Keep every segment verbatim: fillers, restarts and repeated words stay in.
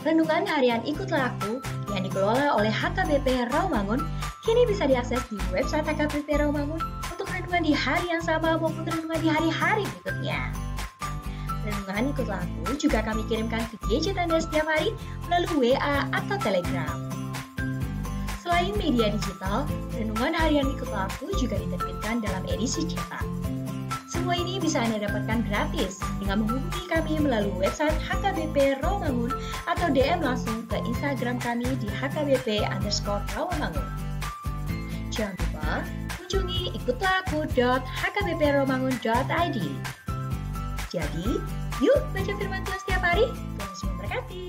Renungan harian Ikutlah Aku yang dikelola oleh H K B P Rawamangun kini bisa diakses di website H K B P Rawamangun untuk renungan di hari yang sama maupun renungan di hari-hari berikutnya. Renungan Ikutlah Aku juga kami kirimkan ke gadget Anda setiap hari melalui W A atau Telegram. Selain media digital, renungan harian Ikutlah Aku juga diterbitkan dalam edisi cetak. Semua ini bisa Anda dapatkan gratis dengan menghubungi kami melalui website H K B P Rawamangun atau D M langsung ke Instagram kami di H K B P underscore Rawamangun. Jangan lupa kunjungi ikutlah aku dot H K B P rawamangun dot I D. Jadi, yuk baca firman Tuhan setiap hari. Tuhan Yesus memberkati.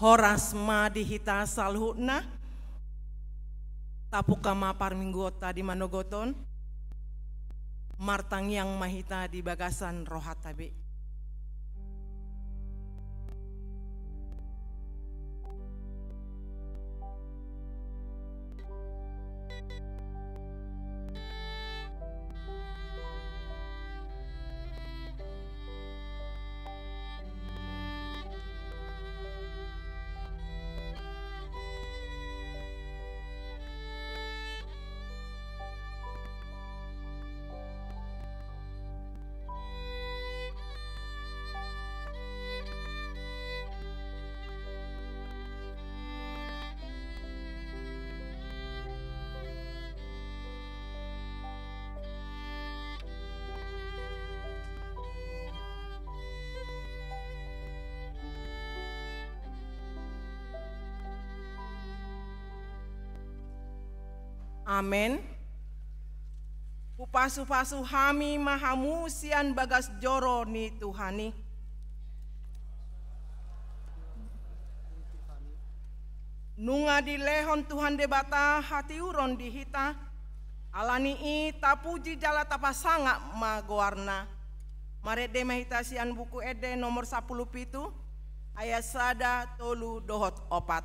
Horas ma di hita saluhutna. Tapungka ma parmingguonta di manogot on. Martangiang ma hita di bagasan rohanta be. Amen. Hupasupasu hami ma hamu sian bagas joro ni Tuhan i. Nunga dilehon Tuhan Debata hatiuron di hita, ala ni i tapuji jala tapasangap ma goarna. Marende ma hita sian Buku Ende nomor sampulu pitu, ayat sada, tolu dohot opat.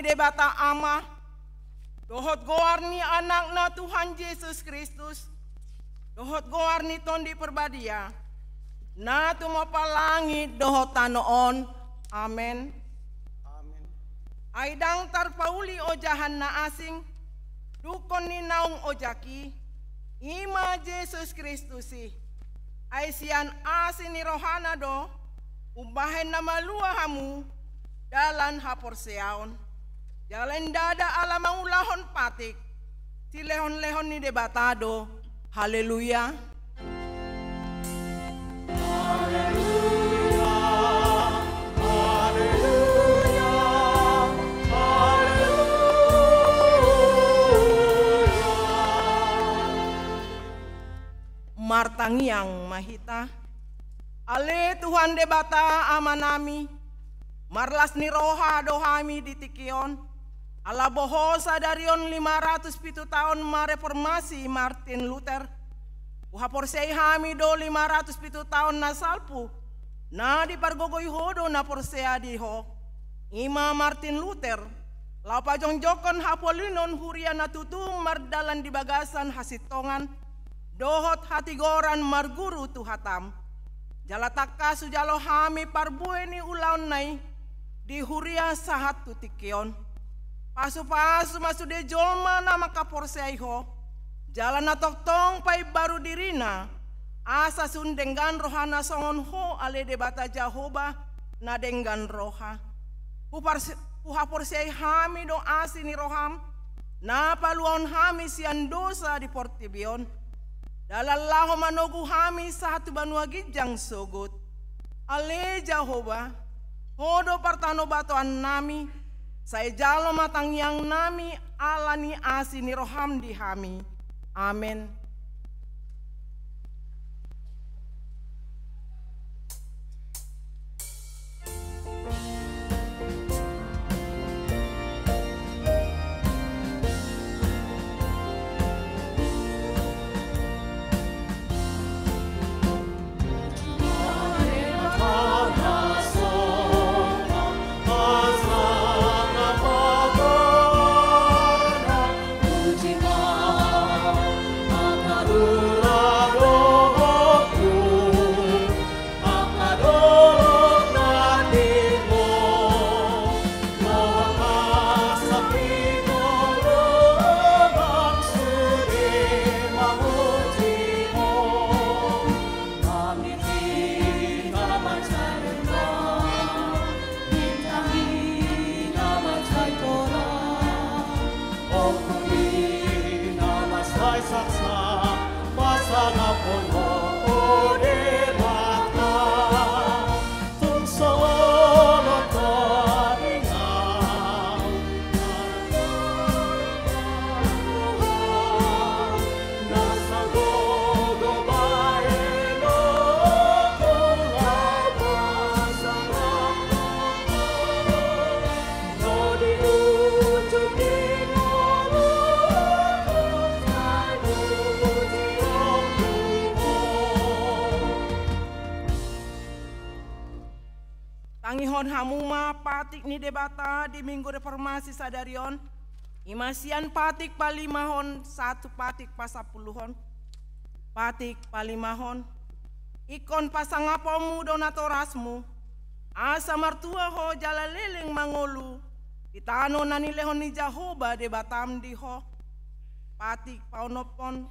Debata Ama, dohot goar ni Anakna Tuhan Jesus Kristus, dohot goar ni Tondi Parbadia, na tumompa langit dohot tano on. Amen. Amen. Ai ndang tarpauli ojahan na asing, dungkon ni naung ojak i, i ma Jesus Kristus i. Ai sian asi ni rohana do, umbahen na malua hamu, dalan haporseaon. Jala ndada ala mangulahon patik, silehonlehon ni Debata do. Haleluya. Haleluya, haleluya, haleluya. Martangiang ma hita. Ale Tuhan Debata Amanami, marlas ni roha do hami di tingki on, ala boho sadari on lima ratus pitu taon mareformasi Martin Luther. Huhaporseai hami do lima ratus pitu taon na salpu, na dipargogoi Ho do na porsea di Ho. I ma Martin Luther, laho pajongjongkon hapolinon huria na tutu mardalan di bagasan hasintongan, dohot hatigoran marguru tu hataM. Jala tangkas hujalo hami parbue ni ulaonna i di huria sahat tu tingki on. Pasupasu ma sude jolma na mangkaporseai Ho, jala na tongtong paimbaru dirina, asa sun denggan rohana songon Ho ale Debata Jahowa na denggan roha. Huparse-, huhaporseai hami do asi ni rohaM, na paluahon hami sian dosa di portibi on. Dalan laho manogu hami sahat tu banua ginjang sogot. Ale Jahowa, Ho do partanobatoannami, sai jalo ma tangiangnami ala ni asi ni rohaM di hami. Amen. Tangihon hamu ma patik ni Debata di Minggu Reformasi sadari on, i ma sian patik palimahon sahat tu patik pasampuluhon. Patik palimahon. Ingkon pasangaponmu do natorasmu, asa martua ho jala leleng mangolu di tano na nilehon ni Jahowa Debatam di ho. Patik paonomhon,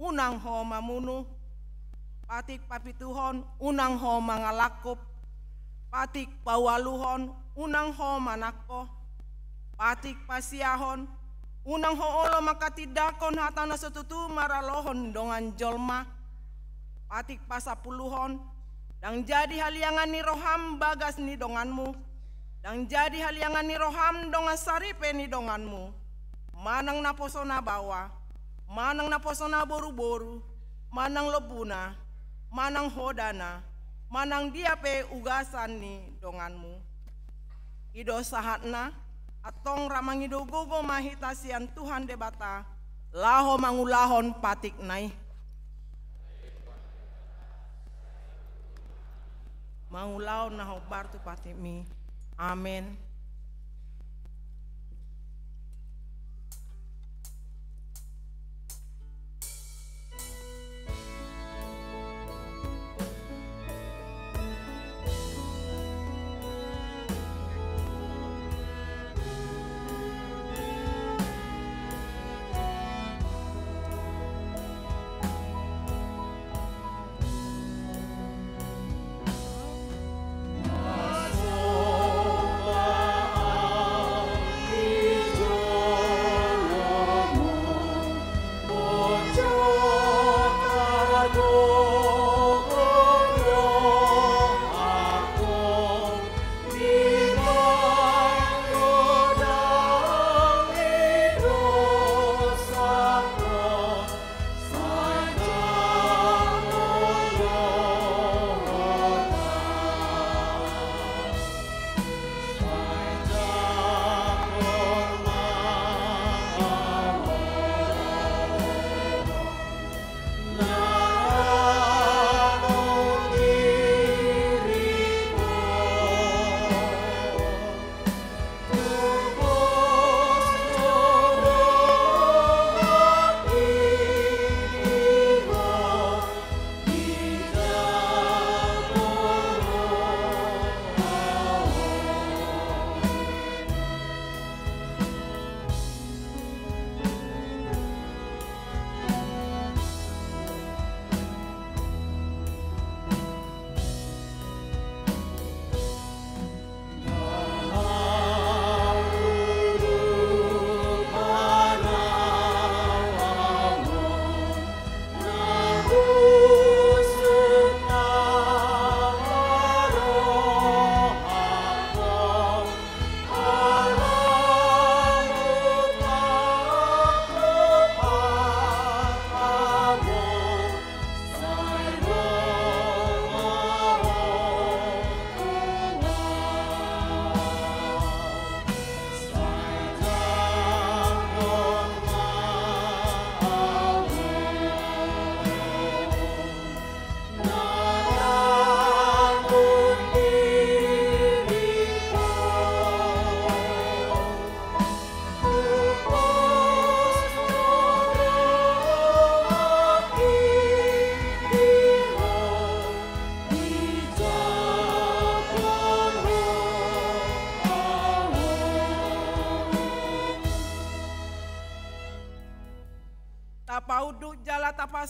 unang ho mamunu. Patik papituhon, unang ho mangalangkup. Patik paualuhon, unang ho manangko. Patik pasiahon, unang ho olo mangkatindangkon hata na so tutu maralohon dongan jolma. Patik pasampuluhon, ndang jadi haliangan ni roham bagas ni donganmu. Ndang jadi haliangan ni roham dongan saripe ni donganmu. Manang naposona baoa, manang naposona boruboru, manang lombuna, manang hodana, manang dia pe ugasan ni donganmu. I do sahatna, antong ra mangido gogo ma hita sian Tuhan Debata, laho mangulahon patikna i. Mangulahon na hombar tu patikmi. Amen.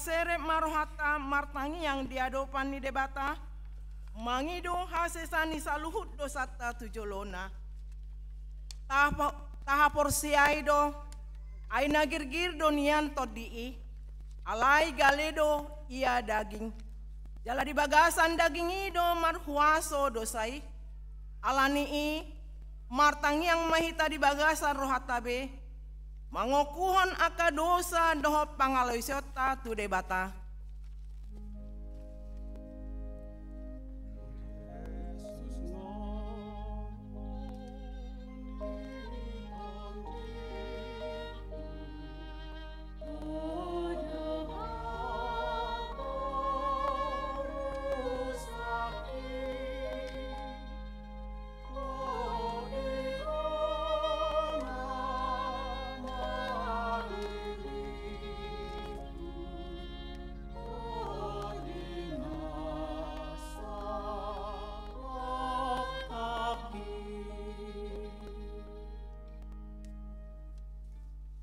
Serep ma rohanta martangiang di adopan ni Debata, mangido hasesaan ni saluhut dosanta tu jolona. Taha-, tahaporseai do, ai na girgir do nian tondi i, alai gale do ia daging. Jala di bagasan daging i do marhuaso dosa i. Ala ni i, martangiang ma hita di bagasan rohanta be, mangokuhon angka dosa dohot pangalaosionta tu Debata.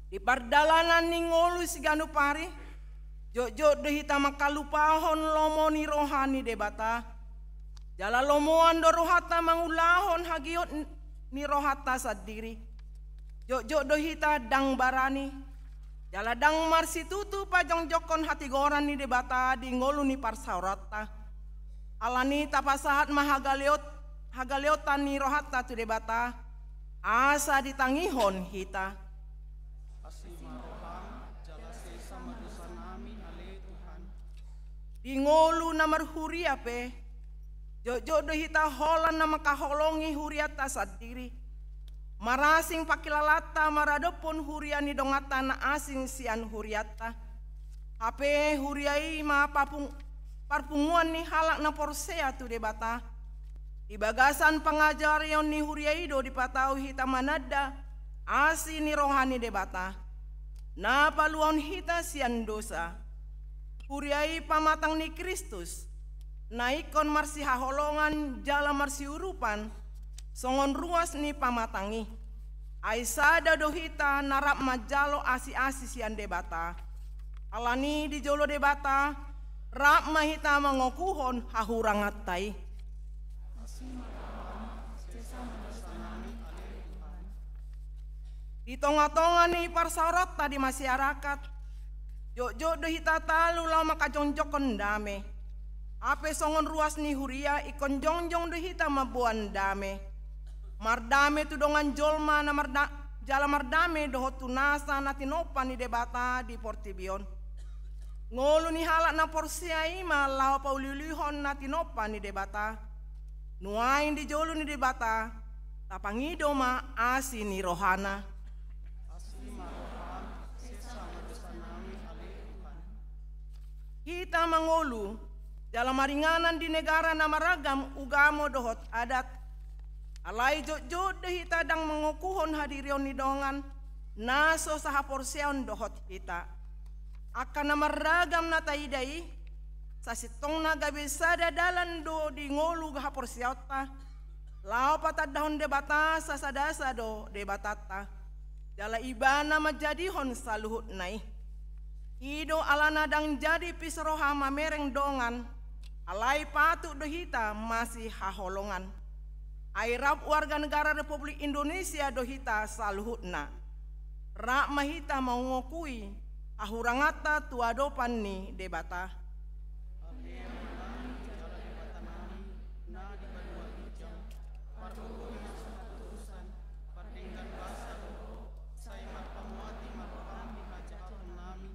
Di pardalanan ni ngolu siganup ari, jotjot do hita mangkalupahon lomo ni roha ni Debata. Jala lomoan do rohanta mangulahon hagiot ni rohanta sandiri. Jotjot do hita ndang barani, jala ndang marsitutu pajongjongkon hatigoran ni Debata di ngolu ni parsaoranta. Ala ni i tapasahat ma hagaleot-, hagaleotan ni rohanta tu Debata, asa ditangihon hita. Asi ma roham, jala sesa ma dosanami, ale Tuhan. Di ngolu na marhuria pe, jotjot do hita holan na mangkaholongi hurianta sandiri. Marasing pangkilalanta maradophon huria ni donganta na asing sian hurianta. Hape huria i ma papung-, parpunguan ni halak na porsea tu Debata. Di bagasan pangajarion ni huria i do dipatau hita mananda asi ni roha ni Debata, na paluahon hita sian dosa. Huria i pamatang ni Kristus, na ingkon marsihaholongan jala marsiurupan, songon ruas ni pamatang i. Ai sada do hita na rap manjalo asiasi sian Debata. Ala ni i di jolo Debata, rap ma hita mangokuhon hahuranganta i. Di tongatonga ni parsaoranta di masyarakat, jotjot do hita talu laho mangkajongjongkon dame. Hape songon ruas ni huria ingkon jongjong do hita mamboan dame. Mardame tu dongan jolma na marda-, jala mardame dohot tu nasa na tinompa ni Debata di portibi on. Ngolu ni halak na porsea i ma laho pauliulihon na tinompa ni Debata. Nuaeng di jolo ni Debata, tapangido ma asi ni rohana. Asi ma roham, sesa ma dosanami, ale Tuhan. Hita mangolu jala maringanan di negara na maragam ugamo dohot adat. Alai jotjot do hita ndang mangokuhon hadirion ni dongan na so sahaporseaon dohot hita. Angka na marragam na taida i, sasintongna gabe sada dalan do di ngolu haporseaonta, laho patandahon Debata sasadasa do Debatanta, jala Ibana manjadihon saluhutna i. I do alana ndang jadi pis roha mamereng dongan, alai patut do hita masihaholongan. Ai rap warga negara Republik Indonesia do hita saluhutna. Rap ma hita mangokui hahuranganta tu adopan ni Debata. Pargogo ni na so hatusan, pardenggan basa do Ho, sai marpamuati ma roham di hajahatonnami,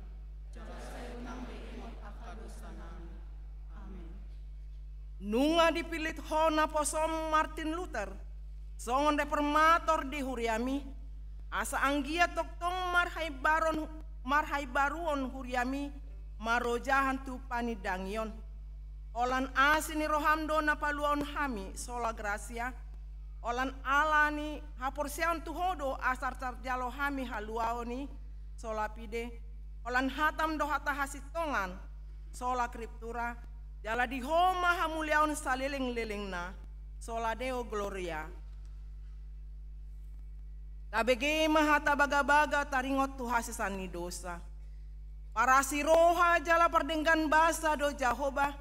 jala sai unang be ingot angka dosanami. Amen. Nunga dipillit Ho naposom Martin Luther songon reformator di huriami, asa anggiat tongtong marhaimbaron, marhaimbaruon huriami marojahan tu panindangion. Holan asi ni roham do na paluahon hami sola gratia. Holan ala ni haporseaon tu Ho do asa tarjalo hami haluaon i sola fide. Holan hatam do hata hasintongan sola scriptura. Jala di Ho ma hamuliaon salelenglelengna sola Deo Gloria. Tabege ma hata bagabaga taringot tu hasesaan ni dosa. Parasi roha jala pardenggan basa do Jahowa,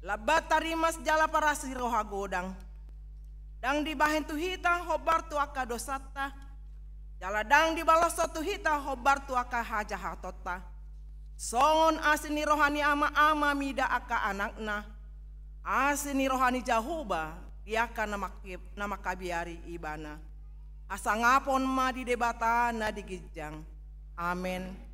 lambat tarimas jala parasi roha godang. Ndang dibahen tu hita hombar tu angka dosanta, jala ndang dibaloshon tu hita hombar tu angka hajahatonta. Songon asi ni roha ni ama-ama mida angka anakna, asi ni roha ni Jahowa di angka na mangke-, na mangkabiari ibana. Hasangapon ma di Debata na di ginjang. Amen.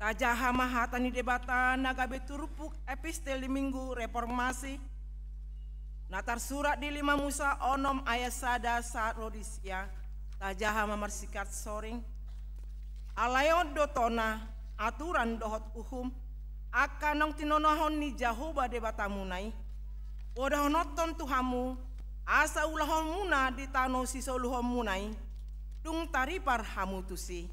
Tajaha ma hata ni Debata na gabe turpuk epistel di Minggu Reformasi, na tarsurat di lima Musa onom ayat sada sahat ro di sia. Tajaha ma marsingkat soring. Alai on do tona, aturan dohot uhum, angka naung tinonahon ni Jahowa Debatamuna i, podahononhon tu hamu, asa ulahonmuna di tano sisoluhonmuna i, dung taripar hamu tusi.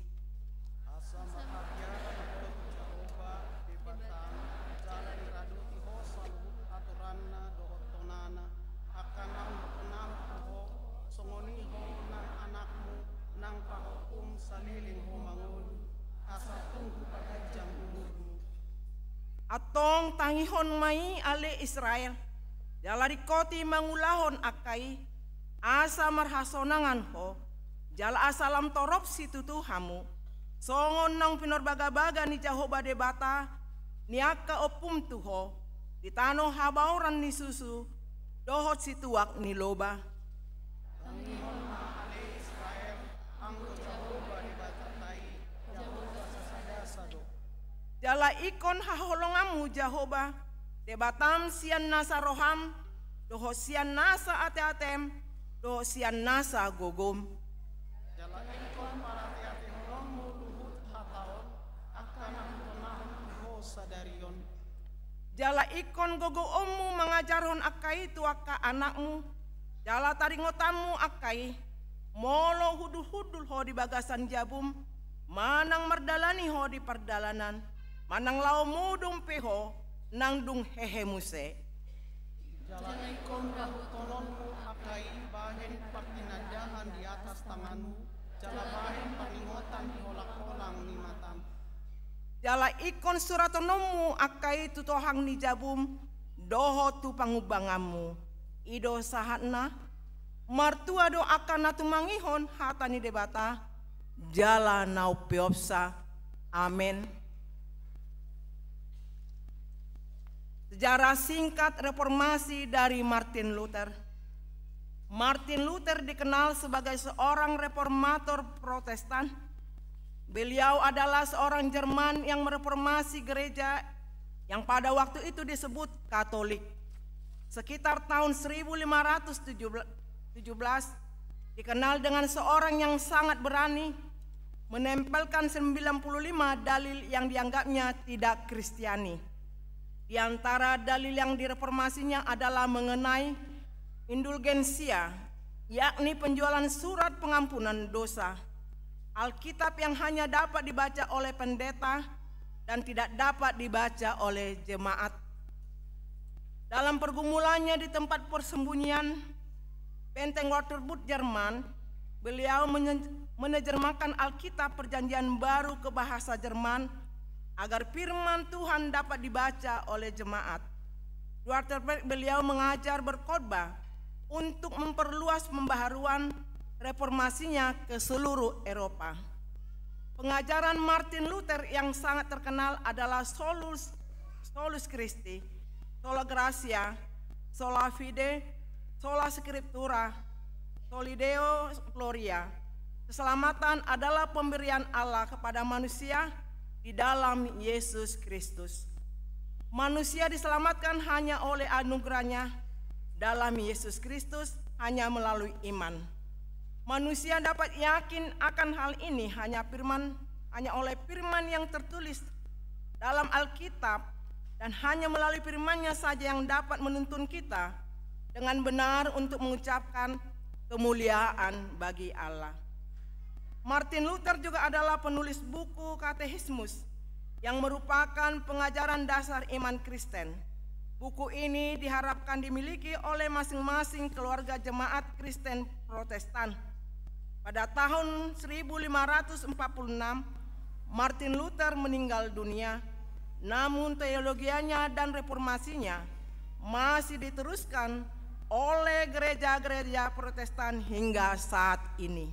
Asa marhabiaran ho tu Jahowa Debatam, jala diradoti ho saluhut aturanna dohot tonana, angka naung hutonahon tu ho, songon i ho nang anakmu, nang pahompum saleleng ho mangolu, asa tung hupaganjang umurmu. Antong tangihon ma i ale Israel, jala ringkoti mangulahon angka i, asa marhasonangan ho, jala asa lam torop situtu hamu, songon naung pinarbagabaga ni Jahowa Debata ni angka ompum tu ho, di tano habaoran ni susu dohot situak ni loba. Tangihon ma ale Israel, anggo Jahowa Debatanta i, Jahowa sasada do. Jala ingkon haholonganmu Jahowa Debatam sian nasa roham, dohot sian nasa ateatem, dohot sian nasa gogom. Jala ingkon parateatehononmu luhut hata on, angka na hutonahon tu ho sadari on. Jala ingkon gogoonmu mangajarhon angka i tu angka anakmu, jala taringotanmu angka i, molo hundulhundul ho di bagasan jabum, manang mardalani ho di pardalanan, manang laho modom pe ho, nang dung hehe muse. Jala ingkon rahuthononmu angka i bahen partinandahan di atas tanganmu, jala bahen paningotan di holangholang ni matam. Jala ingkon surathononmu angka i tu tohang ni jabum, dohot tu pangumbanganmu. I do sahatna, martua do angka na tumangihon hata ni Debata, jala na umpeopsa. Amen. Sejarah singkat reformasi dari Martin Luther. Martin Luther dikenal sebagai seorang reformator Protestan. Beliau adalah seorang Jerman yang mereformasi gereja yang pada waktu itu disebut Katolik. Sekitar tahun seribu lima ratus tujuh belas, Dikenal dengan seorang yang sangat berani menempelkan sembilan puluh lima dalil yang dianggapnya tidak Kristiani. Di antara dalil yang direformasinya adalah mengenai indulgensia, yakni penjualan surat pengampunan dosa. Alkitab yang hanya dapat dibaca oleh pendeta dan tidak dapat dibaca oleh jemaat. Dalam pergumulannya di tempat persembunyian, Benteng Waterbury, Jerman, beliau menye-, menerjemahkan Alkitab Perjanjian Baru ke bahasa Jerman agar firman Tuhan dapat dibaca oleh jemaat. Di Waterbury beliau mengajar berkhotbah untuk memperluas pembaharuan reformasinya ke seluruh Eropa. Pengajaran Martin Luther yang sangat terkenal adalah Solus, Solus Christi, Sola Gratia, Sola Fide, Sola Scriptura, Soli Deo Gloria. Keselamatan adalah pemberian Allah kepada manusia di dalam Yesus Kristus. Manusia diselamatkan hanya oleh anugerahnya dalam Yesus Kristus, hanya melalui iman. Manusia dapat yakin akan hal ini hanya firman, hanya oleh firman yang tertulis dalam Alkitab, dan hanya melalui firman-Nya saja yang dapat menuntun kita dengan benar untuk mengucapkan kemuliaan bagi Allah. Martin Luther juga adalah penulis buku Katekismus, yang merupakan pengajaran dasar iman Kristen. Buku ini diharapkan dimiliki oleh masing-masing keluarga jemaat Kristen Protestan. Pada tahun seribu lima ratus empat puluh enam, Martin Luther meninggal dunia, namun teologianya dan reformasinya masih diteruskan oleh gereja-gereja Protestan hingga saat ini.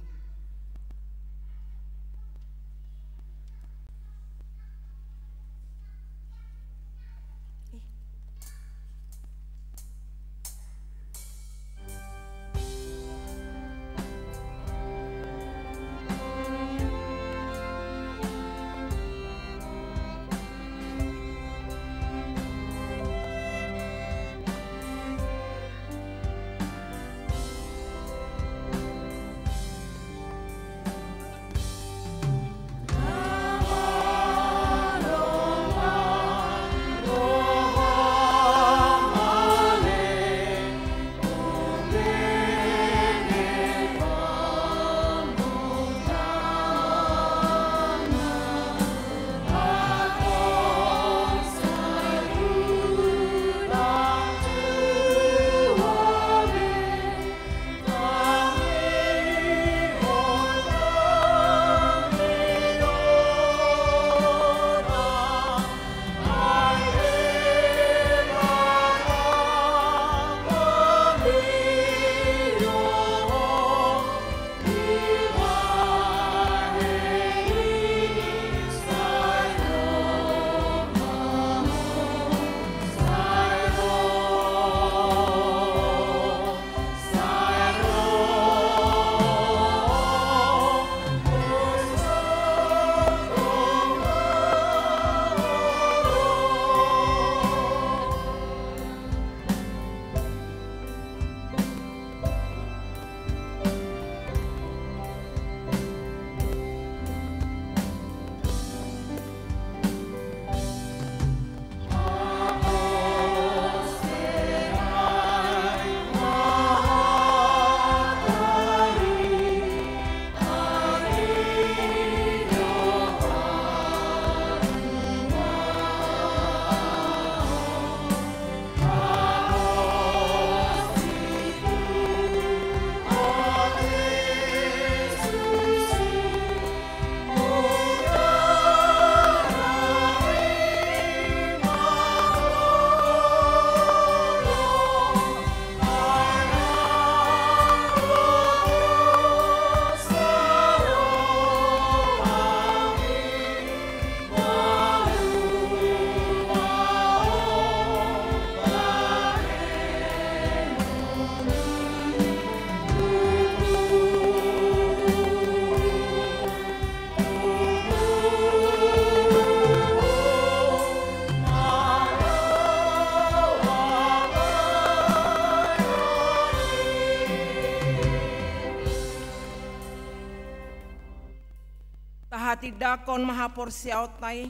Tahatindangkon ma haporseaonta i,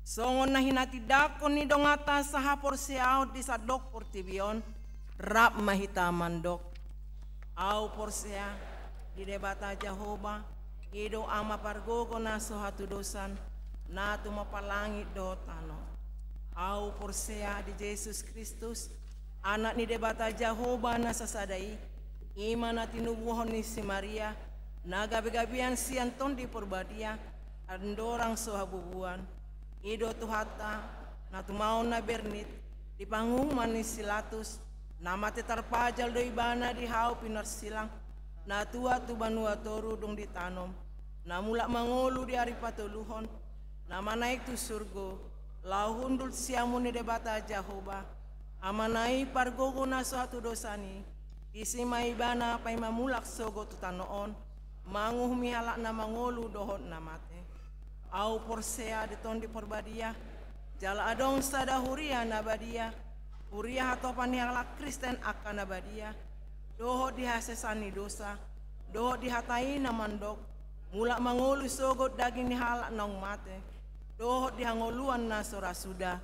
songon na hinatindangkon ni donganta sahaporseaon di sandok portibi on, rap ma hita mandok: Ahu porsea di Debata Jahowa, i do Ama pargogo na so hatudosan, na tumompa langit dohot tano. Ahu porsea di Jesus Kristus, Anak ni Debata Jahowa na sasada i, i ma na tinubuhon ni si Maria, na gabegabean sian Tondi Porbadia, andorang so habubuan. I do Tuhanta, na tumaon na bernit, di panguhuman ni si Latus, na mate tarpajal do ibana di hau pinarsilang, na tuat tu banua toru dung ditanom, na mulak mangolu di ari patoluhon, na manaek tu surgo, laho hundul siamun ni Debata Jahowa, Amana i pargogo na so hatudosan i, disi ma ibana paima mulak sogot tu tano on, manguhumi halak na mangolu dohot na mate. Ahu porsea di Tondi Porbadia, jala adong sada huria na badia, huria hatopan ni halak Kristen angka na badia, dohot di hasesaan ni dosa, dohot di hata i na mandok, mulak mangolu sogot daging ni halak naung mate, dohot di hangoluan na so ra suda.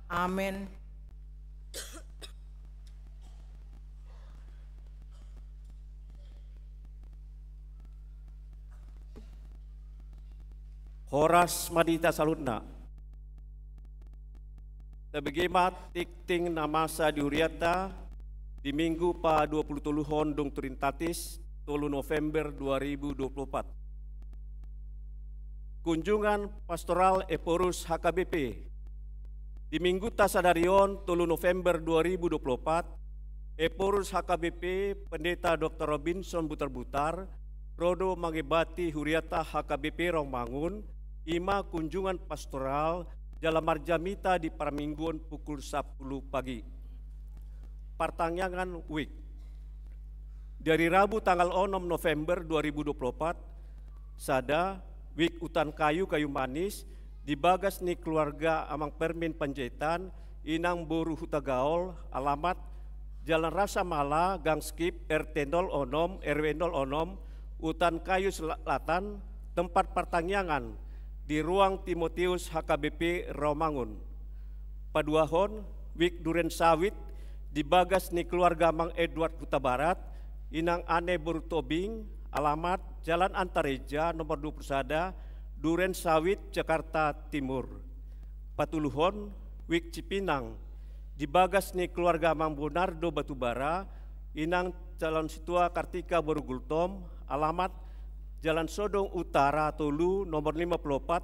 Amen. Horas ma di hita saluhutna. Tabege ma tingting na masa di hurianta di Minggu pa dua puluh tolu on dung Trinitatis, tolu November dua ribu dua puluh empat. Kunjungan Pastoral Ephorus H K B P. Di Minggunta sadari on, tolu November dua ribu dua puluh empat, Ephorus H K B P Pendeta Doktor Robinson Butarbutar ro do mangebati hurianta H K B P Rawamangun, i ma kunjungan pastoral jala marjamita di parmingguon pukul sapuluh pagi. Partangiangan wijk. Di ari Rabu tanggal onom November dua ribu dua puluh empat, sada, wijk Hutan Kayu Kayu Manis, di bagas ni keluarga Amang Permin Panjaitan, Inang boru Hutagaol, alamat Jalan Rasa Mala, Gang Skip, R T nol onom, R W nol onom, Hutan Kayu Selatan, tempat partangiangan di ruang Timotius H K B P Rawamangun. Paduahon, wijk Duren Sawit, di bagas ni keluarga Amang Edward Hutabarat, Inang Ane boru Tobing, alamat Jalan Antareja nomor dua puluh sada, Duren Sawit, Jakarta Timur. Patoluhon, wijk Cipinang, di bagas ni keluarga Amang Bonardo Batubara, Inang Calon Situa Kartika boru Gultom, alamat Jalan Sodong Utara tolu, nomor lima puluh opat,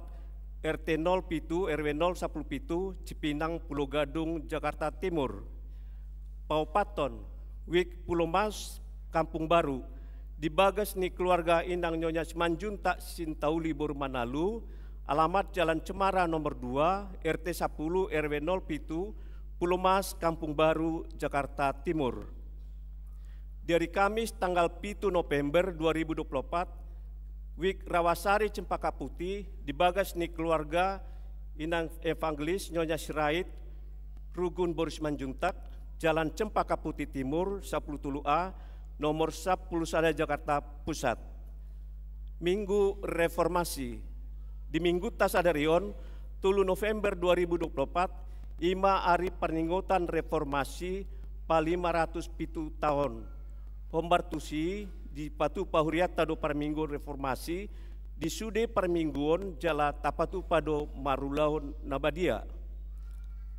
R T nol pitu, R W nol sapuluh pitu, Cipinang, Pulo Gadung, Jakarta Timur. Paopathon, wijk Pulo Mas, Kampung Baru, di bagas ni keluarga Inang Nyonya Simanjuntak Sintauli boru Manalu, alamat Jalan Cemara nomor dua, R T sapuluh, R W nol pitu, Pulo Mas, Kampung Baru, Jakarta Timur. Di ari Kamis tanggal pitu November dua ribu dua puluh empat, wijk Rawasari Cempaka Putih, di bagas ni keluarga Inang Evangelis Nyonya Sirait, Rugun boru Simanjuntak, Jalan Cempaka Putih Timur, sapuluh tolu A, nomor sapuluh sada, Jakarta Pusat. Minggu Reformasi. Di Minggunta sadari on, tolu November dua ribu dua puluh empat, i ma ari parningotan Reformasi palima ratus pitu taon. Hombar tusi, dipatupa hurianta do parmingguon Reformasi, di sude parmingguon jala tapatupa do marulaon na badia.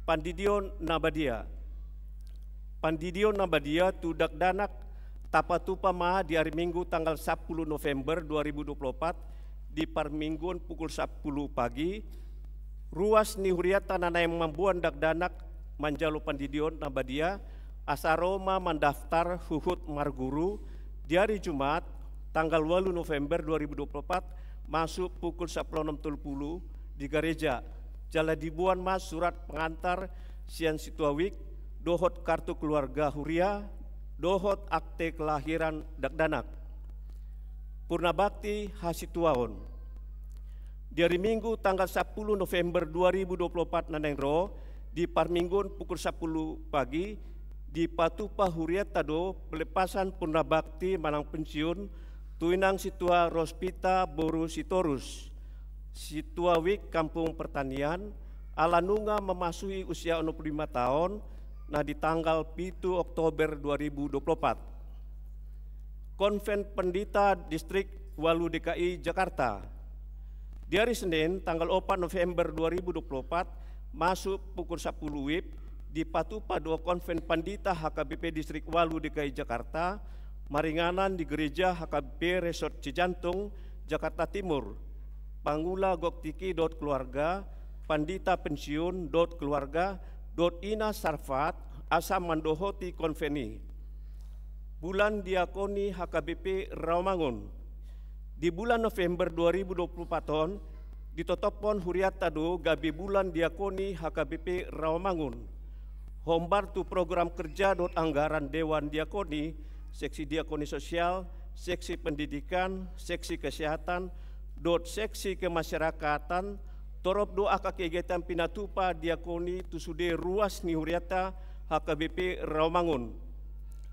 Pandidion na badia. Pandidion na badia tu dakdanak tapatupa ma di ari Minggu tanggal sapuluh November dua ribu dua puluh empat di parmingguon pukul sapuluh pagi, ruas ni hurianta na naeng mamboan dakdanak manjalo pandidion na badia, asa ro ma mandaftar huhut marguru di ari Jumat tanggal ualu November dua ribu dua puluh empat masuk pukul sapuluh onom tolu pulu di gareja, jala diboan ma surat pengantar sian situa wijk, dohot kartu keluarga huria, dohot akte kelahiran dakdanak. Purna bakti hasituaon. Di ari Minggu tanggal sapuluh November dua ribu dua puluh empat na naeng ro, di parmingguon pukul sapuluh pagi, dipatupa hurianta do pelepasan purna bakti manang pensiun tu Inang Situa Rospita boru Sitorus, Sintua WIK Kampung Pertanian, ala nunga mamasuhi usia onom pulu lima taon, na di tanggal pitu Oktober dua ribu dua pulu opat. Konven Pendeta Distrik ualu DKI Jakarta. Di ari Senin, tanggal opat November dua ribu dua pulu opat, masuk pukul sapuluh WIB, dipatupa do Konven Pendeta HKBP Distrik ualu DKI Jakarta, maringanan di Gereja HKBP Resort Cijantung, Jakarta Timur. Pangula gok tingki dohot keluarga, pandita pensiun dohot keluarga, dohot ina sarfat, asa mandohoti konven i. Bulan Diakoni HKBP Rawamangun. Di bulan November dua ribu dua pulu opat on, ditotophon hurianta do gabe bulan Diakoni HKBP Rawamangun. Hombar tu program kerja dohot anggaran Dewan Diakoni, Seksi Diakoni Sosial, Seksi Pendidikan, Seksi Kesehatan, dohot Seksi Kemasyarakatan, torop do angka kegiatan pinatupa diakoni tu sude ruas ni hurianta HKBP Rawamangun.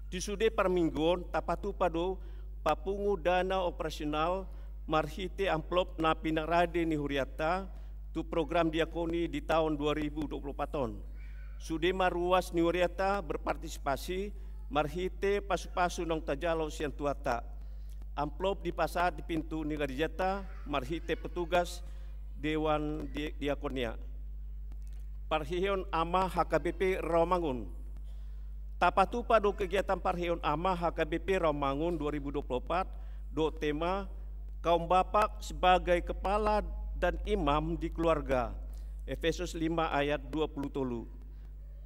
Di sude parmingguon tapatupa do papungu dana operasional marhite amplop na pinarade ni hurianta tu program diakoni di taon dua ribu dua pulu opat on. Sude ma ruas ni hurianta berpartisipasi marhite pasupasu naung tajalo sian Tuhanta. Amplop dipasahat di pintu ni gerejanta marhite petugas Dewan Di-, Diakonia. Parheheon Ama HKBP Rawamangun. Tapatupa do kegiatan parheheon Ama HKBP Rawamangun dua ribu dua pulu opat, dohot tema Kaum Bapak sebagai Kepala dan Imam di Keluarga, Efesus lima ayat dua pulu tolu.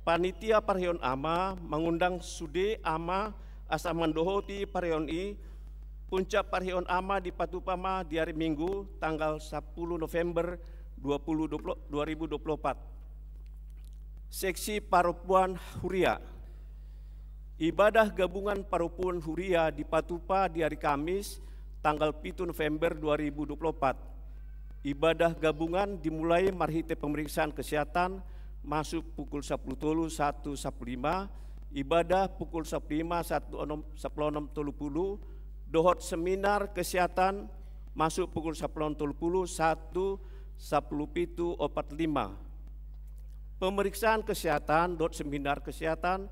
Panitia parheheon Ama mangundang sude ama asa mandohoti parheheon i. Puncak parheheon Ama dipatupa ma di ari Minggu, tanggal sapuluh November dua puluh dua puluh, dua ribu dua puluh opat. Seksi parompuan huria. Ibadah gabungan parompuan huria dipatupa di ari Kamis, tanggal pitu November dua ribu dua puluh opat. Ibadah gabungan dimulai marhite pemeriksaan kesehatan, masuk pukul sapuluh tolu sahat tu sapuluh lima, ibadah pukul sapuluh lima sahat tu onom, sapuluh onom tolu pulu, dohot seminar kesehatan, masuk pukul sapuluh onom tolu pulu sahat tu sapuluh pitu opat lima. Pemeriksaan kesehatan dohot seminar kesehatan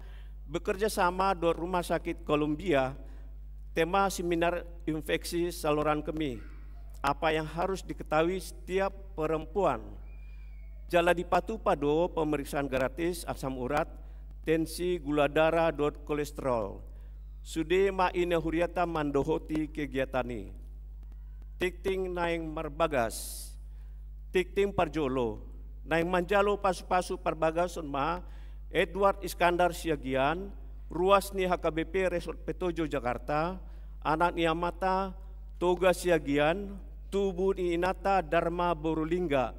bekerja sama dohot Rumah Sakit Columbia, tema seminar infeksi saluran kemih. Apa yang harus diketahui setiap perempuan. Jala dipatupa do pemeriksaan gratis asam urat, tensi, gula darah, dohot kolesterol. Sude ma ina hurianta mandohoti kegiatan i. Tingting naeng marbagas. Tingting parjolo, naeng manjalo pasupasu parbagason ma Edward Iskandar Siagian, ruas ni HKBP Resort Petojo Jakarta, anak ni amanta Toga Siagian, tubu ni inanta Darma boru Lingga,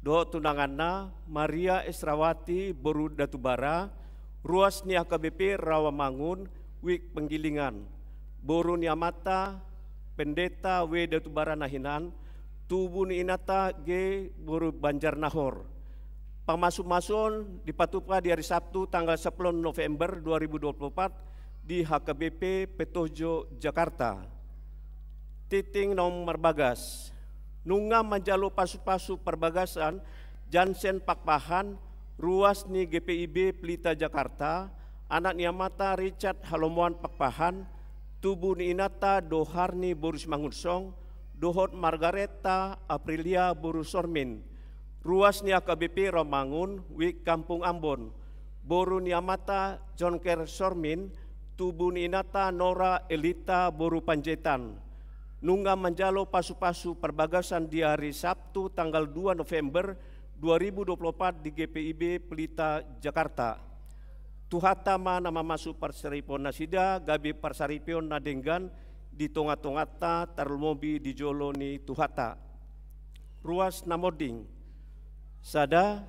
dohot tunanganna Maria Esrawati boru Datubara, ruas ni HKBP Rawamangun, WIK Penggilingan. Boru ni amanta Pendeta W Datubara na hinan, tubu ni inanta G boru Banjarnahor. Pamasumasuon dipatupa di ari Sabtu tanggal sapuluh November dua ribu dua puluh opat di HKBP Petojo Jakarta. Tingting naung marbagas. Nunga manjalo pasupasu parbagasan Jansen Pakpahan, ruas ni GPIB Pelita Jakarta, anak ni amanta Richard Halomoan Pakpahan, tubu ni inanta Doharni boru Simangunsong, dohot Margareta Aprilia boru Sormin, ruas ni HKBP Rawamangun, WIK Kampung Ambon, boru ni amanta Jonker Sormin, tubu ni inanta Nora Elita boru Panjaitan. Nunga manjalo pasupasu parbagasan di ari Sabtu tanggal dua November dua ribu dua puluh opat di GPIB Pelita Jakarta. Tuhanta ma na mamasu parsaripeon nasida, gabe parsaripeon na denggan di tongatonganta, tarlumobi di jolo ni Tuhanta. Ruas na monding. Sada,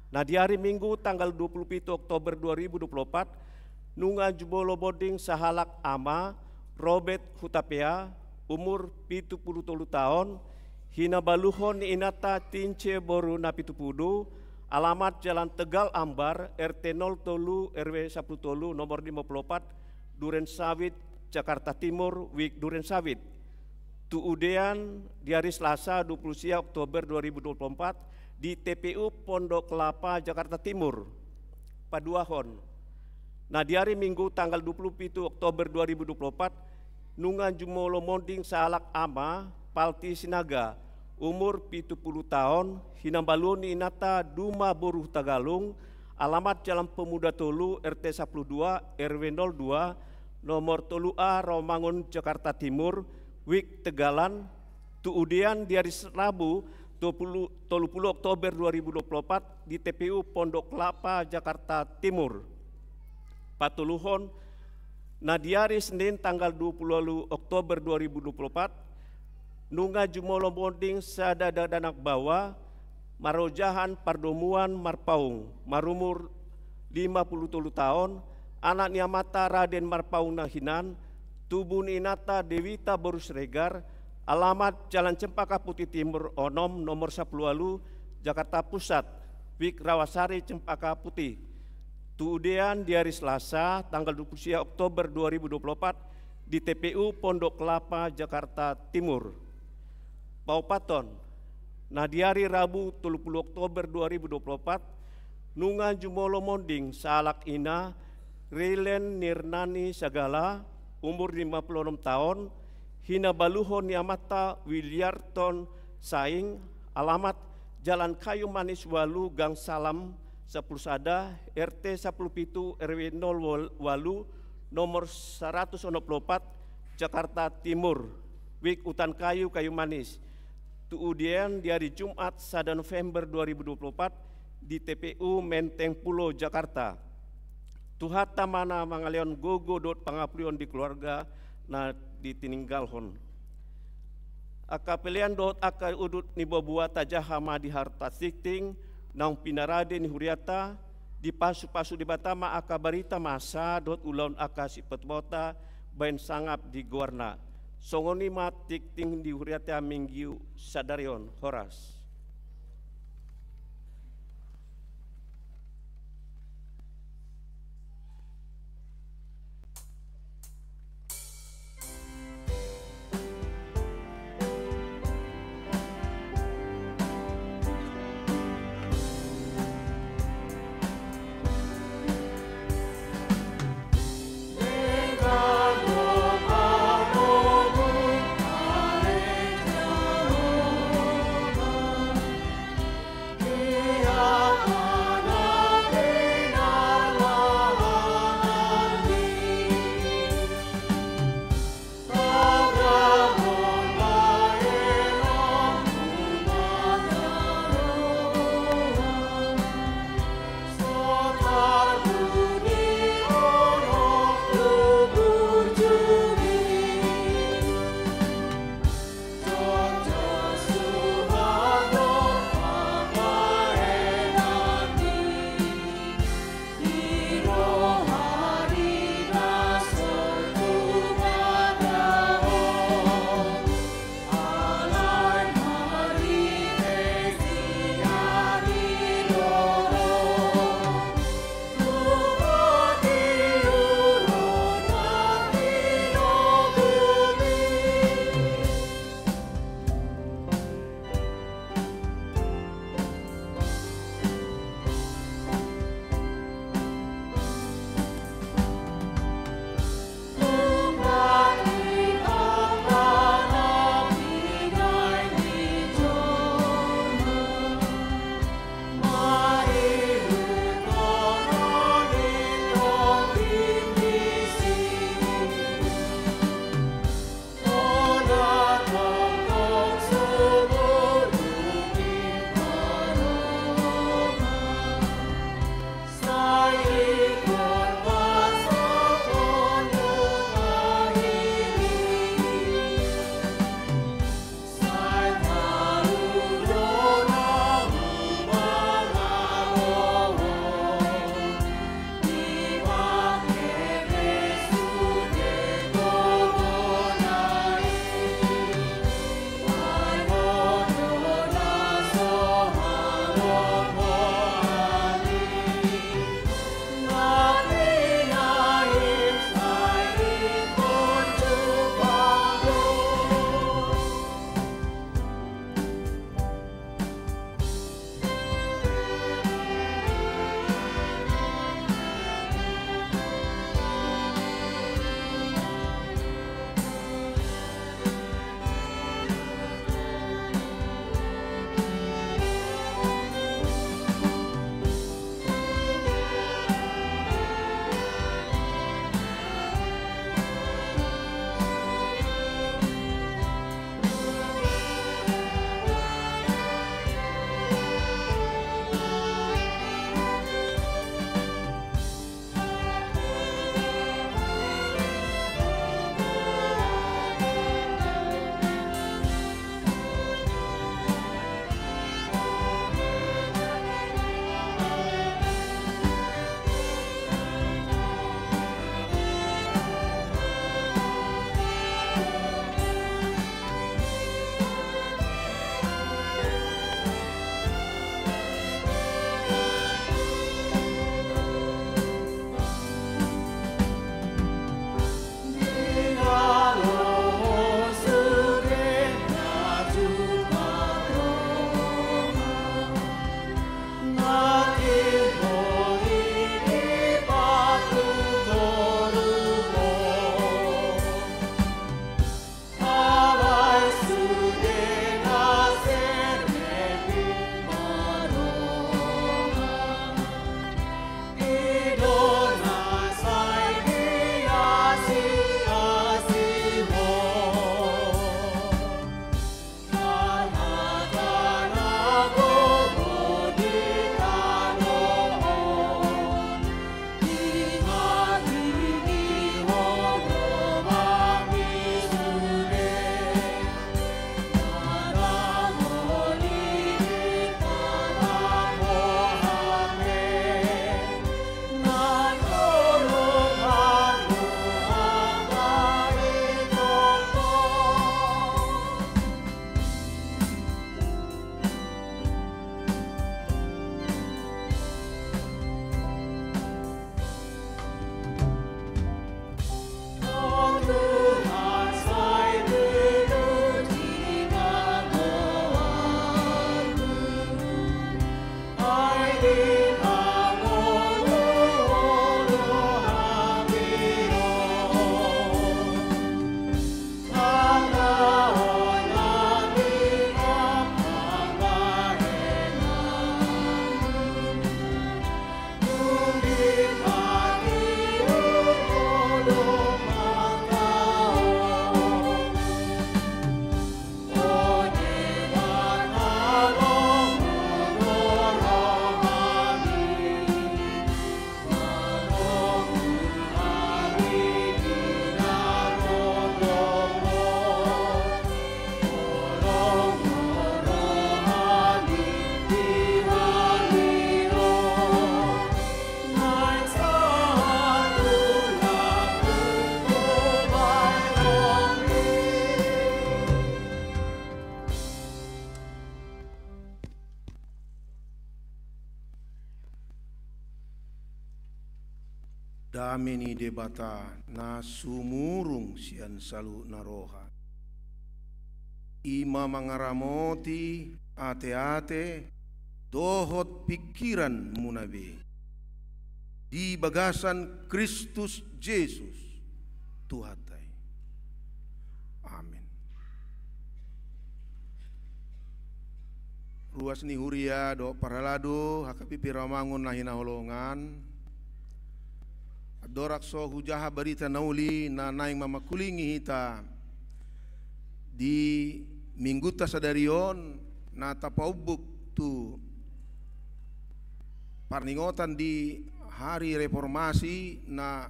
na di ari Minggu tanggal dua puluh pitu Oktober dua ribu dua puluh opat, nunga jumolo monding sahalak ama, Robert Hutapea, umur pitu pulu tolu taon, hinabaluhon ni inanta Tince boru Napitupulu, alamat Jalan Tegal Ambar, RT nol tolu, RW sapulu tolu, nomor lima pulu opat, Duren Sawit, Jakarta Timur, WIK Duren Sawit. Tu udean di ari Selasa dua puluh sia Oktober dua ribu dua puluh empat di T P U Pondok Kelapa, Jakarta Timur. Paduahon, na di ari Minggu tanggal dua puluh pitu Oktober dua ribu dua puluh empat, nunga jumolo monding sahalak ama, Palti Sinaga, umur pitu pulu taon, hinabaluhon ni inanta Duma boru Hutagalung, alamat Jalan Pemuda tolu, R T sapulu dua, R W nol dua, nomor tolu A, Romangun, Jakarta Timur, wijk Tegalan, tu udean di ari Rabu dua pulu, tolu pulu Oktober dua ribu dua puluh empat di T P U Pondok Kelapa, Jakarta Timur. Patoluhon, na di ari Senin tanggal dua pulu ualu Oktober dua ribu dua pulu empat, nunga jumolo monding sada dakdanak baoa, marojahan pardomuan Marpaung, marumur lima pulu tolu taon, anak ni amanta Raden Marpaung na hinan, tubu ni inanta Dewita boru Siregar, alamat Jalan Cempaka Putih Timur onom, nomor sapulu ualu, Jakarta Pusat, wijk Rawasari, Cempaka Putih. Tu udean di ari Selasa tanggal dua pulu sia Oktober dua ribu dua puluh empat di T P U Pondok Kelapa, Jakarta Timur. Paopathon, na di ari Rabu tolu pulu Oktober dua ribu dua puluh empat, nunga jumolo monding sahalak ina, Rilen Nirnani Sagala, umur lima pulu onom taon, hinabaluhon ni amanta Wiliarton Saing, alamat Jalan Kayu Manis ualu, Gang Salam sapulu sada, R T sapulu pitu, R W nol ualu, nomor saratus onom pulu opat, Jakarta Timur, wijk Utan Kayu, Kayu Manis. Tu udean di ari Jumat sada November dua ribu dua puluh empat di T P U Menteng Pulo, Jakarta. Tuhanta ma na mangalehon gogo dohot pangapulion di keluarga na ditininggalhon. Angka pelean dohot angka udut ni boaboa tajaha ma di harta tingting naung pinarade ni huriata, dipasupasu Debata ma angka barita masa dohot ulaon angka sipatupaonta bahen sangap di goarna. Songon i ma tingting di huriata Minggu sadari on. Horas. Dame ni Debata na sumurung sian saluhutna roha, i ma mangaramoti ateate dohot pingkiranmuna be, di bagasan Kristus Jesus, Tuhanta i. Amen. Ruas ni huria dohot parhalado, H K B P Rawamangun na hinaholongan. Andorang so hujaha barita na uli na naeng mamangkulingi hita di Minggunta sadari on, na tapaumbuk tu parningotan di Hari Reformasi na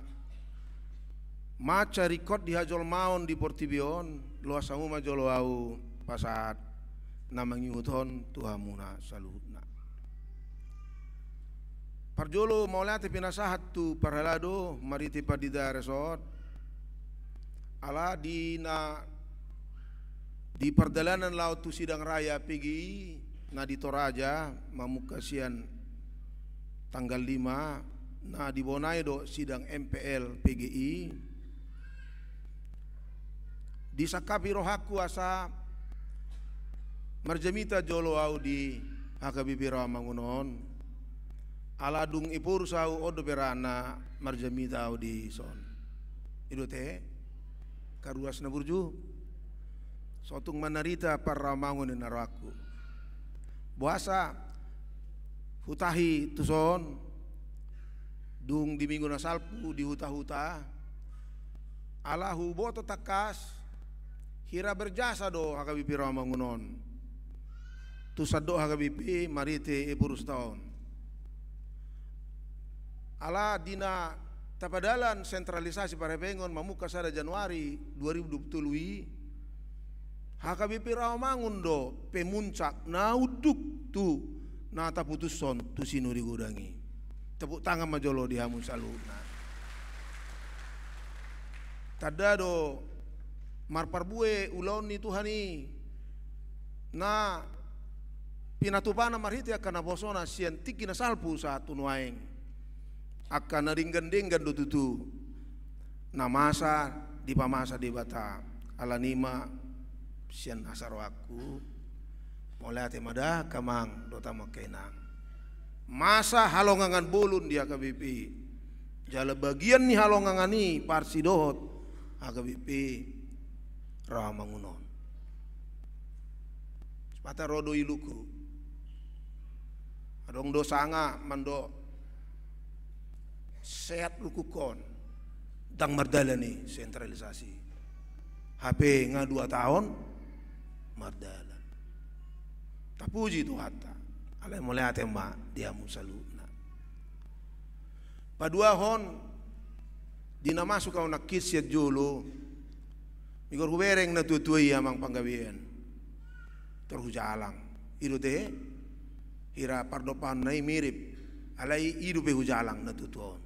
mansai ringkot di hajolmaon di portibi on, loas hamu ma jolo ahu pasahat na mangihut on tu hamuna saluhutna. Parjolo mauliate pinasahat tu parhalado marhite pandita resort, ala di na di pardalanan laho tu sidang raya P G I na di Toraja, mamungka sian tanggal lima, na di bona i do sidang M P L P G I. Disangkapi rohangku asa marjamita jolo ahu di H K B P Rawamangun on, ala dung ephorus ahu on dope ra na marjamita ahu dison. I do ate, angka ruas na burju, so tung manarita parrawamangun i na rohangku. Boasa hutahi tuson, dung di minggu na salpu di hutahuta, ala huboto tangkas hira berjasa do H K B P Rawamangun on tu sandok H K B P marhite ephorusta on. Ala di na tapadalan sentralisasi parhepengon mamungka sada Januari dua ribu dua puluh tolu i, H K B P Rawamangun do pemuncak na unduk tu na taputushon tu Sinode Godang i. Tepuk tangan ma jolo di hamu saluhutna. Tanda do marparbue ulaon ni Tuhan i na pinatupana marhite angka naposona sian tingki na salpu sahat tu nuaeng. Angka na denggan-denggan do tutu na masa dipamasa Debata. Alani i ma sian asa rohangku, mauliate ma da angka amang dohot angka inang. Masa halongangan bolon di H K B P, jala bagian ni halongangan i parsi dohot H K B P Rawamangun on. Sipata ro do ilungku. Adong do sanga mandok sehat lungkungkon, ndang mardalan i sentralisasi. Hape nga dua taon mardalan. Tapuji Tuhanta. Alai mauliate ma di hamu saluhutna. Paduahon, di na masuk ahu nangkin sian jolo, migor hubereng na tua-tua i amang panggabean. Tor hujalang. I do ate, hira pardompaonna i mirip. Alai i dope hujalang na tua-tua on.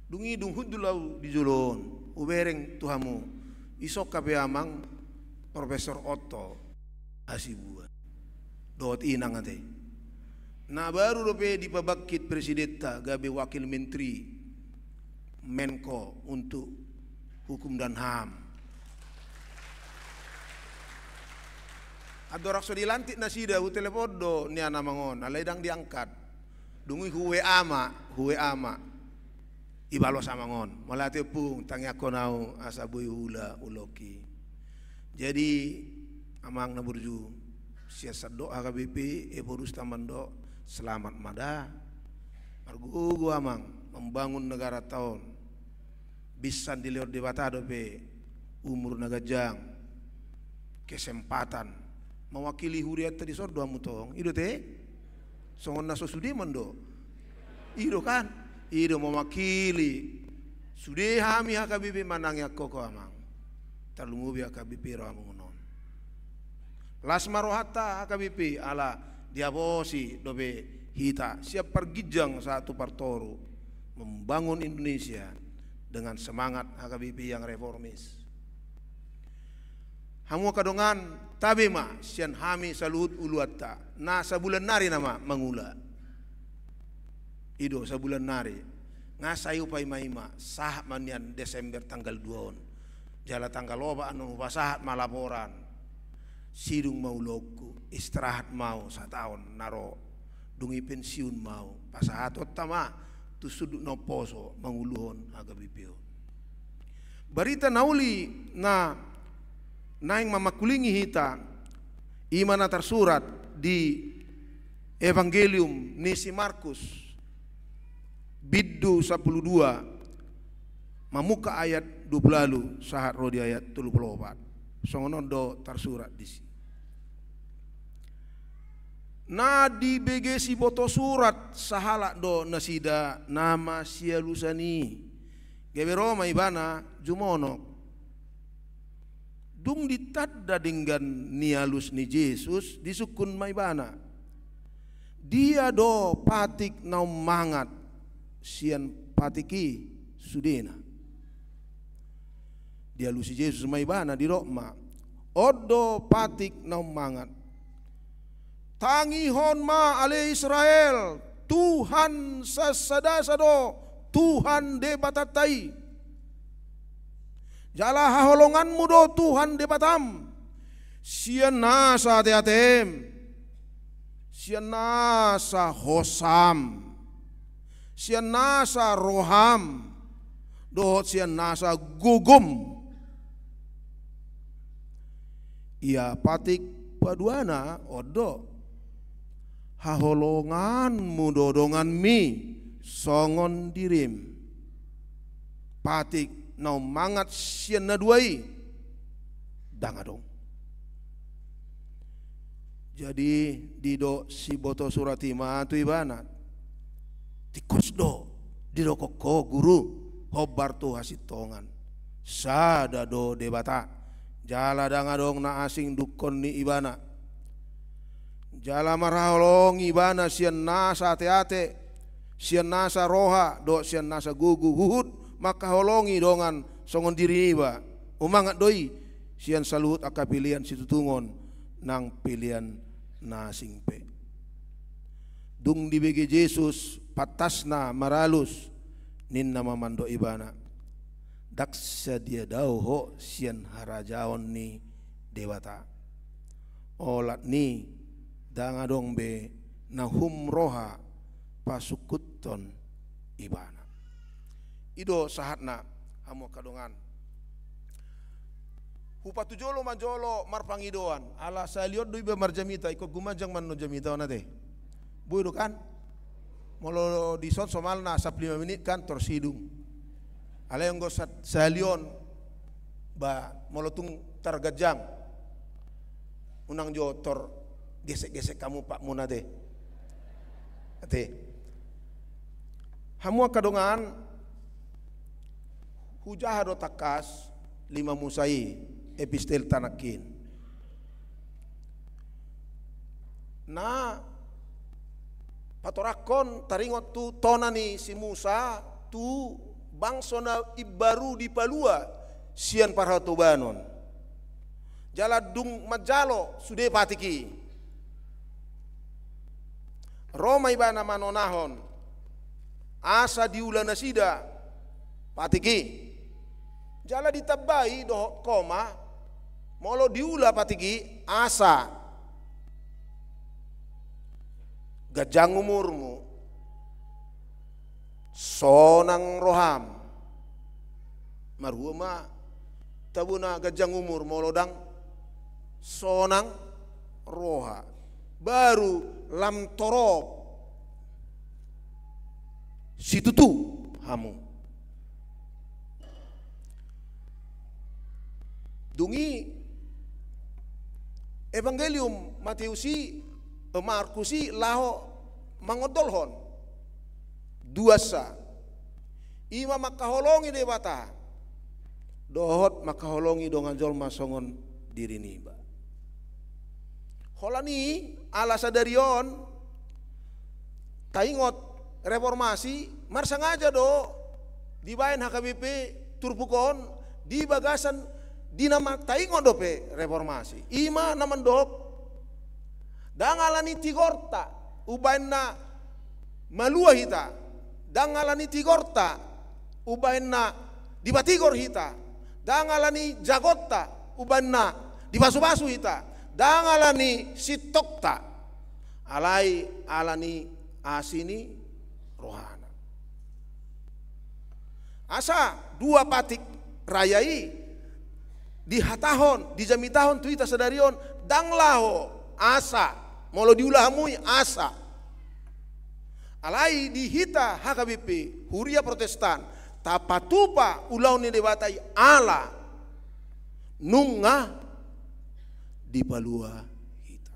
Dung i dung hundul ahu di jolo on, hubereng tu hamu, isongkap i amang Profesor Otto Hasibuan dohot inang ate. Na baru dope dipabangkit presidenta gabe wakil menteri, Menko untuk hukum dan ham. Andorang so dilantik nasida, hutelepon do nian amang on, alai ndang diangkat. Dung i hu-WA ma, hu-WA ma. Ibalos amang on, mauliate ompung, tangiangkon ahu asa boi huula ulaonki. Jadi amang na burju, sian sandok H K B P ephorusta mandok selamat ma da. Margogo amang membangun negaranta on. Binsan dilehon Debata dope umur na ganjang, kesempatan mewakili hurianta dison do hamu tong. I do ate? Songon na so sude mandok. I do kan? I do mewakili. Sude hami H K B P manangiangkon ho amang. Tarlumobi H K B P Rawamangun on. Las ma rohanta H K B P ala dihaposi dope hita sian parginjang sahat tu partoru membangun Indonesia dengan semangat H K B P yang reformis. Hamu angka dongan, tabe ma sian hami saluhut uluanta, na sabulan nari nama mangula. I do sabulan nari. Nga sai hupaima-ima, sahat ma nian Desember tanggal dua on. Jala tanggal opat annon hupasahat ma laporan. Sidung ma ulaonku, istirahat ma au sataon na ro. Dung i pensiun ma au, pasahatonta ma tu sundut na umposo manguluhon H K B P on. Barita na uli na naeng mamangkulingi hita, i ma na tarsurat di Evangelium ni si Markus, bindu sampulu dua, mamungka ayat dua pulu ualu sahat ro di ayat tolu pulu opat. Songon on do tarsurat disi. Na dibege siboto surat sahalak do nasida na masialusan i. Gabe ro ma ibana jumonok. Dung ditanda denggan ni alus ni Jesus, disungkun ma ibana: Dia do patik na ummangat sian patik i sudena? Dialusi Jesus ma ibana, didok ma: On do patik na ummangat. Tangihon ma ale Israel, Tuhan sasadasa do Tuhan Debatanta i. Jala haholonganmu do Tuhan Debatam, sian nasa ateatem, sian nasa hosam, sian nasa roham, dohot sian nasa gogom. Ia patik paduana on do: Haholonganmu do donganmi songon dirim. Patik na ummangat sian na dua i ndang adong. Jadi, didok siboto surat i ma tu ibana: Tingkos do didok ho, Guru, hombar tu hasintongan. Sada do Debata, jala ndang adong na asing dungkon ni Ibana. Jala marhaholongi Ibana sian nasa ateate, sian nasa roha, dohot sian nasa gogo, huhut mangkaholongi dongan songon diri niba. Umangat do i sian saluhut angka pelean situtungon nang pelean na asing pe. Dung dibege Jesus pantasna maralus, ninna ma mandok ibana: Ndang sadia dao ho sian harajaon ni Debata. Olat ni i ndang adong be na humroha pasungkuthon Ibana. I do sahatna, hamu angka dongan. Hupatujolo ma jolo marpangidoan, ala sahali on do iba marjamita, ingkon gumanjang ma annon jamita on ate. Boi do kan? Molo dison somalna sampulu lima menit kan tor sidung. Alai anggo sa-, sahali on, ba, molo tung targanjang, unang jo tor gesek-gesek hamu patmuna ate. Ate. Hamu angka dongan, hujaha do tangkas lima Musa i, epistelta nangkin. Na patorangkon taringot tu tona ni si Musa, tu bangso na imbaru dipalua sian parhatobanon. Jala dung manjalo sude patik i, ro ma ibana manonahon asa diula nasida patik i. Jala ditambai dohot koma, molo diula patik i asa ganjang umurmu, sonang roham. Marhua ma tabo na ganjang umur molo ndang sonang roha. Baru lam torop situtu hamu. Dung i Evangelium Mateus i, eh, Markus i laho mangondolhon duansa. I ma mangkaholongi Debata dohot mangkaholongi dongan jolma songon diri niba. Holan i ala sadari on taingot reformasi, marsangaja do dibaen H K B P turpuk on di bagasan di na ma-, taingot dope reformasi. I ma na mandok, ndang ala ni tigorta umbaen na malua hita, Ndang ala ni tigorta umbahen na dipatigor hita, ndang ala ni jagonta umbahen na dipasupasu hita, ndang ala ni sintongta, alai ala ni asi ni rohana. Asa dua patik raya i dihatahon, dijamitahon tu hita sadari on, ndang laho asa, molo diula hamu i asa. Alai di hita H K B P, Huria Protestan, tapatupa ulaon ni Debata i ala nunga dipalua hita.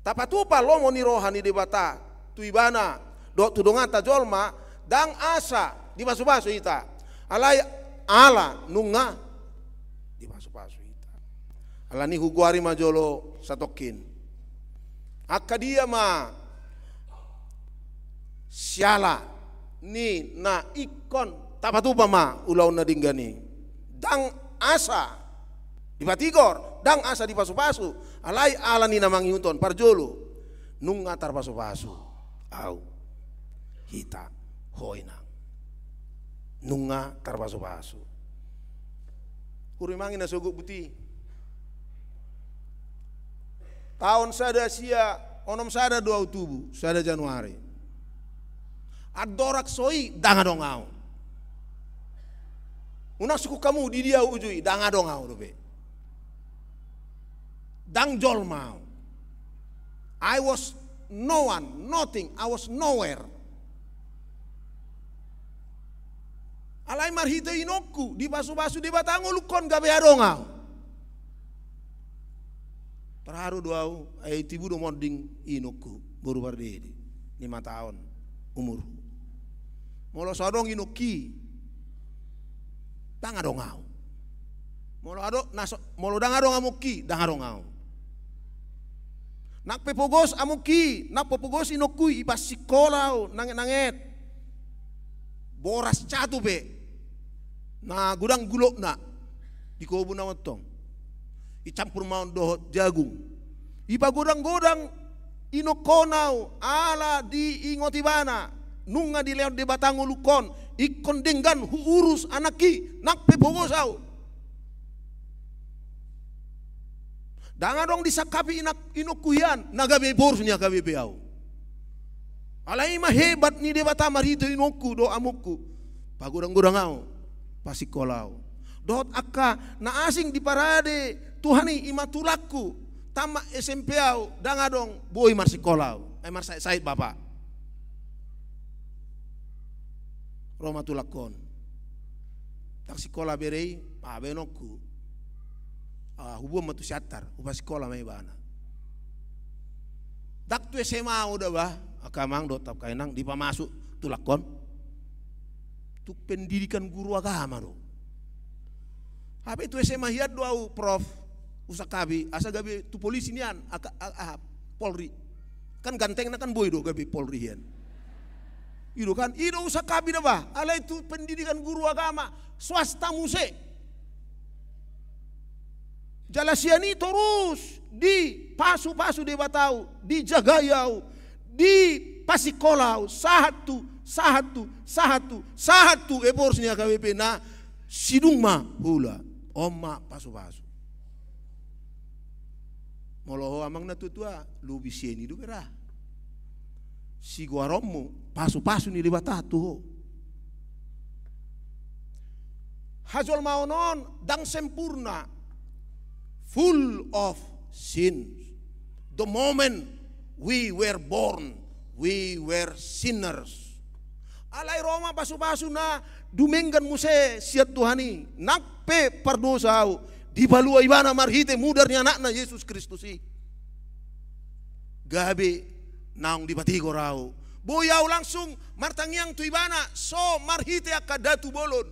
Tapatupa lomo ni roha ni Debata tu ibana dohot tu donganta jolma, ndang asa dipasupasu hita, alai ala nunga dipasupasu hita. Alani i hugoari ma jolo satongkin. Angka dia ma siala ni na ingkon tapatupa ma ulaon na denggan i. Ndang asa dipatigor, ndang asa dipasupasu, alai ala ni na mangihuthon, parjolo, nunga tarpasupasu au, hita, ho inang. Nunga tarpasupasu. Hurimangi na sogot buti. Taon sada sia onom sada do au tubu, sada Januari. Andorang so i, ndang adong au. Unang sungkun hamu di dia au uju i, ndang adong au dope. Ndang jolma au. I was no one, nothing, I was nowhere. Alai marhite inongku, dipasupasu Debata ngolungkon gabe adong au. Terharu do au, ai tibu do monding inongku, boru Pardede, lima taon umurhu. Molo so adong inongki, ndang adong au. Molo adong, na so, molo ndang adong amongki, ndang adong au. Nang pe pogos amongki, nang pe pogos inongku, ipasikola au, nanget-nanget. Boras catu pe. Na godang gulokna. Di kobun au antong. Icampur ma on dohot jagung. Ipagodang-godang inongkon au, ala diingot ibana. Nunga dilehon Debata ngolungkon, ingkon denggan huurus anakki, nang pe pogos au. Ndang adong disangkapi inak-, inongku hian, na gabe boras ni H K B P au. Alai i ma hebat ni Debata marhite inongku dohot amongku. Pagodang-godang au, pasikola au. Dohot angka na asing diparade Tuhan i, i ma tulangku. Tamat S M P au, ndang adong boi marsikola au. Ai marsahit-sahit bapa. Ro ma tulangkon. Ndang sikola bere i, baenonku. Ah, huboan ma tu Siantar, hupasikola ma ibana. Ndang tu S M A au da bah, angka amang dohot angka inang, dipamasuk tulangkon. Tu pendidikan guru agama do. Hape tu S M A hian do au, Prof, husangkapi, asa gabe tu polisi nian, aka-, a-, aha, Polri. Kan gantengna kan boi do gabe Polri hian. I do kan, i do husangkapi da bah, alai tu pendidikan guru agama, swasta muse. Jala sian i torus dipasupasu Debata au, dijagai au, dipasikola au, sahat tu, sahat tu, sahat tu, sahat tu, e boras ni H K B P na sidung ma huula, on ma pasupasu. Molo ho amang na tua-tua, lobi sian i dope ra. Sigoaronmu, pasupasu ni Debata tu ho. Hajolmaon on ndang sempurna, full of sins. The moment we were born, we were sinners. Alai ro ma pasupasu na dumenggan muse sian Tuhan i, nang pe pardosa au, dipalua ibana marhite mudar ni anakna Jesus Kristus i. Gabe naung dipatigor au, boi au langsung martangiang tu ibana, so marhite angka datu bolon.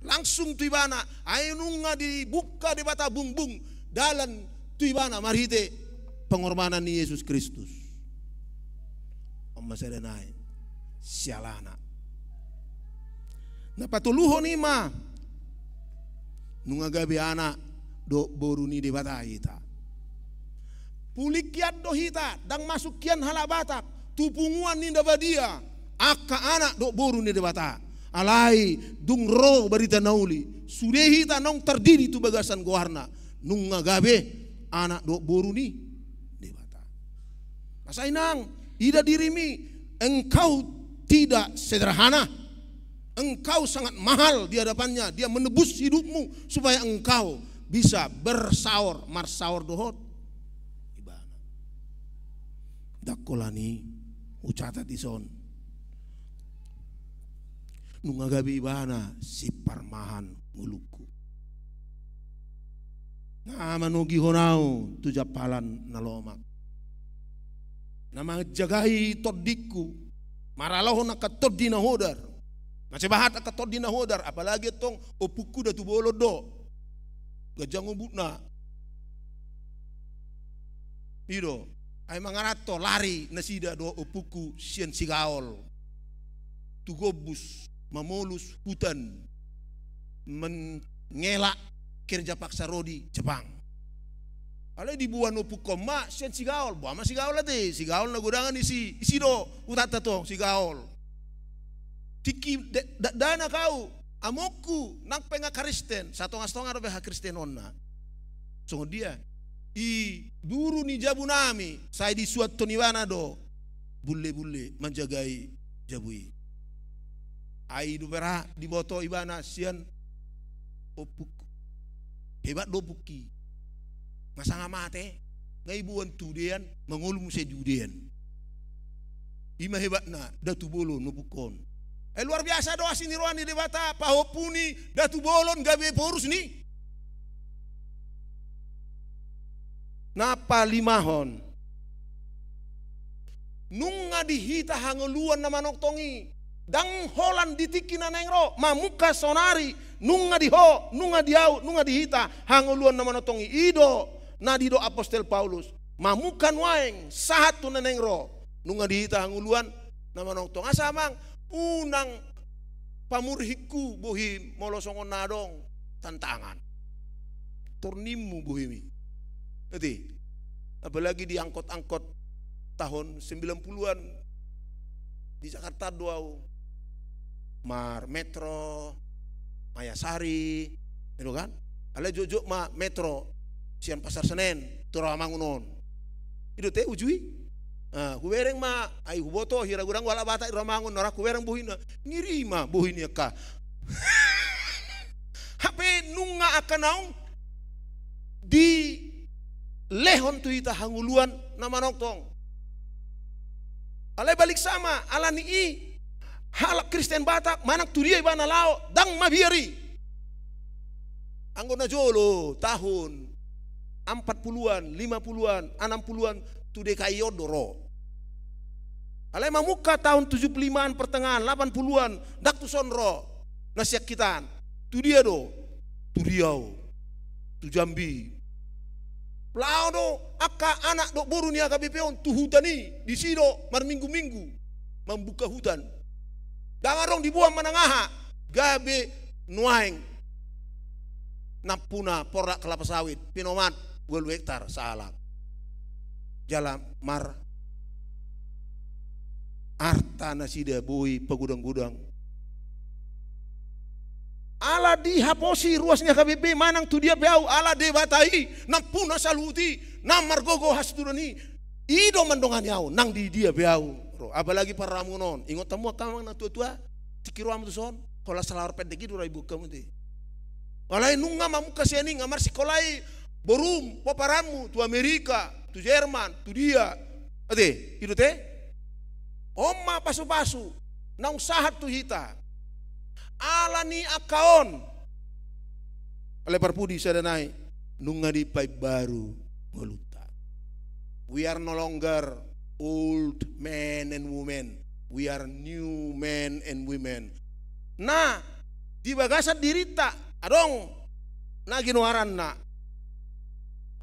Langsung tu ibana, ai nunga dibuka Debata bungbung dalan tu ibana marhite pengorbanan ni Jesus Kristus. On ma sada nai, sialana. Na patoluhon i ma, nunga gabe anak dohot boru ni Debata hita. Pulik hian do hita, ndang masuk hian halak Batak tu punguan ni na badia, angka anak dohot boru ni Debata. Alai dung ro barita na uli, sude hita naung tardidi tu bagasan goarna, nunga gabe anak dohot boru ni Debata. Masa inang, ida dirimi, engkau tidak sederhana. Engkau sangat mahal di hadapannya. Dia menebus hidupmu supaya engkau bisa bersaor, marsaor dohot Ibana. Ndang holan i, hucatat dison. Nunga gabe Ibana siparmahan ngolungku. Na manogihon au tu jampalan na lomak. Na manjagai tondingku, maralohon angka tondi na hodar. Mansai bahat angka tondi na hodar, apalagi antong ompungku Datu Bolon do. Ganjang ombutna. I do, ai mangaranto lari nasida dohot ompungku sian Sigaol tu Gobus, mamolus hutan, mengelak kerja paksa ro di Jepang. Alai diboan ompungkon ma sian Sigaol, boan ma Sigaol ate, Sigaol na godangan isi, isi do hutanta tong Sigaol. Tingki da-, da-, dakdanak au, amongku nang pe nga Kristen, satonga-satonga dope hakristenonna. Songon dia, i duru ni jabu nami, sai disuanhon ibana do bulle-bulle manjagai jabu i. Ai dope ra diboto ibana sian ompungku. Hebat do ompungki. Nga sanga mate, nga iboan tu udean, mangolu muse di udean. I ma hebatna Datu Bolon ompungkon. Eh, luar biasa do asi ni roha ni Debata, pahompu ni Datu Bolon gabe porus ni. Na palimahon. Nunga di hita hangoluan na manongtong i. Ndang holan di tingki na naeng ro, mamungka saonari, nunga di ho, nunga di au, nunga di hita hangoluan na manongtong i. I do na didok apostel Paulus. Mamungka nuaeng sahat tu na naeng ro, nunga di hita hangoluan na manongtong. Asa amang, unang pamurhikku bohim molo songon na adong tantangan. Tornimmu bohim i. Ate, apalagi di angkot-angkot tahun sembilan puluhan di Jakarta do au. Mar Metro, Mayasari, i do kan? Alai jotjot ma Metro sian Pasar Senen tu Rawamangun on. I do te uju i. Ah, hubereng ma, ai huboto hira godang halak Batak di Rawamangun, na ra hubereng bohina. Ngiri ma bohi ni angka. Hape nunga angka naung dilehon tu hita hangoluan na manongtong. Alai balik sama, ala ni i halak Kristen Batak manang tu dia ibana laho, ndang mabiar i. Anggo na jolo tahun empat puluhan, lima puluhan, enam puluhan, tu D K I on do ro. Alai mamungka tahun tujuh puluh limaan pertengahan, delapan puluhan, ndang tuson ro na sian hita an. Tu dia do? Tu Riau, tu Jambi. Laho do angka anak dohot boru ni H K B P on tu hutan i, disi do marminggu-minggu mambuka hutan. Ndang adong diboan manang aha, gabe nuaeng nampuna porlak kelapa sawit, pinomat ualu hektar sahalak. Jala mar arta nasida boi pagodang-godang. Ala dihaposi ruas ni H K B P manang tu dia pe au, ala Debata i nampuna saluhut i, na margogo hasuhuton i, i do mandongani au nang di dia pe au ro, apalagi parramun on. Ingot hamu angka amang na tua-tua, tingki rohamu tuson, holan salawar pendek i do ra iboan hamu ate. Alai nunga mamungka sian i, nga marsikola i borum, pomparanmu tu Amerika, tu Jerman, tu dia. Ate, i do te? On ma pasu-pasu naung sahat tu hita. Ala ni angka on. Alai parpudi sada nai, nunga dipaimbaru ngolunta. We are no longer old men and women. We are new men and women. Na di bagasan dirinta adong na ginoaranna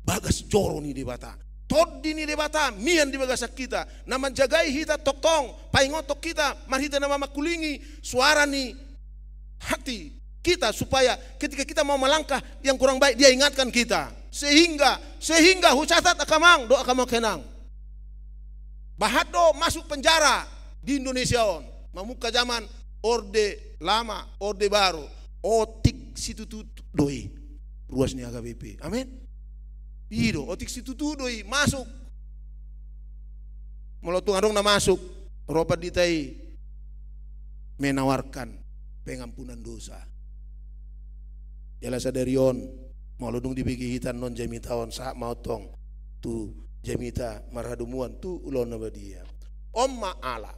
bagas joro ni Debata. Tondi ni Debata mian di bagasan hita, na manjagai hita tongtong, paingothon hita marhite na mamangkulingi suara ni hati kita, supaya ketika kita mau melangkah yang kurang baik, Dia ingatkan kita. Sehingga, sehingga hucatat angka amang dohot angka amang inang. Bahat do masuk penjara di Indonesia on. mamungka zaman Orde Lama, Orde Baru, otik situtu do i ruas ni H K B P. Amin. I do, otik situtu do i masuk. Molo tung adong na masuk, ro pandita i menawarkan pengampunan dosa. Jala sadari on, molo dung dibege hita annon jamita on, sahat ma on tong tu jamita marhadomuan tu ulaon na badia. On ma ala.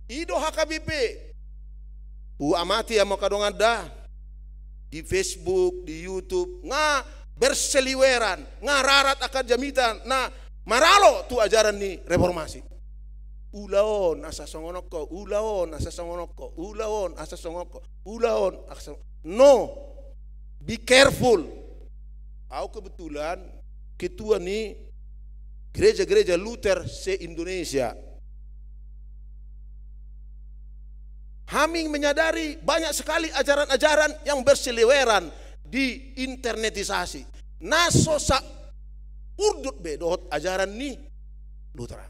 I do H K B P. Huamati hamu angka dongan da, di Facebook, di YouTube, nga berseliweran, nga rarat angka jamita na maralo tu ajaran ni reformasi. Ulaon asa songon on ho, ulaon asa songon on ho, ulaon asa songon on ho, ulaon asa songon on. No, be careful. Au kebetulan ketua ni gereja-gereja Luther se-Indonesia. Hami menyadari banyak sekali ajaran-ajaran yang berseliweran di internetisasi. Na so saurdut be dohot ajaran ni Lutheran.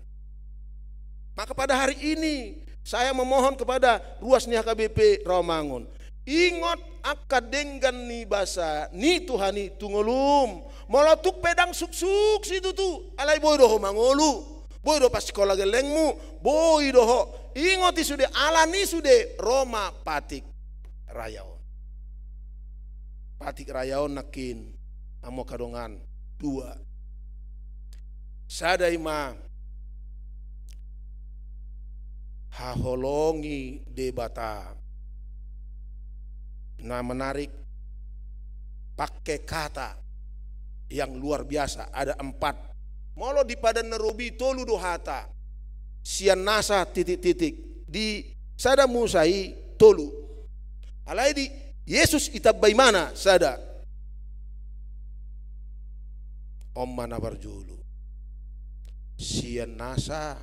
Maka pada hari ini saya memohon kepada ruas ni H K B P Rawamangun. Ingot angka denggan ni basa ni Tuhan i tu ngolum. Molo tung pe ndang suksuk situtu, alai boi do ho mangolu. Boi do pasikola gellengmu, boi do ho. Ingot i sude, alani sude ro ma patik raya on. Patik raya on nangkin, hamu angka dongan, dua. Sada i ma haholongi Debata. Na menarik, pakai kata yang luar biasa, ada empat. Molo di Padan na Robi tolu do hata. Sian nasa titik-titik. Di Sada Musa i tolu. Alai di Yesus i tamba imana sada. On ma na parjolo. Sian nasa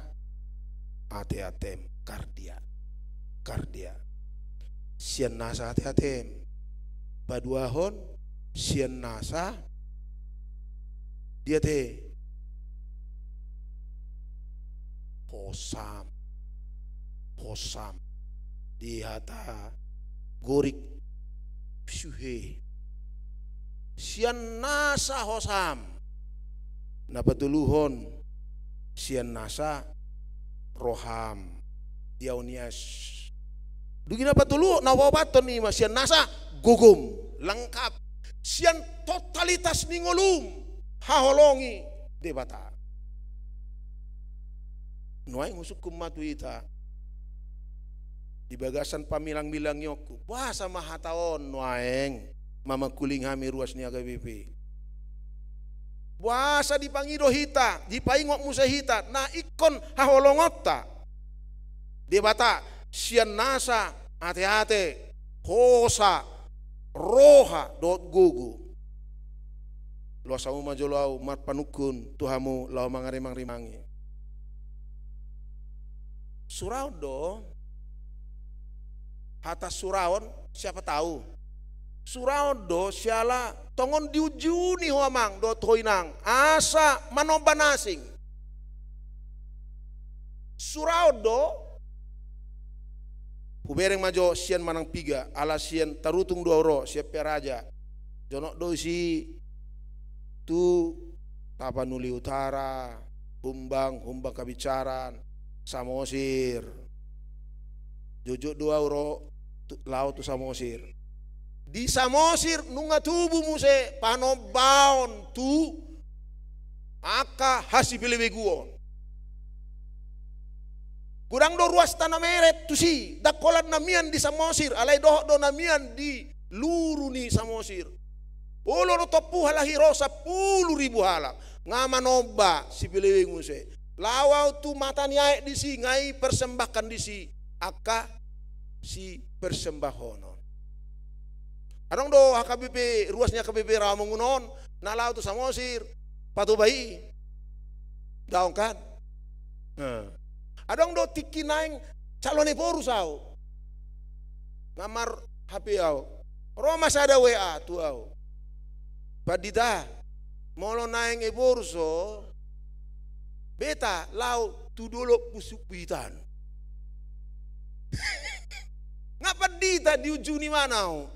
ate-atem, kardia. Kardia. Sian nasa ate-atem. Paduahon, sian nasa, dia te, hosam. Hosam. Di hata Gorik, psuche. Sian nasa hosam. Na patoluhon, sian nasa roham. Diaonias. Dung i na patoluhon, na paopathon i ma sian nasa gogom, lengkap. Sian totalitas ni ngolum, haholongi Debata. Nuaeng husungkun ma tu hita. Di bagasan pamilang-milangionku, boasa ma hata on nuaeng mamangkuling hami ruas ni H K B P. Boasa dipangido hita, dipaingot muse hita, na ingkon haholongonta Debata, sian nasa ate-ate, hosa, roha, dohot gogo. Loas hamu ma jolo au marpanungkun tu hamu laho mangarimang-rimangi. Suraon do, hata suraon, siapa tahu. Suraon do siala tongon diunjuni ho amang dohot ho inang asa manomba na asing. Suraon do, hubereng ma jo sian manang piga, ala sian Tarutung do au ro, sian Pearaja. Jonok do disi tu Tapanuli Utara, Humbang, Humbang Kabinsaran, Samosir. Jotjot do au ro tu, laho tu Samosir. Di Samosir nunga tubu muse panombaon tu angka hasipelebeguon. Godang do ruasta na meret tusi, ndang holan na mian di Samosir, alai dohot do na mian di luru ni Samosir. Olo do tompu halahi ro sampulu ribu halak. Nga manomba sipelebegu muse. Laho au tu mata ni aek disi, nga i persembahkan disi angka sipersembahonon. Adong do H K B P, ruas ni H K B P Rawamangun on, na laho tu Samosir, patoba i. Daong kan? Nah. Adong do tingki naeng calon ephorus au. Nga mar-H P au. Ro ma sada W A tu au. Pandita, molo naeng ephorus ho, beta laho tu dolok Pusuk Buhitan. Nga pandita, diujuni ma au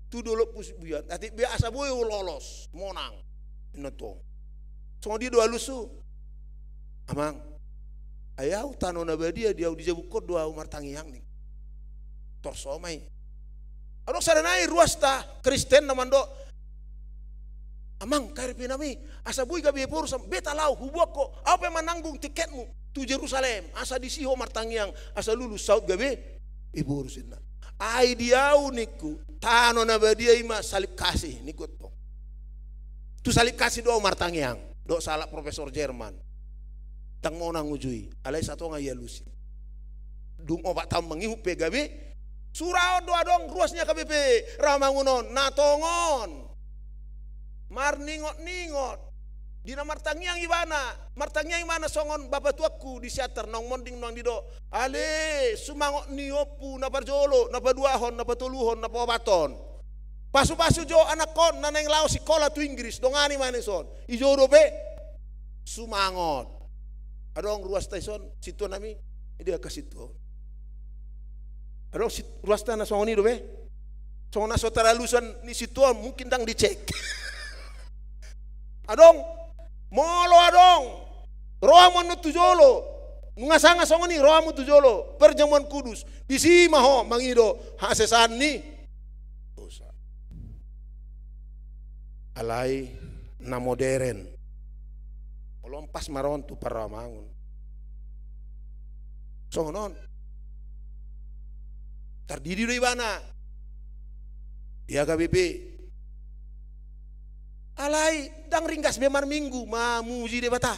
tu dolok Pusit Buhian. Atik be asa boi lolos, monang. Inna tong. Songon dia do alusu. Amang, ai au tano na badia di au, dijabungkon do au martangiang, ning. Torso ma i. Adong sada nai ruasta Kristen na mandok, "Amang, K R P nami, asa boi gabe boru sam, beta laho, huboan ho, au pe mananggung tiketmu tu Jerusalem, asa disi ho martangiang, asa lulus saut gabe boru," ninna. "Ai di au," ningku, "tano na badia i ma salib kasih," ningku tong. "Tu salib kasih do au martangiang," dok sahalak profesor Jerman. "Ndang monang uju i, alai satonga i alusi. Dung opat taon mangihut pe gabe." Sura on do adong ruas ni H K B P, Rawamangun on, na tongon marningot-ningot. Di na martangiang ibana, martangiang ibana songon bapa tuangku di Siantar, naung monding nuaeng didok, "Ale, sumangot ni ompu na parjolo, na paduahon, na patoluhon, na paopathon. Pasu-pasu jo anakkon na naeng laho sikola tu Inggris, dongani ma dison. Ijo dope sumangot." Adong ruasta dison, sintua nami, dia angka sintua on. Adong sit-, ruasta na songon i dope. Songon na so taralusan ni sintua on, mungkin ndang dicek. Adong, molo adong, ro hamu annon tu jolo. Nunga sanga songon i, ro hamu tu jolo. Perjamuan kudus. Disi ma ho mangido hasesaan ni dosa. Alai na moderen. Molo on pas ma ro on tu parrawamangun. Songon on. Tardidi do ibana di H K B P. Alai ndang ringgas be marminggu, mamuji Debata.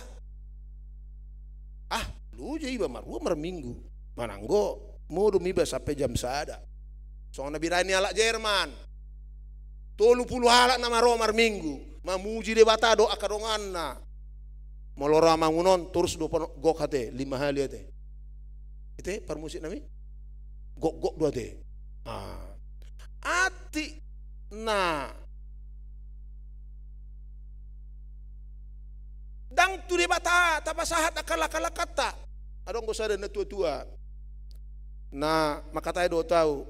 Ah, loja iba marua marminggu. Manang anggo modom iba sampe jam sada. Songon na binahen ni halak Jerman. Tolu pulu halak nama ro marminggu. Mamuji Debata dohot angka donganna. Molo Rawamangun on, torus do pon-, gok ate, lima hali ate. Ate, parmusik nami? Gok-gok do ate. Ah. Atik na ndang tu Debata tapasahat angka langka-langkanta. Adong do sada na tua-tua na mangkatai dohot au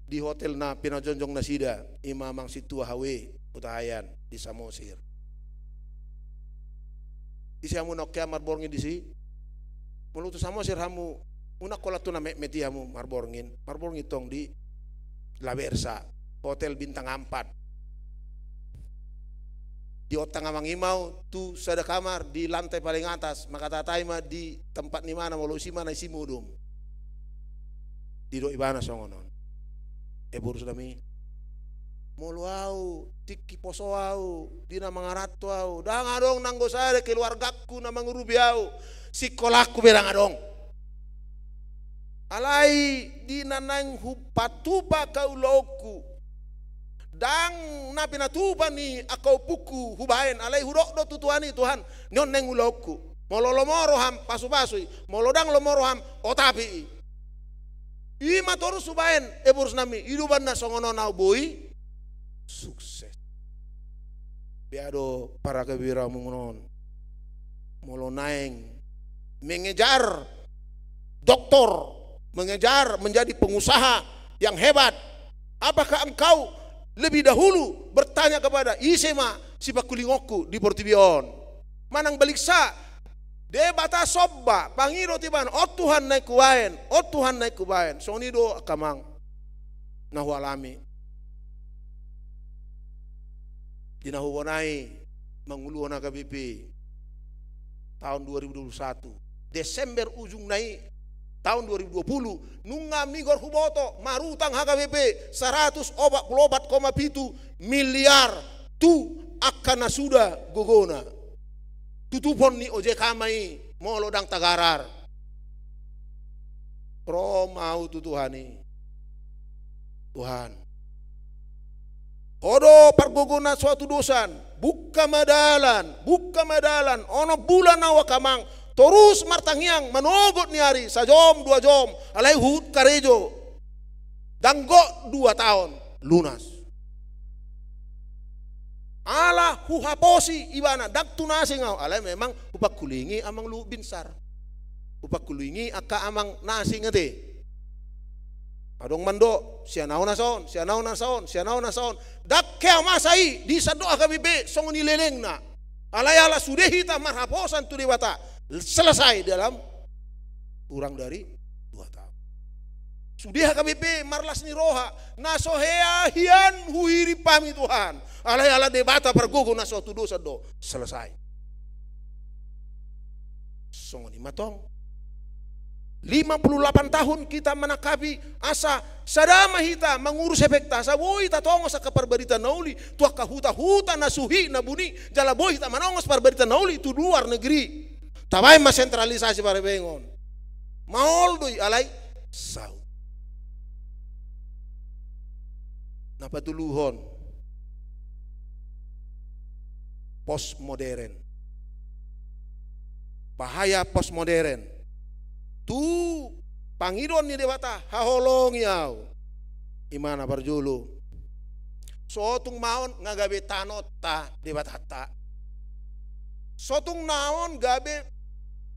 di hotel na pinajongjong nasida, ima amang sintua Hawe Hutahaean di Samosir. Ise hamu na ongkean marborngin disi? Molo tu Samosir hamu, unang holan tu na metmet i hamu marborngin. Marborngin tong di La Versa, hotel bintang empat. Diontang amang i ma au tu sada kamar di lantai paling atas, mangkatai ma di tempat ni imana, molo isi ma na isi modom. Didok ibana songon on. E boru nami, molo au, tingki poso au, di na mangaranto au, ndang adong nanggo sada keluargangku na mangurupi au, sikolangku pe ndang adong. Alai di na naeng hupatupa angka ulaonku, ndang na pinatupa ni angka ompungku hubaen, alai hudok do tu Tuhan i, Tuhan, ni on naeng ulaonku. Molo lomo roham, pasu-pasu i. Molo ndang lomo roham, otapi i. I ma torus hubaen, e boru nami, i do umbahen na songon on au boi sukses. Bea do paraka bira mungunon. Molo naeng mengejar doktor, mengejar menjadi pengusaha yang hebat, apakah engkau lebih dahulu bertanya kepada ise ma sipangkulingonku di portibi on? Manang baliksa, Debata somba, pangido tu ibana, on Tuhan naeng hubaen, on Tuhan naeng hubaen. Songon i do angka amang na hualami. Di na hubonai manguluhon H K B P taon dua ribu dua puluh satu, Desember ujungna i, taon dua ribu dua puluh, nunga migor huboto, marutang H K B P saratus opat pulu opat koma pitu miliar tu angka na suda gogona. Tutupon ni O J K ma i molo ndang tagarar. Ro ma au tu Tuhan i. Tuhan, Ho do pargogo na so hatudosan, bungka ma dalan, bungka ma dalan, onom bulan au angka amang, torus martangiang, manogot ni ari, sajom, dua jom, alai huhut karejo. Ndang gok dua taon, lunas. Ala huhaposi ibana, ndang tu na asing au, alai memang hupangkulingi amang Luhut Binsar. Hupangkulingi angka amang na asing ate. Adong mandok, sian ahu na saon, sian ahu na saon, sian ahu na saon. Ndang hea masa i, di sandok H K B P, songon i lelengna. Alai ala sude hita marhaposan tu Debata, selesai dalam kurang dari dua tahun. Sude H K B P marlas ni roha, na so hea hian huhirim hami Tuhan. Alai ala Debata pargogo na so tudosan do, selesai. Songon i ma tong. Lima puluh delapan tahun kita menangkapi asa sada ma hita mangurus efekta, asa boi tatongos angka parbarita na uli tu angka huta-huta na suhi na buni, jala boi hita manongos parbarita na uli tu luar negeri. Tabaen ma sentralisasi parhepeng on. Maol do i alai saut. Na patoluhon, postmodern. Bahaya postmodern. Tu pangidoan ni Debata, haholongi ahu. I ma na parjolo. So tung ma on nga gabe tanonta Debatanta. So tung na on gabe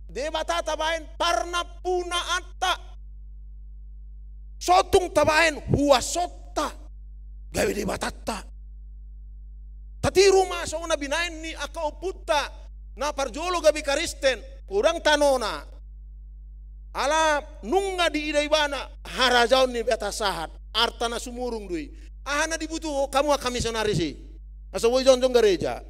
Debata tabaen parnampunaanta. So tung tabaen huasonta gabe Debatanta. Tatiru ma songon na binaen ni angka ompunta na parjolo gabe Kristen, godang tanona. Ala nunga diida ibana harajaon ni Debata sahat, arta na sumurung do i. Aha na dibutuhon hamu angka misionaris i? Asa boi jongjong gareja.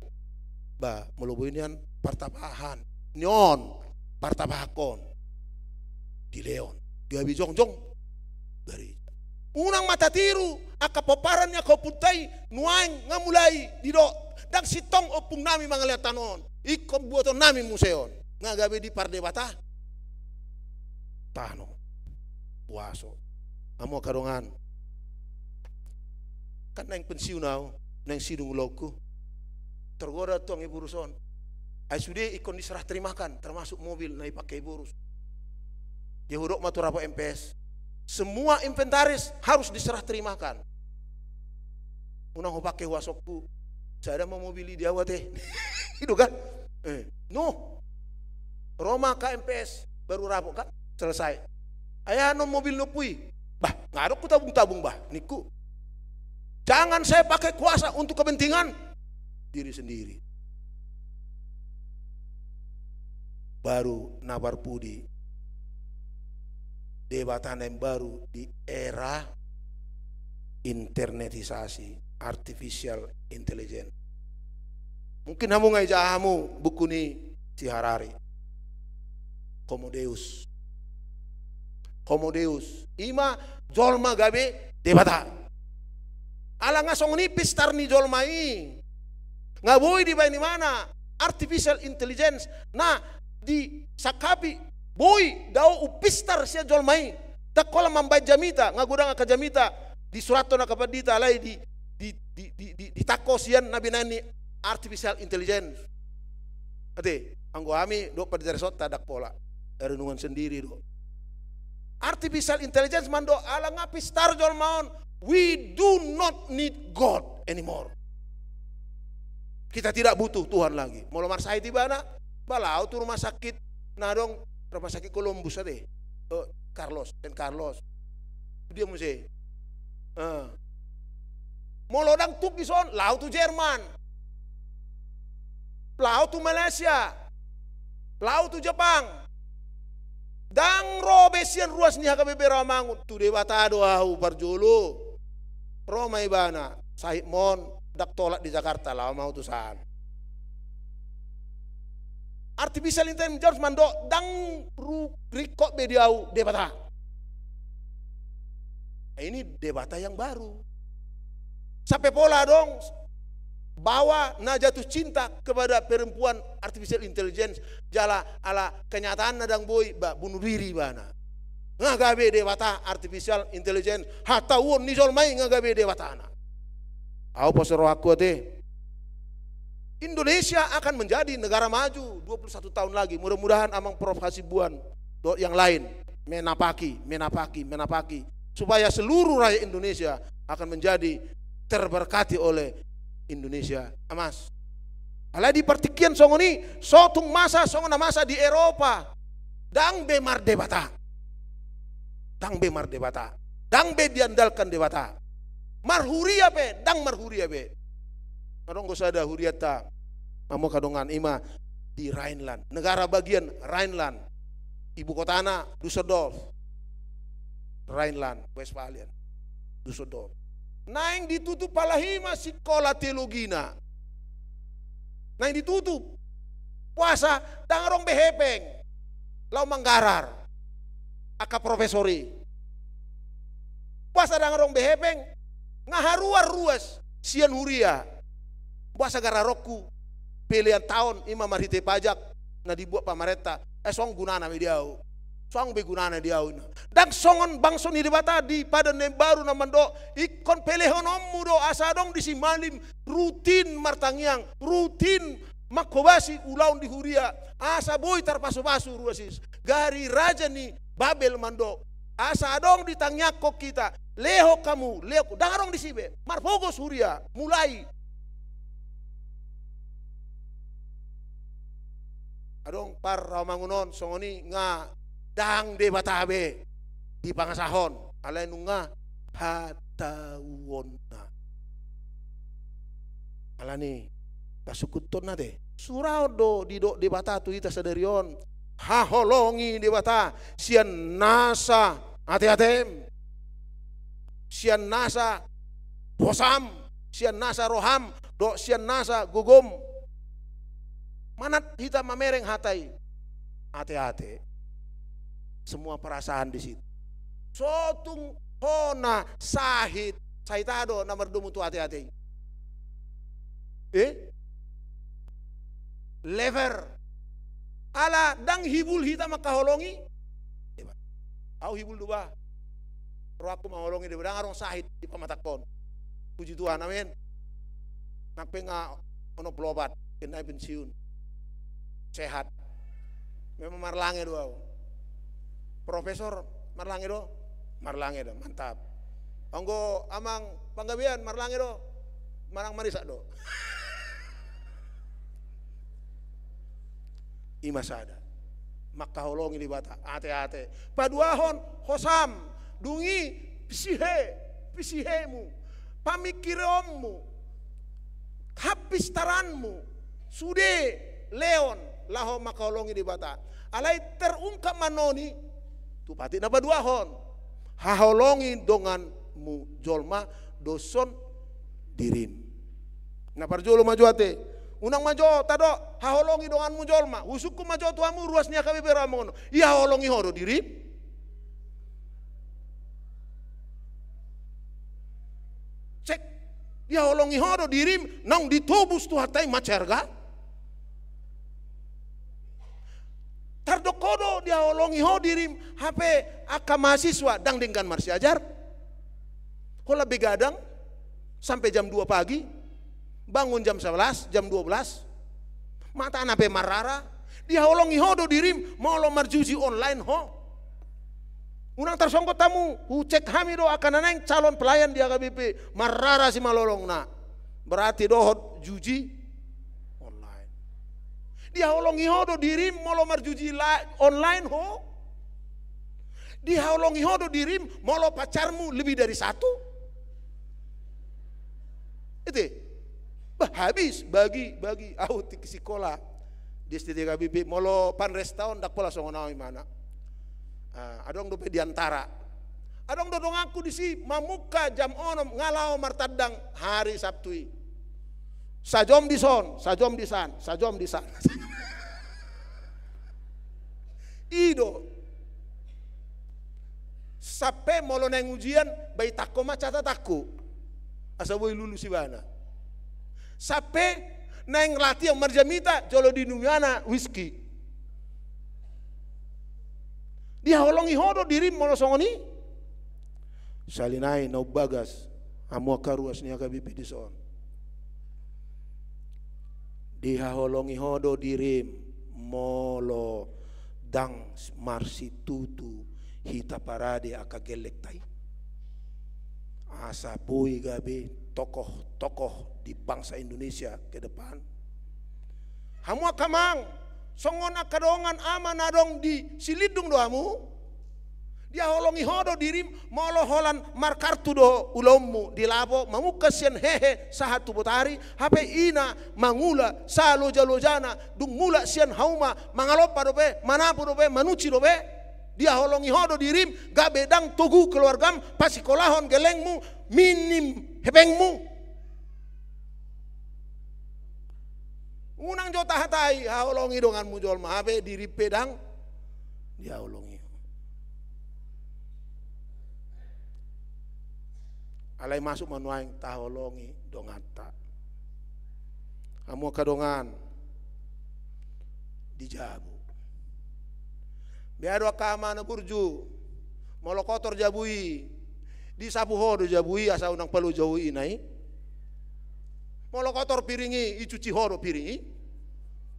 Ba, molo boi nian partambahan. Ni on, partambahan on. Dilehon. Gabe jongjong gareja. Unang ma tatiru angka pomparan ni angka ompunta i, nuaeng nga mulai didok, ndang sintong ompung nami mangalehon tano on. Ingkon buaton nami muse on. Nga gabe dipardebata tano. Huaso. Hamu angka dongan. Kan naeng pensiun ahu, naeng sidung ulaonku. Tergoda tong Ibu Rus on. Ai sude ingkon diserah terimakan, termasuk mobil na ipake Ibu Rus. Ia hudok ma tu rapat M P S. Semua inventaris harus diserah terimakan. Unang hupake huasongku. Sada ma mobil i di ahu ate. I do kan? Eh, no. Ro ma angka M P S, baru rapat kan? Selesai. Ai aha non mobil ni ompu i? Bah, nga adong hutabung-tabung bah, ningku. Jangan saya pakai kuasa untuk kepentingan diri sendiri. Baru na parpudi, Debata na imbaru di era internetisasi, artificial intelligence. Mungkin hamu nga ijaa hamu buku ni si Harari. Homo Deus. Homo Deus. I ma jolma gabe Debata. Ala nga songon i pistar ni jolma i. Nga boi dibaen ibana artificial intelligence na disangkapi boi dao umpistar sian jolma i. Ndang holan mambaen jamita, nga godang angka jamita disurathon angka pandita alai di, di, di, di, di, ditangko sian na binaen ni artificial intelligence. Ate, anggo hami dohot pandita resort ta ndang pola. Renungan sendiri do. Artificial intelligence mandok ala nga pistar jolma on. We do not need God anymore. Kita tidak butuh Tuhan lagi. Molo marsahit ibana, ba laho tu rumah sakit na adong, rumah sakit Columbus ate. Oh, Carlos, Saint Carlos. Dia muse. Ah. Molo ndang tung dison, laho tu Jerman. Laho tu Malaysia. Laho tu Jepang. Ndang ro be sian ruas ni H K B P Rawamangun, tu Debata do ahu parjolo. Ro ma ibana, sahit ma on, ndang tolap di Jakarta, laho ma ahu tu san. Artificial intelligence mandok ndang ru-, ringkot be di ahu Debata. Ini Debata yang baru. Sampe pola adong bahwa na jatuh cinta kepada perempuan artificial intelligence, jala ala kenyataanna ndang boi, ba bunuh diri ibana. Nga gabe Debata artificial intelligence, hatauon ni jolma i nga gabe debatana. Ahu pos rohangku ate. Indonesia akan menjadi negara maju dua puluh satu tahun lagi. Mudah-mudahan Amang Prof Hasibuan dohot yang lain menapaki, menapaki, menapaki, supaya seluruh rakyat Indonesia akan menjadi terberkati oleh Indonesia Emas. Alai di partingkian songon i, so tung masa songon na masa di Eropa. Ndang be mardebata. Ndang be mardebata. Ndang be diandalkan Debata. Marhuria pe, ndang marhuria be. Adong do sada hurianta, hamu angka dongan, ima di Rhineland. Negara bagian Rhineland. Ibu kotana Düsseldorf. Rhineland, Westphalian. Düsseldorf. Naeng ditutup halak i ma sikola teologina. Naeng ditutup. Boasa? Ndang adong be hepeng laho manggarar angka profesor i. Boasa ndang adong be hepeng? Nga haruar ruas sian huria. Boasa gararonku pelean taon ima marhite pajak na dibuat pamarenta. Eh, songon gunana ma i di ahu. Songon be gunana di ahu, inna. Ndang songon bangso ni Debata di Padan na Imbaru na mandok, ingkon pelehononmu do asa adong disi malim rutin martangiang, rutin manghobasi ulaon di huria, asa boi tarpasupasu ruas i. Gari raja ni Babel mandok, asa adong ditangiangkon hita, lehon hamu, lehon, ndang adong disi be, marpogos huria, mulai. Adong parrohamangunon songon i nga ndang Debata be dipangasahon, alai nunga hatauonna. Alani i, tasungkuntonna te. Suraon do didok Debata tu hita sadari on. Haholongi Debata sian nasa ateatem, sian nasa hosam, sian nasa roham, dohot sian nasa gogom. Manat hita mamereng hata i. Ateate. Semua perasaan di situ. So tung ho na sahit, sahit aha do na mardomu tu ateate i? Eh? Lever. Ala ndang hibul hita mangkaholongi. Ahu hibul do ba. Rohangku mangkaholongi Debata, ndang adong sahit di pamatangkon. Puji Tuhan, amin. Nang pe nga onom pulu opat, kena pensiun. Sehat. Memang marlange do ahu. Profesor, marlange do? Marlange do, mantap. Anggo amang Panggabean, marlange do? Manang marisak do? Ima sada. Mangkaholongi Debata, ateate. Paduahon, hosam, dung i psihe, psihemu, pamingkirionmu, hapistaranmu, sude lehon laho mangkaholongi Debata. Alai terungkap ma annon i tu patik na paduahon. Haholongi donganmu jolma, doshon dirim. Na parjolo ma jo ate. Unang ma jo tadok, haholongi donganmu jolma. Husungkun ma jo tu hamu ruas ni H K B P ra mangono. Dihaholongi ho do dirim? Cek. Dihaholongi ho do dirim, naung ditobus Tuhanta i mansai arga? Tardok ho do dihaholongi ho dirim, hape angka mahasiswa ndang denggan marsiajar? Holan begadang sampe jam dua pagi, bangun jam sebelas, jam dua belas. Matana pe marrara. Dihaholongi ho do dirim, molo marjuji online ho? Unang tarsonggot hamu, hucek hami do angka na naeng calon pelayan di H K B P, marrara simalolongna. Berarti dohot juji online. Dihaholongi ho do dirim molo marjuji la-, online ho? Dihaholongi ho do dirim molo pacarmu lebih dari satu? Ite. Bah, habis, bagi, bagi. Ahu tingki sikola di S D T H K B P, molo panresta on ndang pola songon ahu imana. Ah, adong dope di antara. Adong do donganku disi, mamungka jam onom, nga laho martandang hari Sabtu i. Sajom dison, sajom disan, sajom disan. I do. Sampe molo naeng ujian, baitangkon ma catatanku. Asa boi lulus ibana. Sampe naeng latihan marjamita, jolo diinumina whisky. Dihaholongi ho do dirim molo songon i? Sahali nai na umbagas, hamu angka ruas ni H K B P dison. Dihaholongi ho do dirim molo ndang marsitutu hita parade angka gellengta i? Asa boi gabe tokoh-tokoh di bangsa Indonesia ke depan. Hamu angka amang, songon angka dongan ama na adong di Silindung do hamu? Dihaholongi ho do dirim, molo holan markartu do ulaonmu di lapo, mamungka sian hehe sahat tu botari, hape ina mangula salojaloja-lojana, dung mulak sian hauma, mangalompa dope, manapu dope, manuci dope. Dihaholongi ho do dirim, gabe ndang togu keluargam, pasikolahon gellengmu, minim hepengmu. Unang jo tahatai, haholongi donganmu jolma, hape dirim pe ndang dihaholongi. Alai masuk ma nuaeng taholongi donganta. Hamu angka dongan di jabu. Bea do angka ama na burju, molo kotor jabu i, disapu ho do jabu i asa unang palo jabu i ina i. Molo kotor piring i, icuci ho do piring i.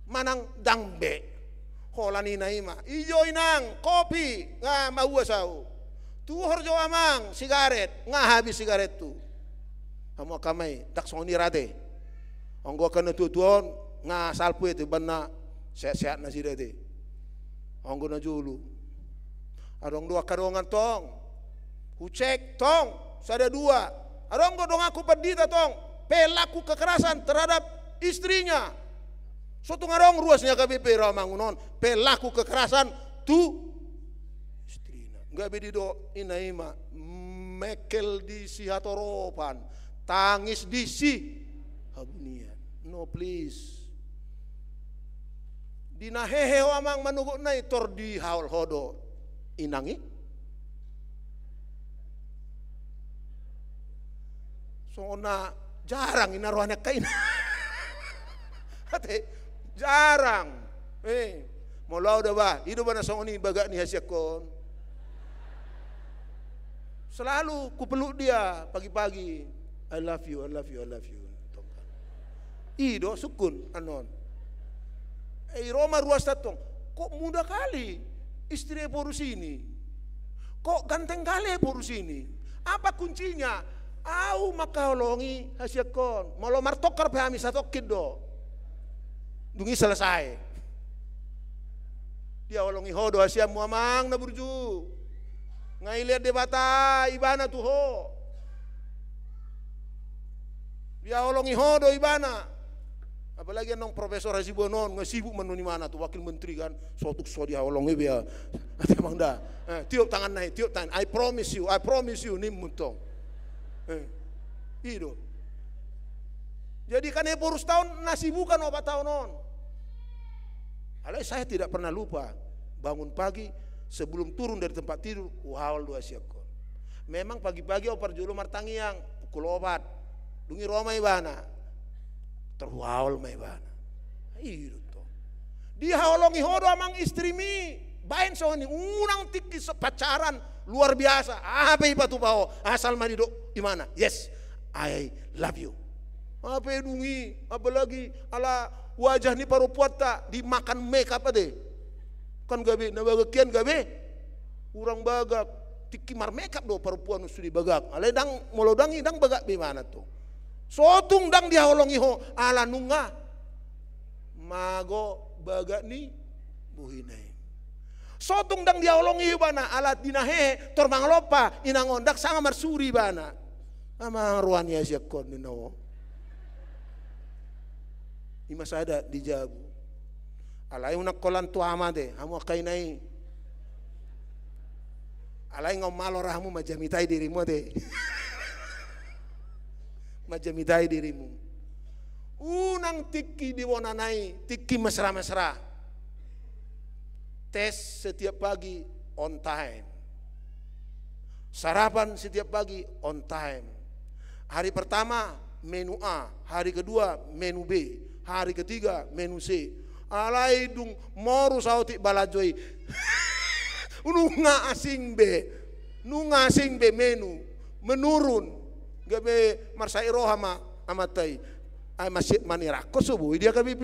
Manang ndang be. Holan ina i ma. Ijo inang, kopi, nga mauas au. Tuhor jo amang, sigaret, nga habis sigaret tu. Hamu angka ama i, ndang songon i ra ate. Anggo angka na tuatua on, nga salpu ate, umbahen na sehatsehat nasida ate. Anggo na jolo. Adong do angka dongan tong. Hucek tong, sada dua. Adong do donganku pandita tong. Pelaku kekerasan terhadap istrinya. So tung adong ruas ni H K B P Rawamangun on. Pelaku kekerasan tu istrina. Gabe didok ina i ma, mengkel di sihatoropan, tangis di sihabunian. No, please. Di na hehe ho amang manogot na i, tor dihaol ho do inang i. Songon na jarang ina roha ni angka ina. Ate, jarang. Eh, molo au da ba, i do ba na songon i bagak ni hasiangkon. Selalu kupeluk dia pagi-pagi. "I love you, I love you, I love you." I do sungkun annon. Eh, i ro ma ruas tantong. Kok muda kali istri Ephorus ini? Kok ganteng kali Ephorus ini? Apa kuncinya? Au mangkaholongi hasiangkon. Molo martongkar pe hami satongkin do. Dung i selesai. Dihaholongi ho do hasianmu amang na burju. Nga dilehon Debata ibana tu ho. Dihaholongi ho do ibana. Apalagi annon Profesor Hasibuan on, nga sibuk annon ibana tu wakil menteri kan. So tung so dihaholongi be ia. Ate amang da. Eh, tiop tangan na i, tiop tangan. "I promise you, I promise you," ninmu tong. Eh, i do. Jadi kan Ephorus ta on na sibukan opat taon on. Alai saya tidak pernah lupa, bangun pagi, sebelum turun dari tempat tidur, huhaol do hasiangkon. Memang pagi-pagi au parjolo martangiang, pukul opat. Dung i ro ma ibana. Tor huhaol ma ibana. I do tong. Dihaholongi ho do amang istrimi. Baen songon i, unang tingki so pacaran luar biasa. Aha pe dipatupa ho, asal ma didok ibana, "Yes, I love you." Hape dung i, apalagi ala wajah ni parompuanta dimakan makeup ate. Kan gabe, na bagak hian gabe hurang bagak. Tingki marmakeup do parompuan sude bagak. Alai ndang, molo ndang i ndang bagak be ibana tong. So tung ndang dihaholongi ho ala nunga mago bagak ni bohina i. So tung ndang dihaholongi ibana ala di na hehe tor mangalompa inang on, ndang sanga marsuri ibana. Amang roha ni hasiangkon ninna ho. I ma sada di jabu. Alai unang holan tu ama ate, hamu angka ina i. Alai nga umalo ra hamu manjamitai dirimu ate. Manjamitai dirimu. Unang tingki di bona na i, tingki mesra-mesra. Tes setiap pagi on time. Sarapan setiap pagi on time. Hari pertama menu A, hari kedua menu B, hari ketiga menu C. Alai dung moru saotik balanjo i, nunga asing be, nunga asing be menu, menurun. Gabe marsahit roha ma amanta i. Ai mansai manirangkon so boi di H K B P.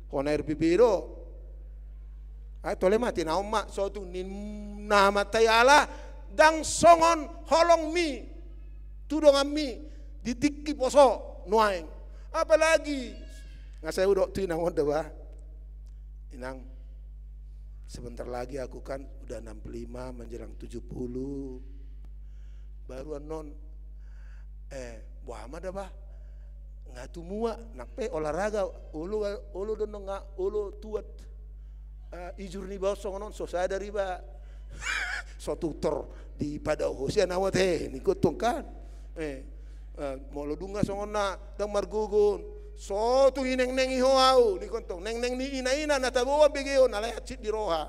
Hona R P P do. Ai tole ma, tinaon ma, so tung ninna amanta i ala ndang songon holongmi tu donganmi di tingki poso nuaeng. Apalagi nga sai hudok tu inang on da ba. Inang, Sebentar lagi aku kan udah enam puluh lima menjelang tujuh puluh. Baru annon, eh, boha ma da bah? Nga tumua, nang pe olahraga, olo, olo do annon nga, olo tuat. Eh, ijur niba on songon on, so sadar iba. So tutor di padao ho sian ahu ate, ningku tong kan. Eh, eh, molo dung nga songon na ndang margogo on, so tung inengnengi ho ahu, ningku tong, nengneng ni ina-ina na taboan begeon, alai hansit di roha.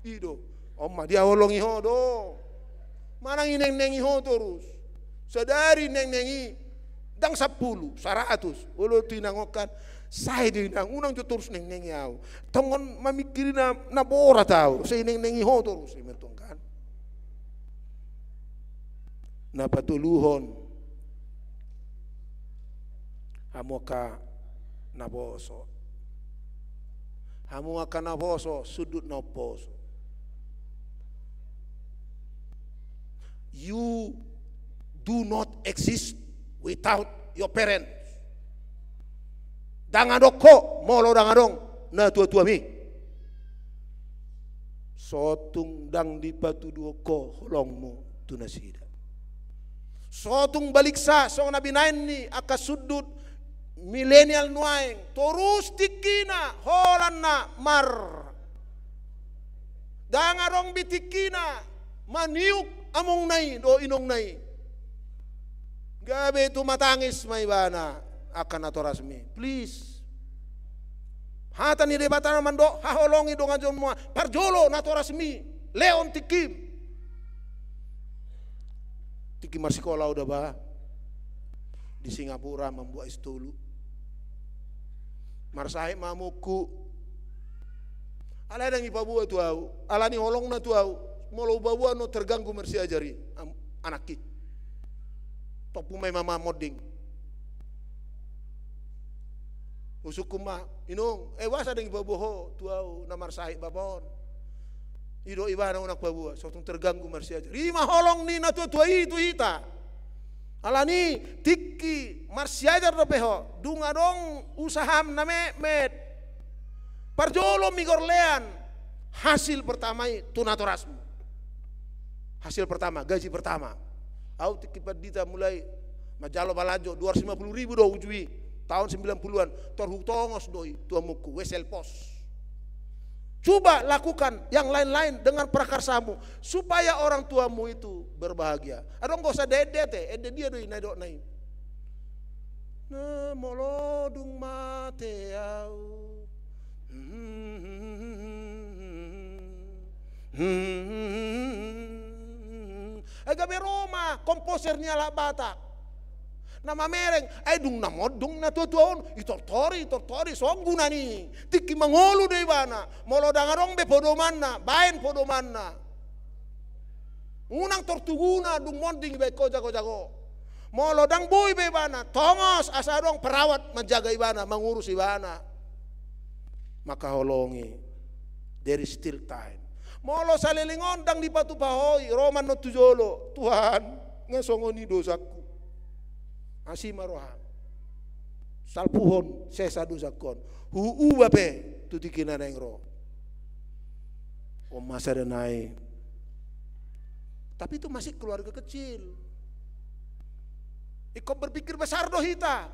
I do, on ma dihaholongi ho do. Manang inengnengi ho torus. Sadari nengnengi, ndang sampulu, saratus. Olo tu inang on kan, sai do inang, unang jo torus nengnengi ahu. Tongon mamingkiri na, na borat ahu, sai nengnengi ho torus, ima tong kan. Na patoluhon, hamu angka naposo. Hamu angka naposo, sundut na umposo. You do not exist without your parents. Ndang adong ho molo ndang adong natuatuami. So tung ndang dipatuduhon ho holongmu tu nasida. So tung baliksa songon na binahen ni angka sundut milenial nuaeng, torus tingkina holan na mar. Ndang adong be tingkina maniuk amongna i dohot inongna i. Gabe tumatangis ma ibana angka natorasmi. Please. Hata ni Debata na mandok, haholongi donganmu, parjolo natorasmi, lehon tingkim. Tingki marsikola ahu da bah, di Singapura mambuat S tolu. Marsahit ma amongku. Alai ndang dipaboa tu ahu, alani holongna tu ahu, molo hupaboa annon terganggu marsiajar i, am-, anakki. Tompu ma i ma monding. Husungkun ma, inong, eh, boasa ndang dipaboa ho tu ahu na marsahit bapa on? Didok ibana unang paboa, so tung terganggu marsiajar. I ma holong ni natuatua i tu hita. Alani tingki marsiajar dope ho, dung adong usaham na metmet, parjolo migor lean hasil pertama i tu natorasmu. Hasil pertama, gaji pertama. Ahu tingki pandita mulai manjalo balanjo dua ratus lima puluh ribu do uju i, taon sembilan puluhan, tor hutongos do i tu amongku, wesel pos. Coba lakukan yang lain-lain dengan prakarsamu, supaya orang tuamu itu berbahagia. Adong do sada ende ate, ende dia do i na didokna i? Na molo dung mate ahu. Ai gabe ro ma komposer ni halak Batak na mamereng, ai dung na monding natuatua on, itortori, itortori, songon guna ni. Tingki mangolu do ibana, molo ndang adong be podomanna, baen podomanna. Unang tor tu guna dung monding iba ingkon jago-jago. Molo ndang boi be ibana, tongos asa adong perawat manjaga ibana, mangurus ibana. Mangkaholongi. There is still time. Molo saleleng on ndang dipatupa ho i, ro ma annon tu jolo, Tuhan, nga songon i dosangku. Asi ma roham. Salpuhon sesa dosangkon. Huuba pe tu tingki na naeng ro. On ma sada nai. Tapi itu masih keluarga kecil. Ingkon berpikir besar do hita.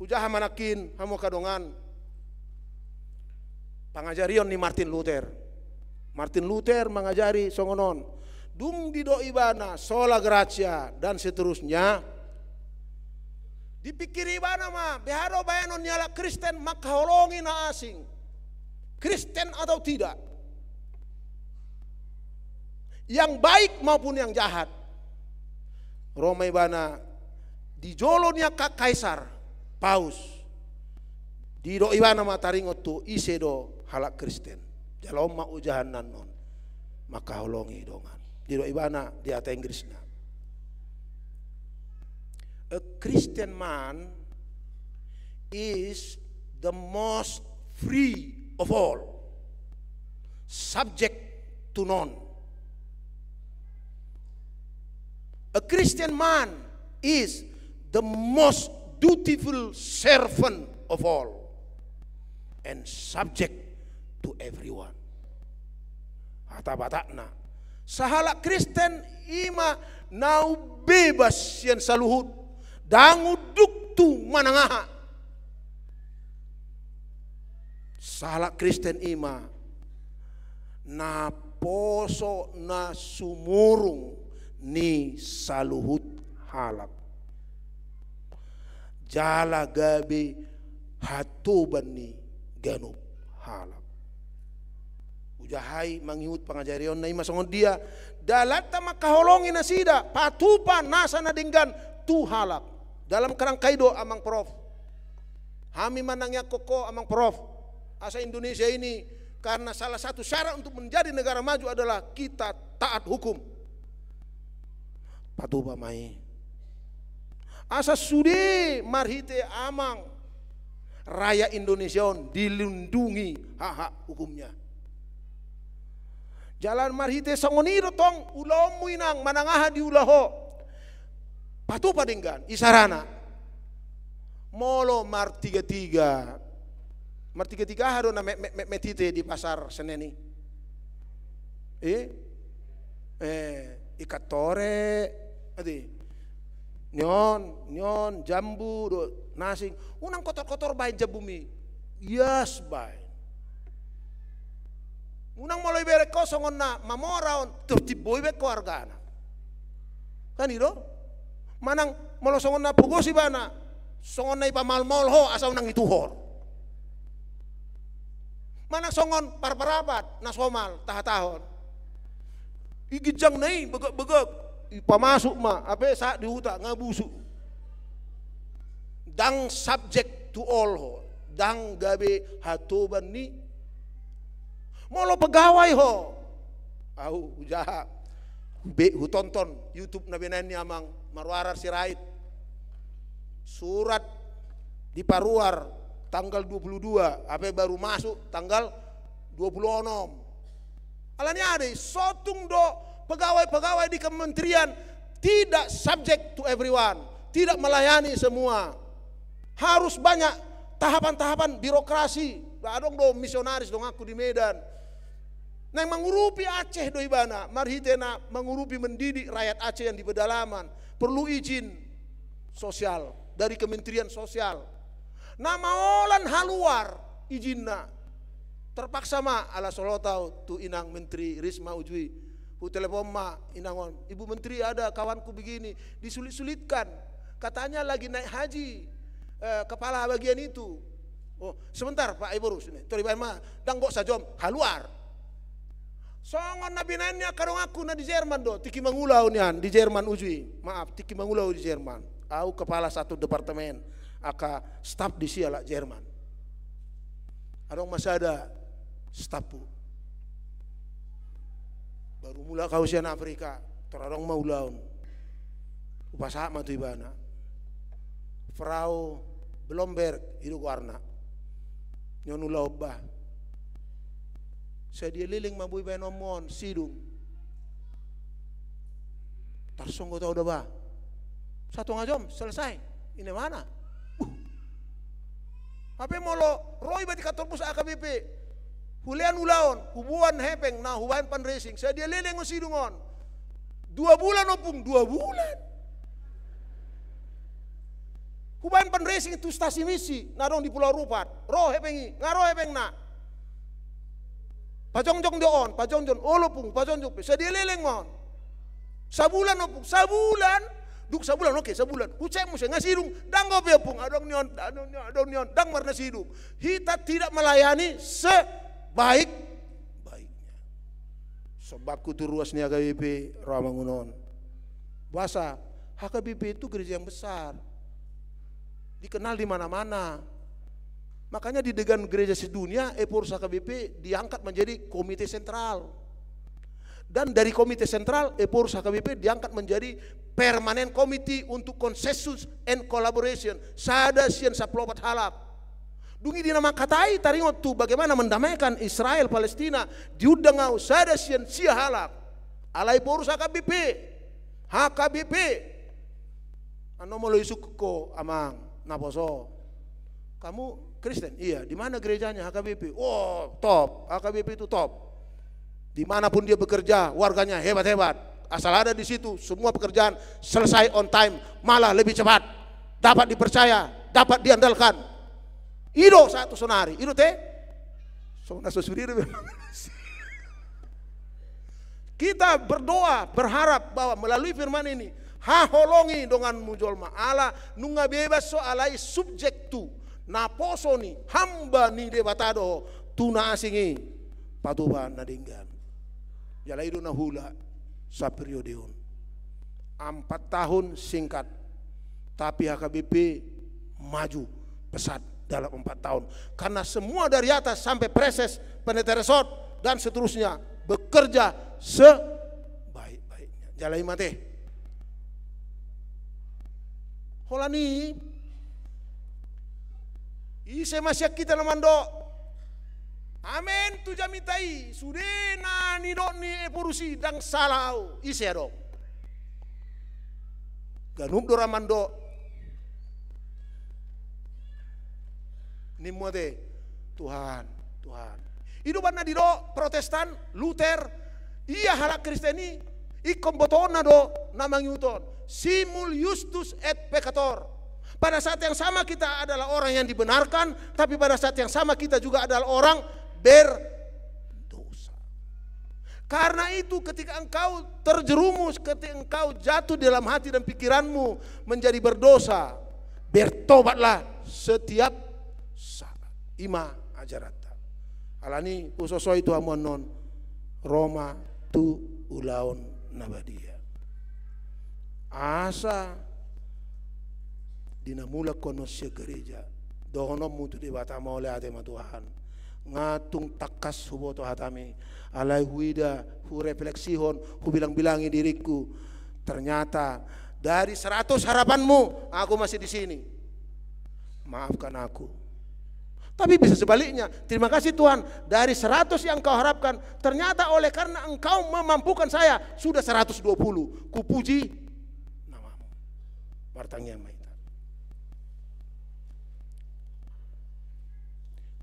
Hujaha ma nangkin, hamu angka dongan. Pangajarion ni Martin Luther. Martin Luther mangajari songon on. Dung didok ibana sola gratia dan seterusnya, dipikiri ibana ma, beha do baenon ni halak Kristen mangkaholongi na asing, Kristen atau tidak, yang baik maupun yang jahat. Ro ma ibana di jolo ni angka kaisar, paus. Didok ibana ma taringot tu ise do halak Kristen. Jala on ma ojahanna annon. Mangkaholongi dongan. Didok ibana di hata Inggrisna, a Christian man is the most free of all, subject to none. A Christian man is the most dutiful servant of all and subject to everyone. Hata Batakna, sahalak Kristen i ma na umbebas sian saluhut, ndang unduk tu manang aha. Sahalak Kristen i ma na poso na sumurung ni saluhut halak, jala gabe hatoban ni ganup halak. Hujaha i mangihut pangajarionna i ma songon dia dalanta mangkaholongi nasida patupa nasa na denggan tu halak. Dalam kerangka i do, Amang Prof. Hami manangiangkon ho, Amang Prof, asa Indonesia ini, karena salah satu syarat untuk menjadi negara maju adalah kita taat hukum. Patupa ma i, asa sude marhite amang, rakyat Indonesia on dilindungi hak-hak hukumnya. Jala marhite songon i do tong ulaonmu, Inang, manang aha diula ho, patupa denggan. Isarana, molo martigatiga, martigatiga aha do na met-, met-, met-, met hite di Pasar Senen i? Eh? Eh, ikan tore, ate. Nion, nion, jambu, do, na asing. Unang kotor-kotor baen jambumi. Ias baen. Unang molo ibereng ho songon na mamora on, tertib boi baen ho argana. Kan i do? Manang molo songon na pogos ibana, songon na ipamaol-maol ho, asa unang ituhor. Manang songon parparapat na somal, tahatahon. I ginjangna i begak-begak, ipamasuk ma, hape sahat di huta, nga busuk. Ndang subject to all ho, ndang gabe hatoban ni. Molo pegawai ho, ahu hujaha, be hutonton YouTube na binaen ni Amang Marwarar Sirait. Surat diparuar tanggal dua puluh dua, hape baru masuk tanggal dua puluh onom. Alani aha do i? Sotung do pegawai-pegawai di kementerian tidak subject to everyone, tidak melayani semua. Harus banyak tahapan-tahapan birokrasi. Adong do misionaris donganku di Medan. Naeng mangurupi Aceh do ibana, marhite na mangurupi, mendidik rakyat Aceh yang di pedalaman. Perlu izin sosial dari Kementerian Sosial. Na maolan haluar izinna. Terpaksa ma, ala so lot au tu inang Menteri Risma uju i. Hutelepon ma inang on, "Ibu Menteri, ada kawanku begini, disulit-sulitkan. Katanya lagi naik haji, eh, kepala bagian itu." "Oh, sebentar, Pak, ibu urus ini." Tor ibaen ma, ndang gok sajom, haluar. Songon na binaen ni angka donganku na di Jerman do, tingki mangula au nian di Jerman uju i. Maaf, tingki mangula au di Jerman. Au kepala satu departemen, angka staf di siala Jerman. Adong ma sada stafku. Baru mulak au sian Afrika, tor adong ma ulaon. Hupasahat ma tu ibana. Frau Blomberg, i do goarna. Nion ulaon bah. Sadia leleng ma boi baenonmu on, sidung. Tarsonggot au da bah. Satonga jom, selesai. Ini mana? Buh. Hape molo ro iba di kantor pos A K B P, hulean ulaon, huboan hepeng, na hubaen fundraising, sadia leleng on sidung on. Dua bulan ompung, dua bulan. Hubaen fundraising tu stasi misi na adong di Pulau Rupat. Ro hepeng i, nga ro hepengna. Pajongjong do on, pajongjong, olo ompung, pajongjong pe. Sadia leleng ma on. Sabulan ompung, sabulan. Dung sabulan, oke, sabulan. Hucek muse, nga sidung, ndang dope ompung. Adong nion, adong nion, adong nion, ndang marna sidung. Hita tidak melayani sebaik-baiknya. Sombangku tu ruas ni H K B P, ro amang unon. Bahasa, H K B P itu gereja yang besar. Dikenal di mana-mana. Makanya di degan gereja sedunia, Ephorus H K B P diangkat menjadi komite sentral. Dan dari komite sentral, Ephorus H K B P diangkat menjadi permanent committee untuk consensus and collaboration. Sada sian sampulu opat halak. Dung i di na mangkatai, taringot tu bagaimana mendamaikan Israel Palestina, diundang au sada sian sia halak. Alai Ephorus H K B P. H K B P. Annon molo isungkun ho, amang, naposo. Kamu Kristen, iya. Di mana gerejanya? H K B P. Oh, top. H K B P itu top. Di mana pun dia bekerja, warganya hebat-hebat. Asal ada di situ, semua pekerjaan selesai on time, malah lebih cepat. Dapat dipercaya, dapat diandalkan. I do sahat tu sonari, i do te. Songon na so sude do memang. Kita berdoa, berharap bahwa melalui firman ini, haholongi donganmu jolma. Ala nunga bebas so, alai subject to, naposo ni, hamba ni Debata do ho tu na asing i, patupa na denggan. Jala i do na huula saperiode on. Empat tahun singkat, tapi H K B P maju pesat dalam empat tahun. Karena semua dari atas sampai preses, penetaresot, dan seterusnya bekerja sebaik-baiknya. Jala i ma te. Holan i, ise ma sian hita na mandok amen tu jamita i, sude na nidok ni Ephorus i, ndang sala au, ise adong? Ganup do ra mandok. Nimmu ate, Tuhan, Tuhan. I do umbahen na didok Protestan, Luther, ia halak Kristen i, ingkon botoonna do na mangihut on. Simul iustus et peccator. Pada saat yang sama kita adalah orang yang dibenarkan, tapi pada saat yang sama kita juga adalah orang berdosa. Karena itu, ketika engkau terjerumus, ketika engkau jatuh di dalam hati dan pikiranmu menjadi berdosa, bertobatlah setiap saat. I ma ajaranta. Alani i, husosoi tu hamu annon, ro ma tu ulaon na badia. Asa di na mulak ho annon sian gareja, dohononmu tu Debata, mauliate ma Tuhan. Nga tung tangkas huboto hatami, alai huida, hurefleksihon, hubilangbilangi diringku. Ternyata dari seratus harapanmu, aku masih di sini. Maafkan aku. Tapi bisa sebaliknya, terima kasih Tuhan, dari seratus yang kau harapkan, ternyata oleh karena engkau memampukan saya, sudah seratus dua puluh. Kupuji namamu. Martangiang ma hita.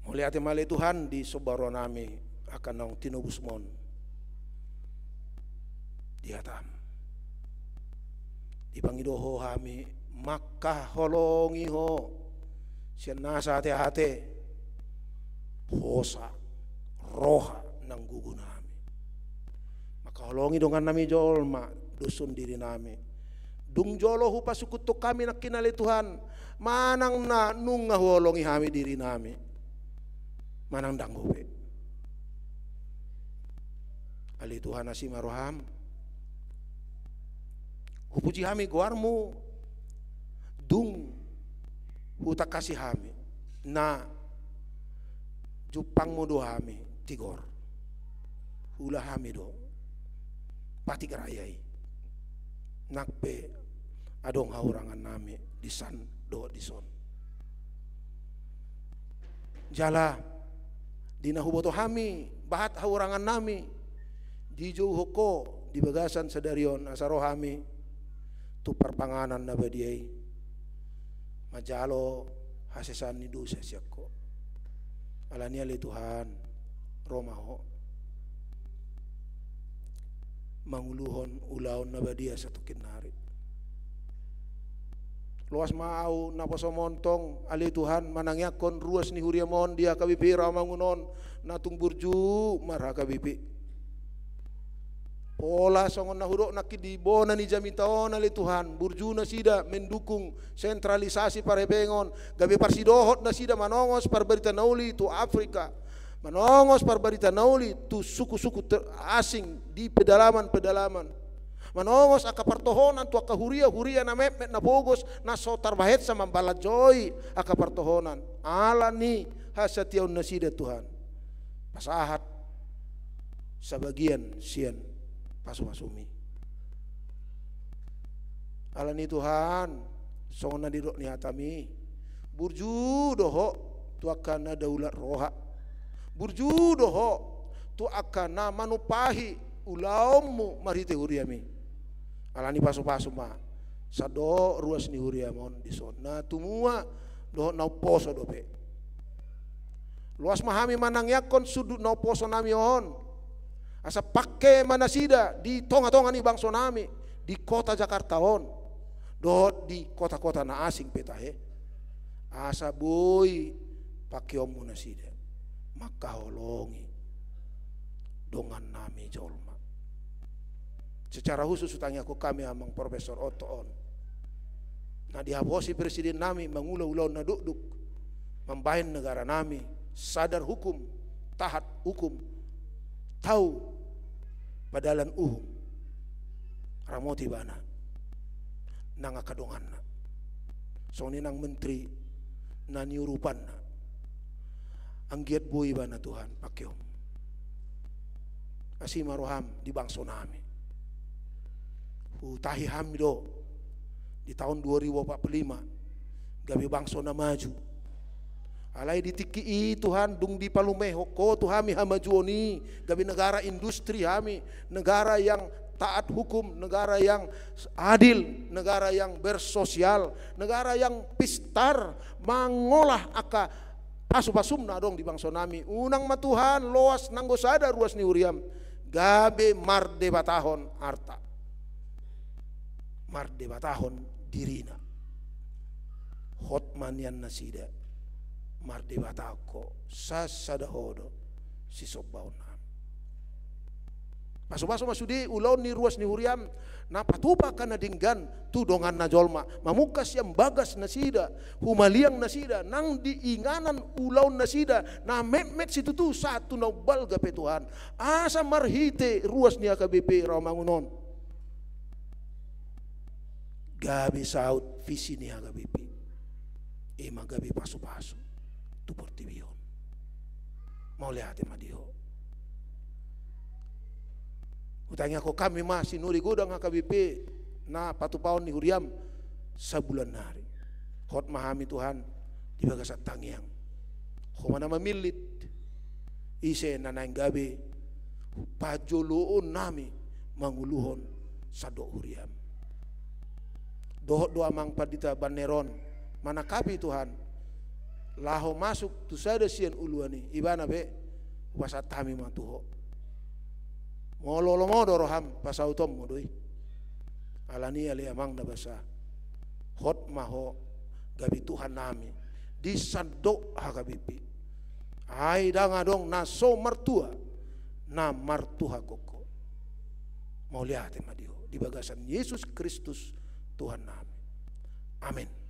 Mauliate ma ale Tuhan di somba rohanami angka naung tinobusmon di hatam. Dipangido ho hami mangkaholongi ho sian nasa ateate, hosa, roha nang gugunami. Mangkaholongi dongannami jolma, doshon dirinami. Dung jolo hupasungkun hami nangkin ale Tuhan, manang na nunga huholongi hami dirinami, manang ndang dope. Ale Tuhan, asi ma roham. Hupuji hami goarmu, dung hutangkasi hami, na jumpangmu do hami tigor. Huula hami do patik raya i, nang pe adong hahurangannami disan dohot dison. Jala di na huboto hami bahat hahurangannami, dijouhon ho di bagasan sadari on, asa ro hami tu parpanganan na badia i, manjalo hasesaan ni dosa sian ho. Alani i ale Tuhan, ro ma ho manguluhon ulaon na badia satongkin nari. Loas ma ahu naposom on tong, ale Tuhan, manangiangkon ruas ni huriam on di H K B P Rawamangun on, na tung burju mar-H K B P. Pola songon na hudok nangkin di bona ni jamita on, ale Tuhan, burju nasida mendukung sentralisasi parhepengon, gabe parsidohot nasida manongos parbarita na uli tu Afrika, manongos parbarita na uli tu suku-suku ter-, asing di pedalaman-pedalaman. Manongos angka partohonan tu angka huria-huria na metmet na pogos, na so tarbahensa mambalanjoi angka partohonan. Alani hasatiaon nasida, Tuhan, pasahat sabagian sian pasupasum i. Alani i Tuhan, songon na nidok ni hatami, burju do ho tu angka na daulat roha. Burju do ho tu angka na manumpahi ulaonmu marhite huriami. Alani i pasupasu ma sandok ruas ni huriam on dison, na tumua dohot na umposo dope. Loas ma hami manangiangkon sundut na umposo nami on. Asa pangke ma nasida di tonga-tonga ni bangso nami, di kota Jakarta on, dohot di kota-kota na asing pe tahe. Asa boi pangkeonmu nasida mangkaholongi dongan nami jolma. Secara khusus hutangiangkon hami amang Profesor Otto on, na dihaposi presiden nami mangula ulaon na dokdok, mambahen negara nami sadar hukum, taat hukum, tau padalan uhum. Ramoti ibana nang angka donganna, songon i nang menteri na niurupanna. Anggiat boi ibana Tuhan pangkeonmu. Asi ma roham di bangso nami. Hutahi hami do di taon dua ribu opat pulu lima gabe bangso na maju. Alai di tingki i Tuhan, dung dipalumehon Ho tu hami hamajuon i, gabe negara industri hami, negara yang taat hukum, negara yang adil, negara yang bersosial, negara yang pistar mangolah angka pasu-pasum na adong di bangso nami. Unang ma Tuhan loas nanggo sada ruas ni huriam gabe mardebatahon arta, mardebatahon dirina. Hot ma nian nasida mardebatahon Ho, sasada Ho do sisombaon nami. Pasu-pasu ma sude ulaon ni ruas ni huriam, na patupa angka na denggan tu donganna jolma, mamungka sian bagas nasida, humaliang nasida nang di inganan ulaon nasida na metmet situtu sahat tu na umbalga pe Tuhan. Asa marhite ruas ni H K B P Rawamangun on gabe saut visi ni H K B P, i ma gabe pasu-pasu tu portibi on. Mauliate ma di Ho. Hutangiangkon hami ma sinuri godang H K B P na patupaon ni huriam sabulan nari. Hot ma hami Tuhan di bagasan tangiang. Ho ma na mamillit ise na naeng gabe pajoloon nami manguluhon sandok huriam. Dohot do amang pandita Banner on manangkapi Tuhan, laho masuk tu sada sian uluan i, ibana pe hupasahat hami ma tu Ho. Molo lomo do roham, pasautonmu do i. Alani i ale amang na basa, hot ma Ho gabe Tuhan nami di sandok H K B P. Ai ndang adong na so martua na martuhahon Ho. Mauliate ma di Ho di bagasan Jesus Kristus Tuhan nami. Amen.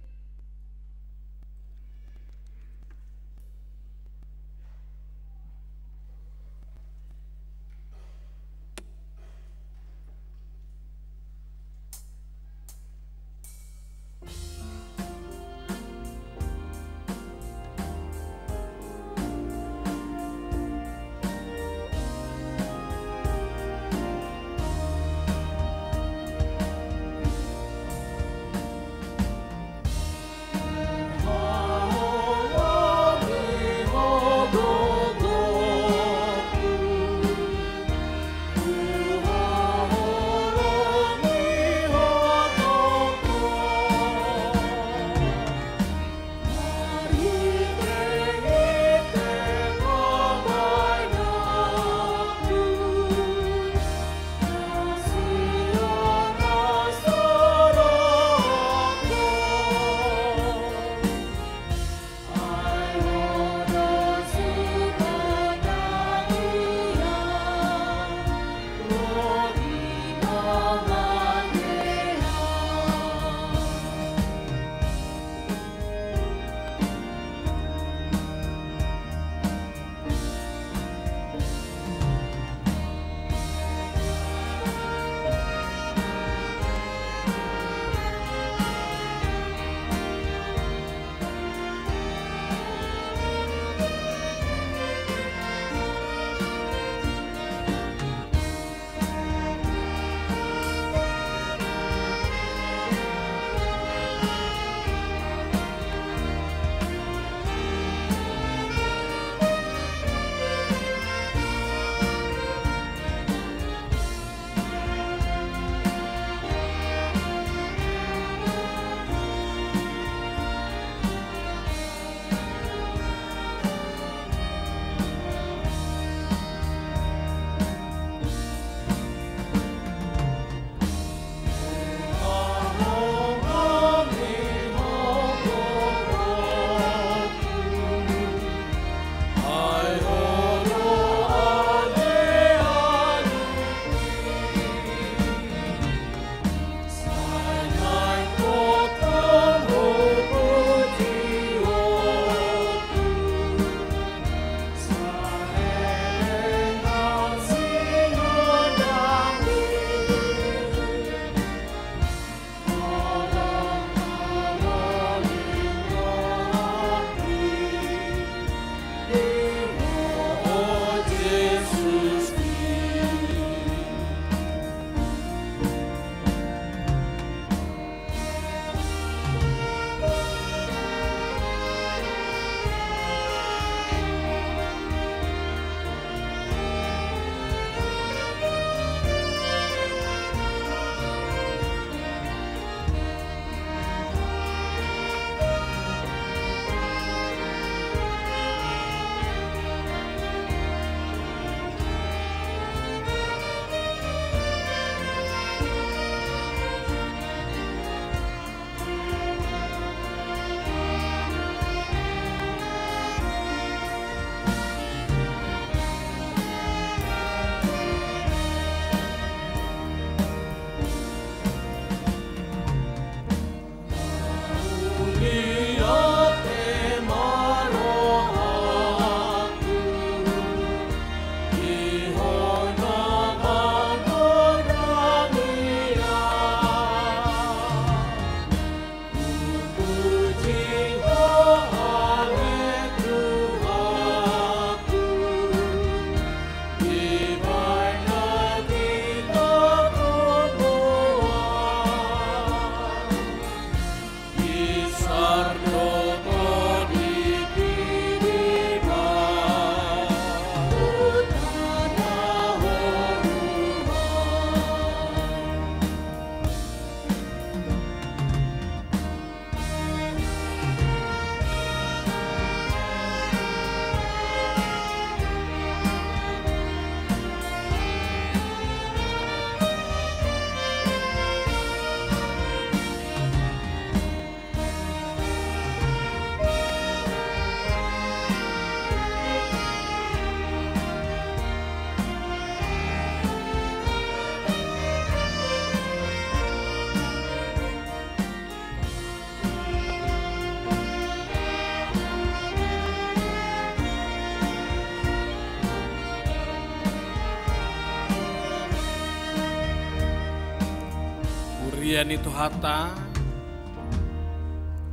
Ia ni Tuhanta,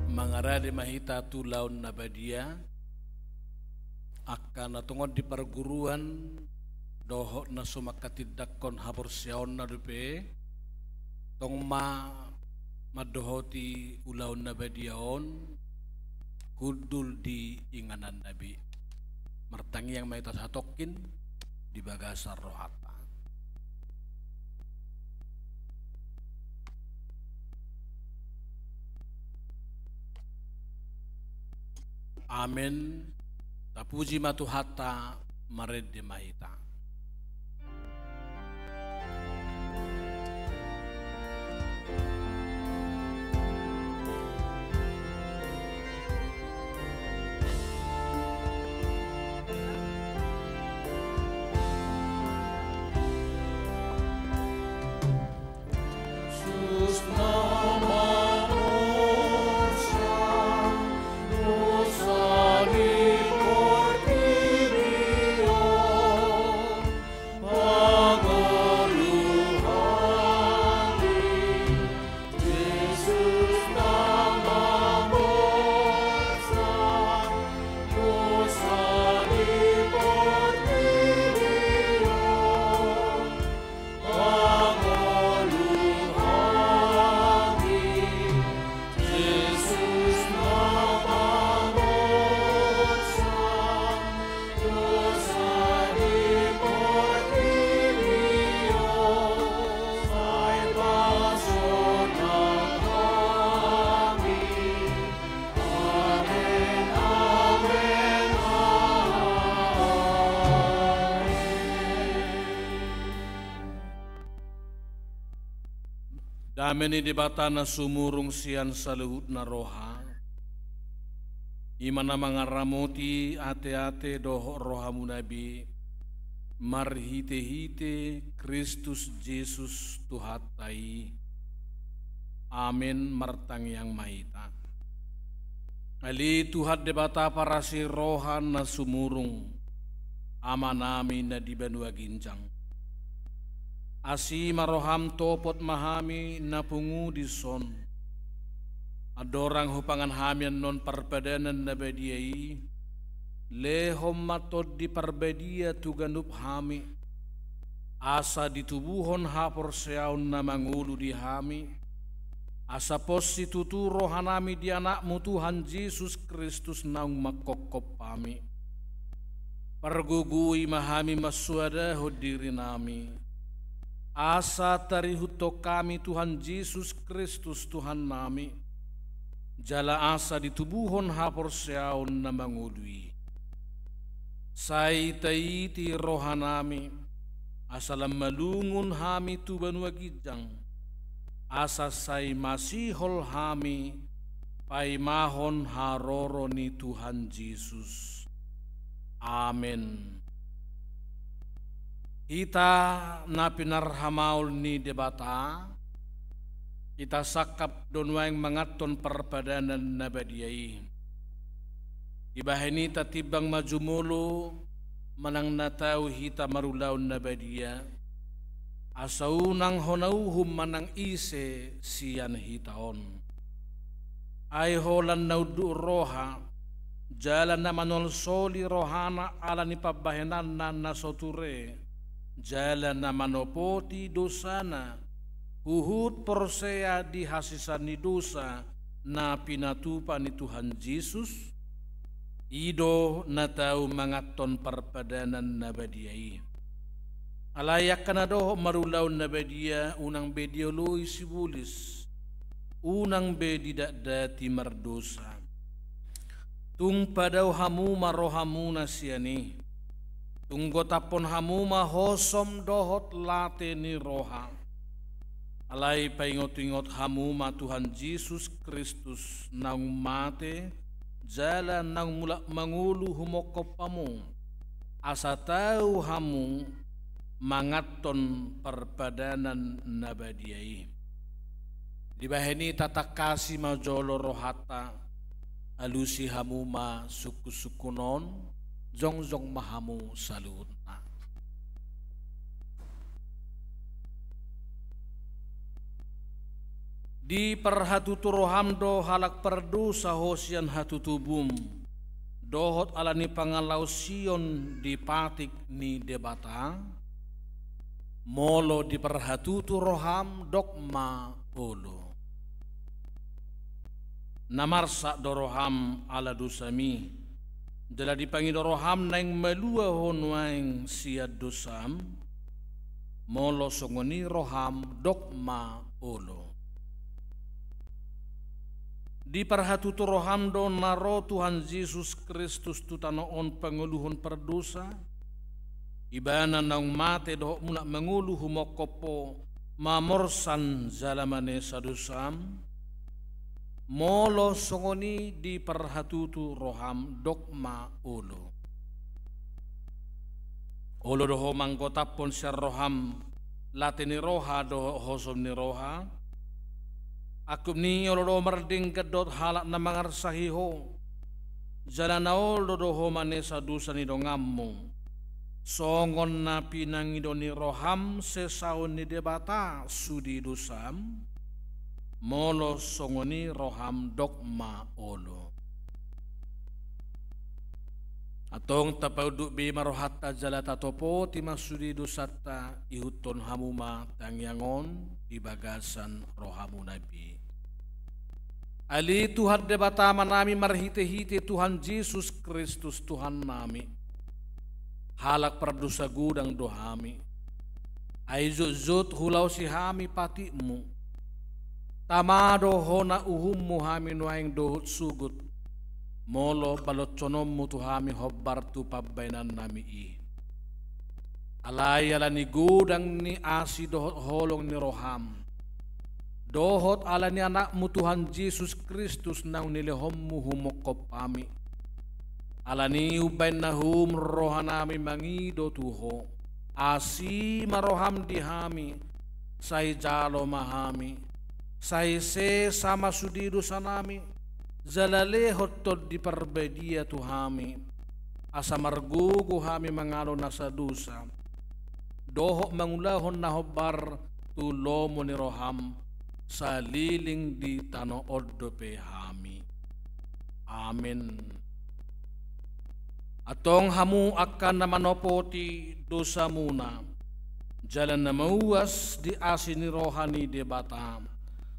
mangarade ma hita tu ulaon na badia, angka na tongon di parguruan, dohot na so mangkatindangkon haporseaonna dope, tong ma mandohoti ulaon na badia on, hundul di ingananna be. Martangiang ma hita satongkin di bagasan rohanta. Amen. Tapuji ma Tuhanta, marende ma hita. Dame ni Debata na sumurung sian saluhutna roha, i ma na mangaramoti ateate dohot rohamuna be, marhitehite Kristus Jesus Tuhanta i. Amen. Martangiang ma hita. Ale Tuhan Debata parasi roha na sumurung, Amanami na di banua ginjang, asi ma roham, topot ma hami na pungu dison. Andorang hupangan hami annon parpadanan na badia i, lehon ma Tondi Parbadia tu ganup hami, asa ditubuhon haporseaon na mangolu di hami, asa pos situtu rohanami di Anakmu Tuhan Jesus Kristus naung manghophop hami. Pargogoi ma hami mansoadahon dirinami, asa tarihuthon hami Tuhan Jesus Kristus Tuhannami, jala asa ditubuhon haporseaon na mangolu i. Sai taiti rohanami, asa lam malungun hami tu banua ginjang, asa sai masihol hami paimahon haroro ni Tuhan Jesus. Amen. Hita na pinarhamaol ni Debata, hita sangkap do nuaeng manganhon parpadanan na badia i. Dibahen i tatimbang ma jumolo manang na tau hita marulaon na badia, asa unang hona uhum manang ise sian hita on. Ai holan na unduk roha, jala na manolsoli rohana ala ni pambahenanna na so ture, jala na manopoti dosana, huhut porsea di hasesaan ni dosa na pinatupa ni Tuhan Jesus, i do na tau manganhon parpadanan na badia i. Alai angka na dohot marulaon na badia, unang be dioloi sibolis, unang be didatdati mardosa. Tung padao hamu ma rohamuna sian i. Tung gotaphon hamu ma hosom dohot late ni roha. Alai paingotingot hamu ma Tuhan Jesus Kristus naung mate, jala naung mulak mangolu humophop hamu, asa tau hamu manganhon parpadanan na badia i. Dibahen i tatangkasi ma jolo rohanta, alusi hamu ma sungkunsungkun on, jongjong ma hamu saluhutna. Diparhatutu roham do halak pardosa ho sian hatutubum, dohot ala ni pangalaosion di patik ni Debata? Molo diparhatutu roham, dok ma olo. Na marsak do roham ala dosami, jala dipangido roham naeng malua ho nuaeng sian dosam? Molo songon i roham, dok ma olo. Diparhatutu roham do na ro Tuhan Jesus Kristus tu tano on pangoluhon pardosa, Ibana naung mate dohot mulak mangolu humongkop ho mamorsan jala manesa dosam? Molo songon i diparhatutu roham, dok ma olo. Olo do ho manggotaphon sian roham late ni roha dohot hosom ni roha? Angkup ni i, olo do ho mardenggan dohot halak na mangarsahi ho, jala na olo do ho manesa dosa ni donganmu, songon na pinangido ni roham sesaon ni Debata sude dosam? Molo songon i roham, dok ma olo. Antong tapaunduk be ma rohanta jala tatopoti ma sude dosanta, ihuthon hamu ma tangiang on di bagasan rohamuna be. Ale Tuhan Debata Amanami, marhitehite Tuhan Jesus Kristus Tuhannami, halak pardosa godang do hami. Ai jotjot hulaosi hami patikmu. Tama do hona uhummu hami nuaeng dohot sogot, molo baloshononmu tu hami hombar tu pambahenannami i. Alai ala ni godang ni asi dohot holong ni roham, dohot ala ni Anakmu Tuhan Jesus Kristus naung nilehonmu humongkop hami, ala ni i umbahen na hum rohanami mangido tu ho, asi ma roham di hami, sai jalo ma hami, sai sesa ma sude dosanami, jala lehon Tondi Parbadia tu hami, asa margogo hami mangalo nasa dosa, dohot mangulahon na hombar tu lomo ni roham, saleleng di tano on dope hami. Amen. Antong hamu angka na manopoti dosamuna, jala na mauas di asi ni roha ni Debata,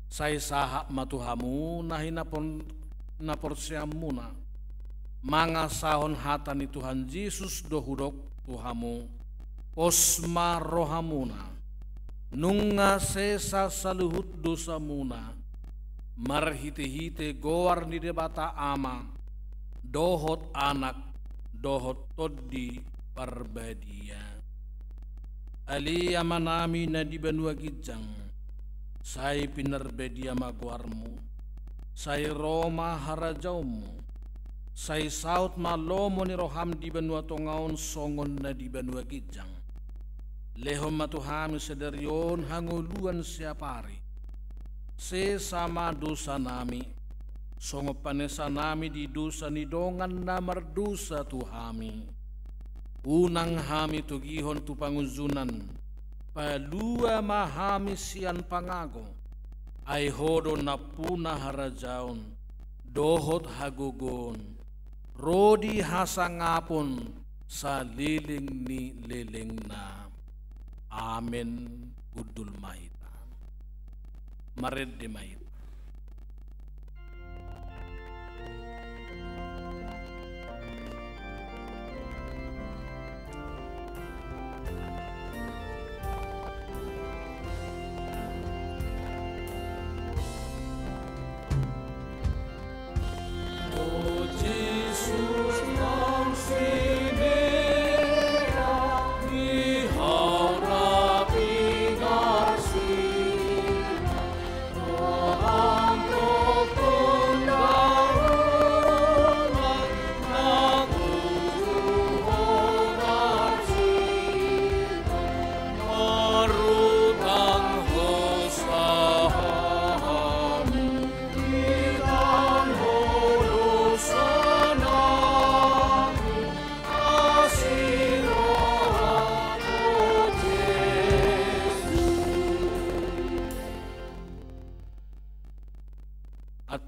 sai sahat ma tu hamu na hinapon-, na porseaonmuna, mangasahon hata ni Tuhan Jesus do hudok tu hamu: Pos ma rohamuna. Nunga sesa saluhut dosamuna, marhitehite goar ni Debata Ama, dohot Anak, dohot Tondi Parbadia. Ale Amanami na di banua ginjang, sai pinarbadia ma goarmu, sai ro ma harajaonmu, sai saut ma lomo ni roham di banua tonga on songon na di banua ginjang. Lehon ma tu hami sadari on hangoluan siapari. Sesa ma dosanami, songon panesanami di dosa ni dongan na mardosa tu hami. Unang hami togihon tu pangunjunan, palua ma hami sian pangago, ai ho do nampuna harajaon, dohot hagogoon, ro di hasangapon, saleleng ni lelengna. Amen. Hundul ma hita. Marende ma hita.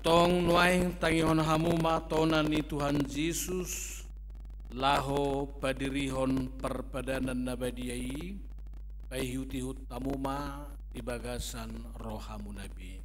Antong nuaeng tangihon hamu ma tona ni Tuhan Jesus, laho padirihon parpadanan na badia i, paihutihut hamu ma di bagasan rohamuna be.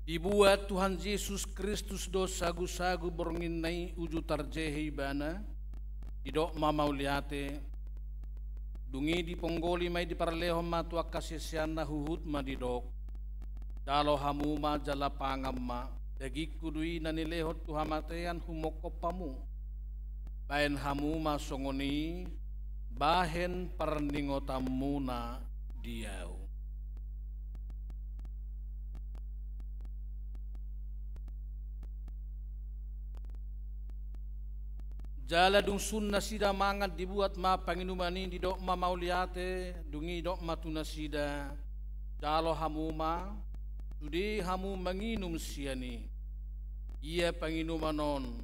Dibuat Tuhan Jesus Kristus do sagusagu bornginna i uju tarjehe Ibana, didok ma mauliate, dung i diponggoli ma i, diparlehon ma tu angka siseanna, huhut ma didok: Jalo hamu ma jala pangan ma, dagingku do i na nilehon tu hamatean humongkop hamu. Bahen hamu ma songon i, bahen parningotanmuna di ahu. Jala dung sun nasida mangan, dibuat ma panginuman i, didok ma mauliate, dung i didok ma tu nasida: Jalo hamu ma, sude hamu manginum sian i. Ia panginuman on,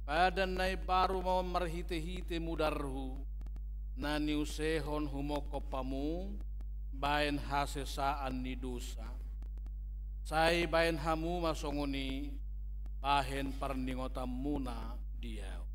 padan na imbaru ma on marhitehite mudarhu, na niusehon humongkop hamu bahen hasesaan ni dosa. Sai bahen hamu ma songon i, bahen parningotanmuna di ahu.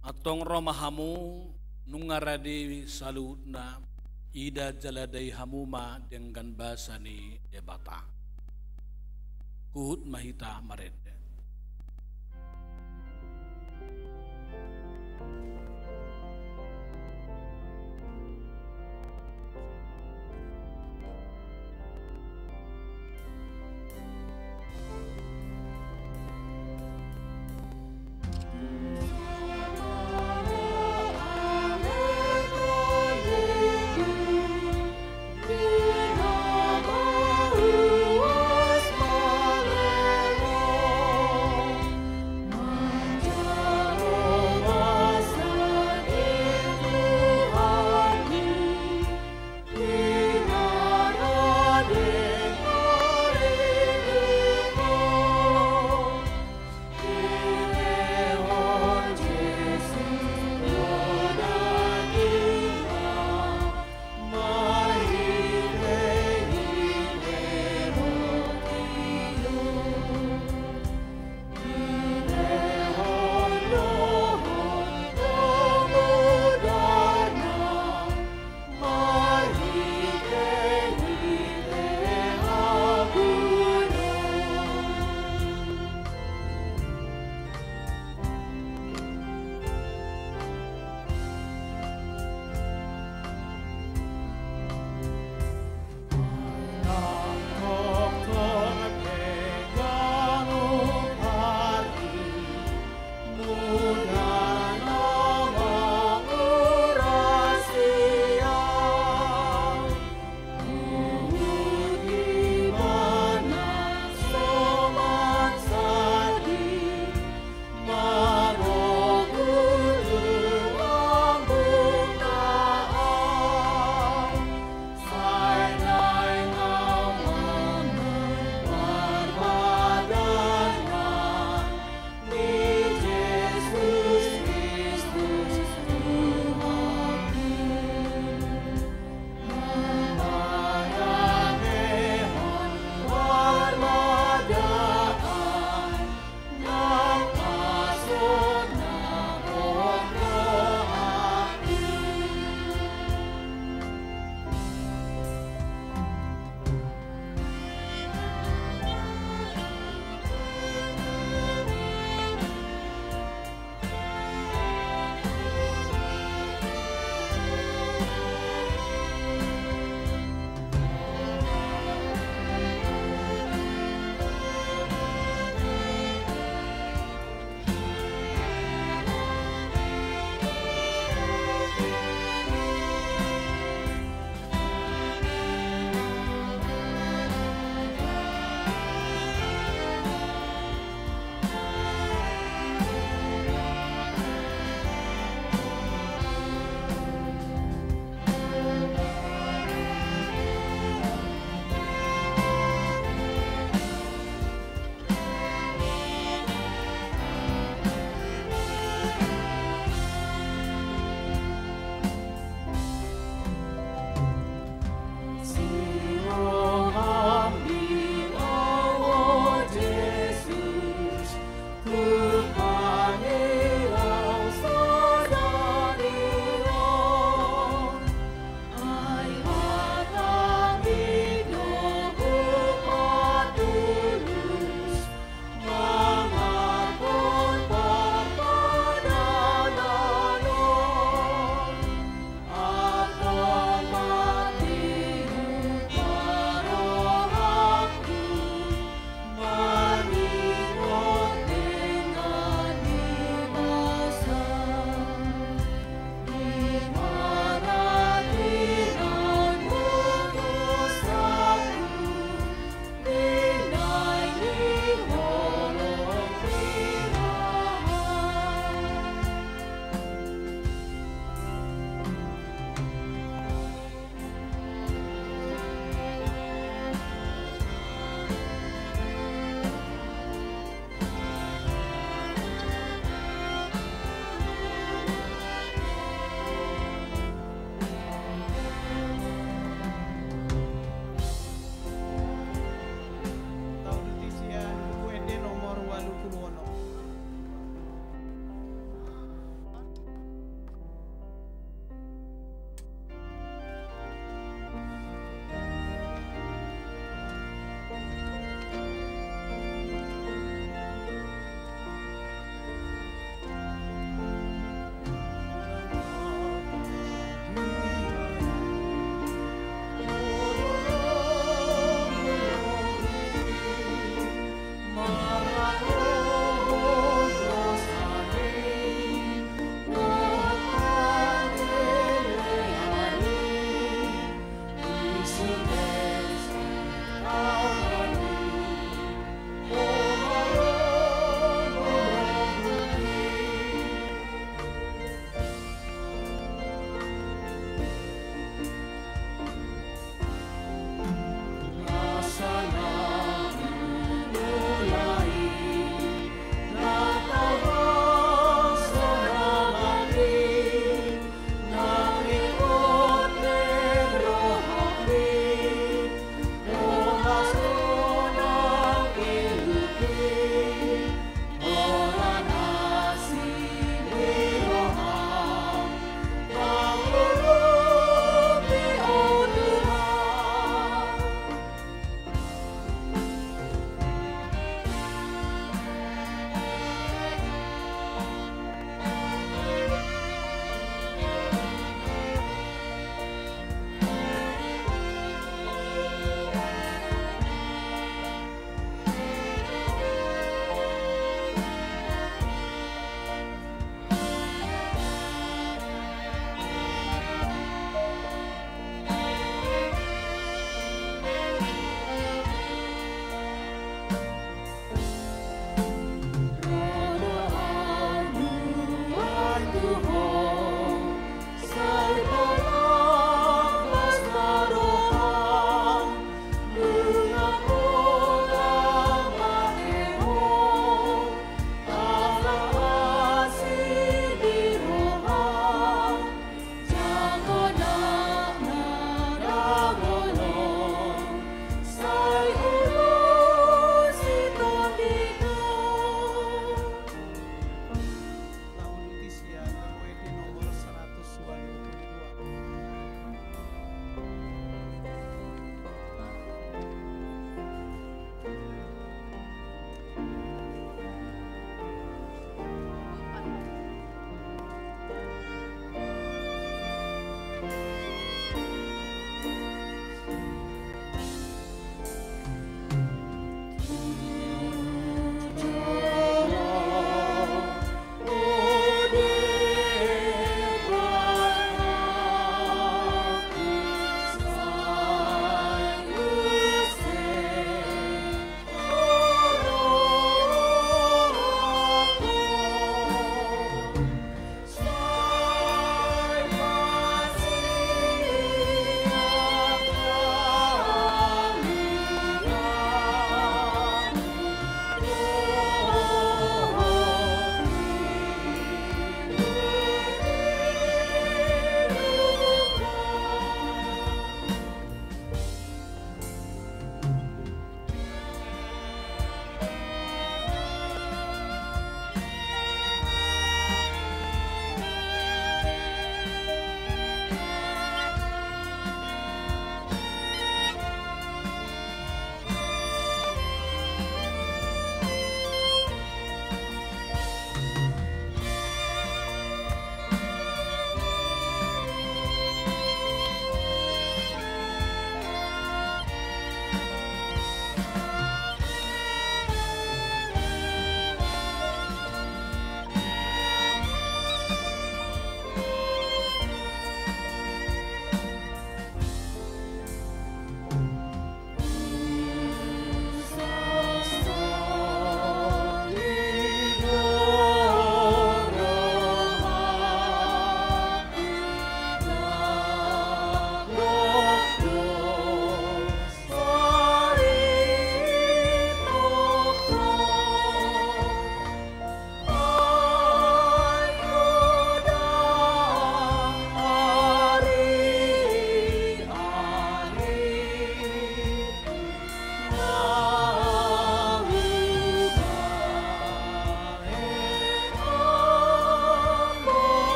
Antong ro ma hamu, nunga rade saluhutna, ida jala dai hamu ma denggan basa ni Debata. Huhut ma hita marende.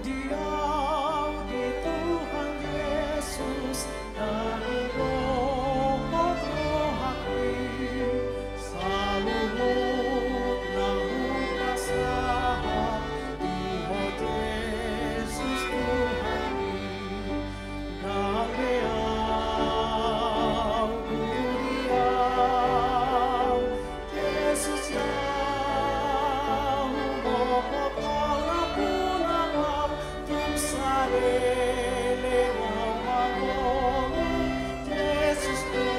Diau di Tuhan Jesus, na hudokhon rohangki, saluhut na hupasahat di Ho Jesus Tuhanki. Dang be au guru diau, Jesus, ia humophop halapulangan, tung saleleng au mangolu, Jesus do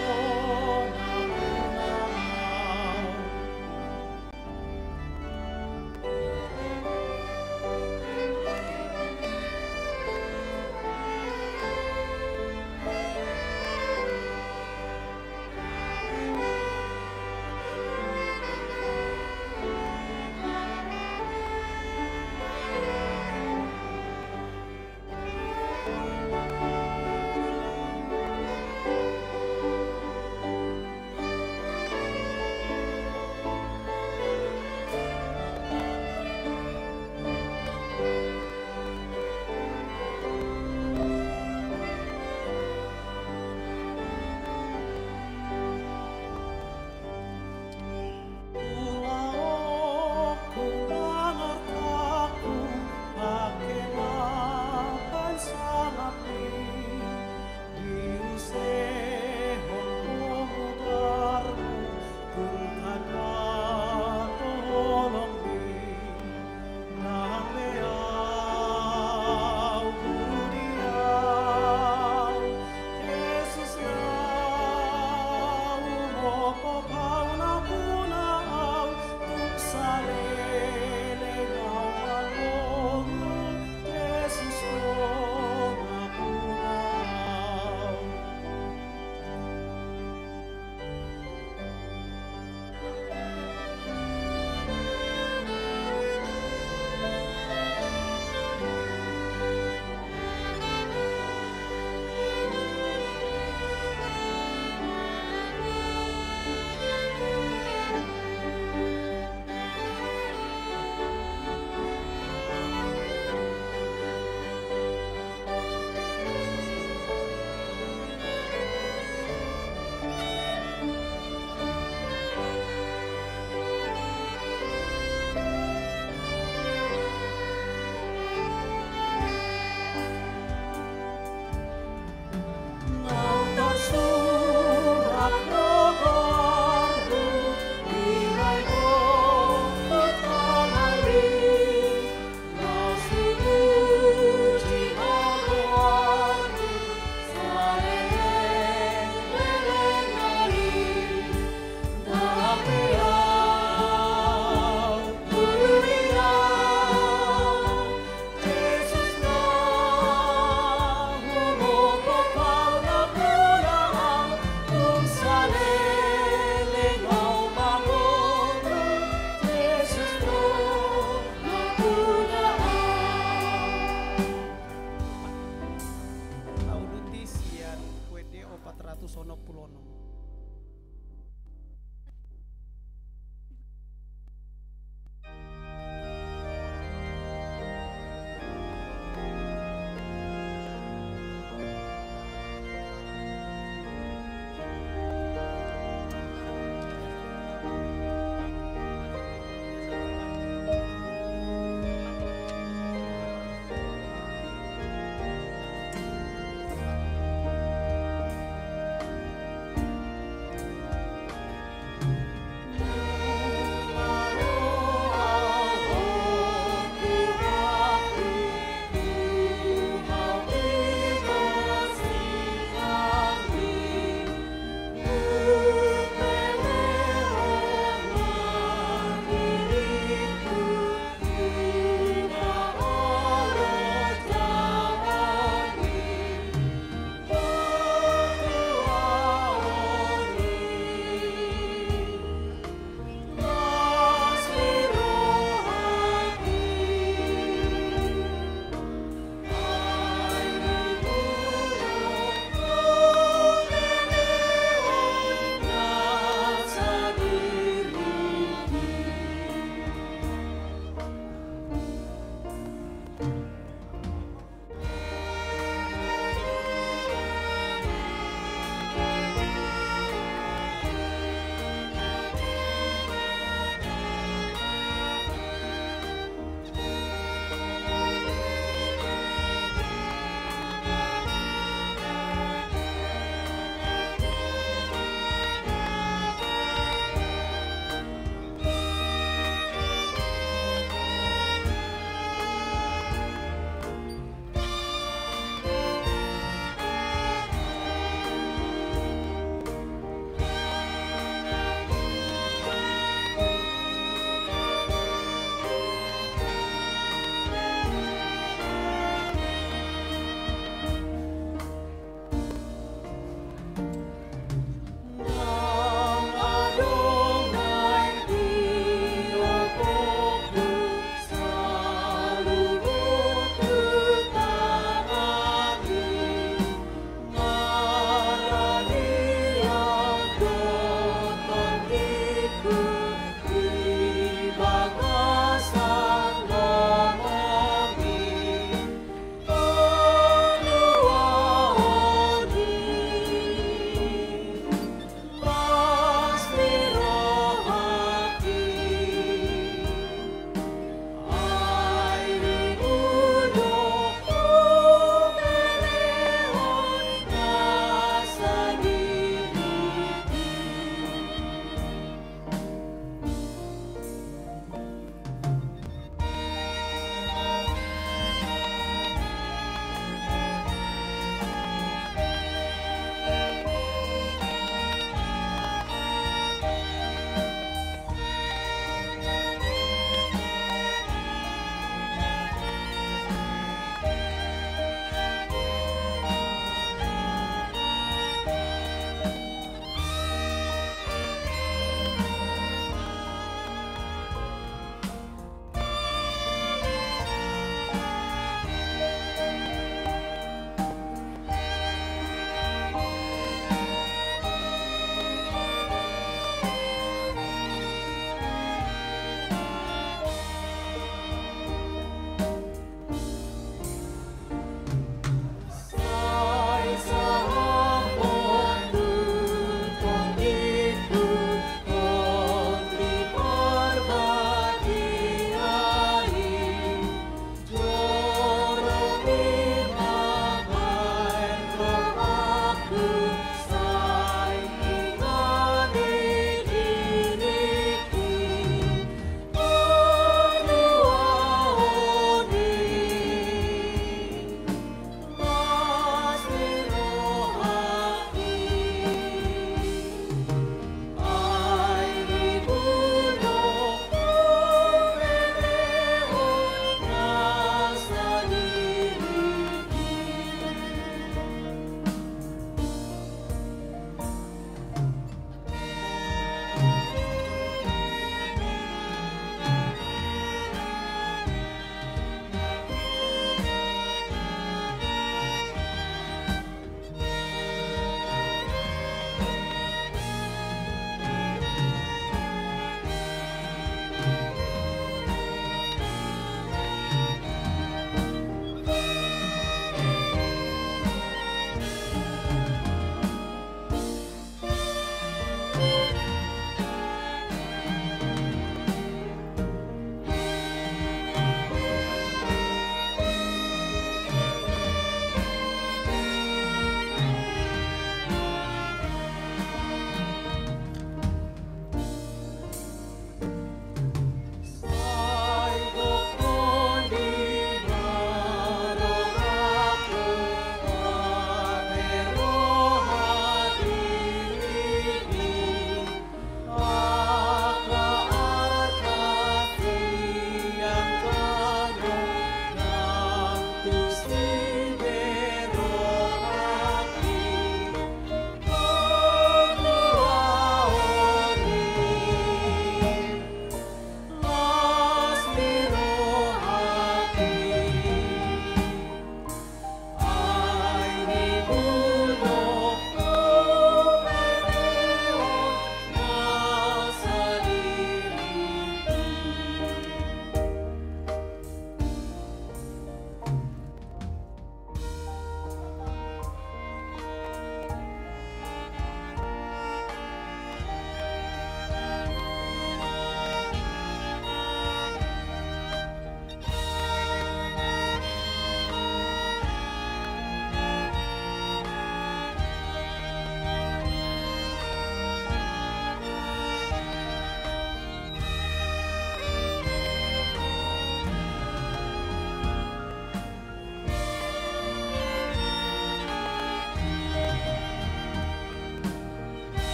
na hunang au.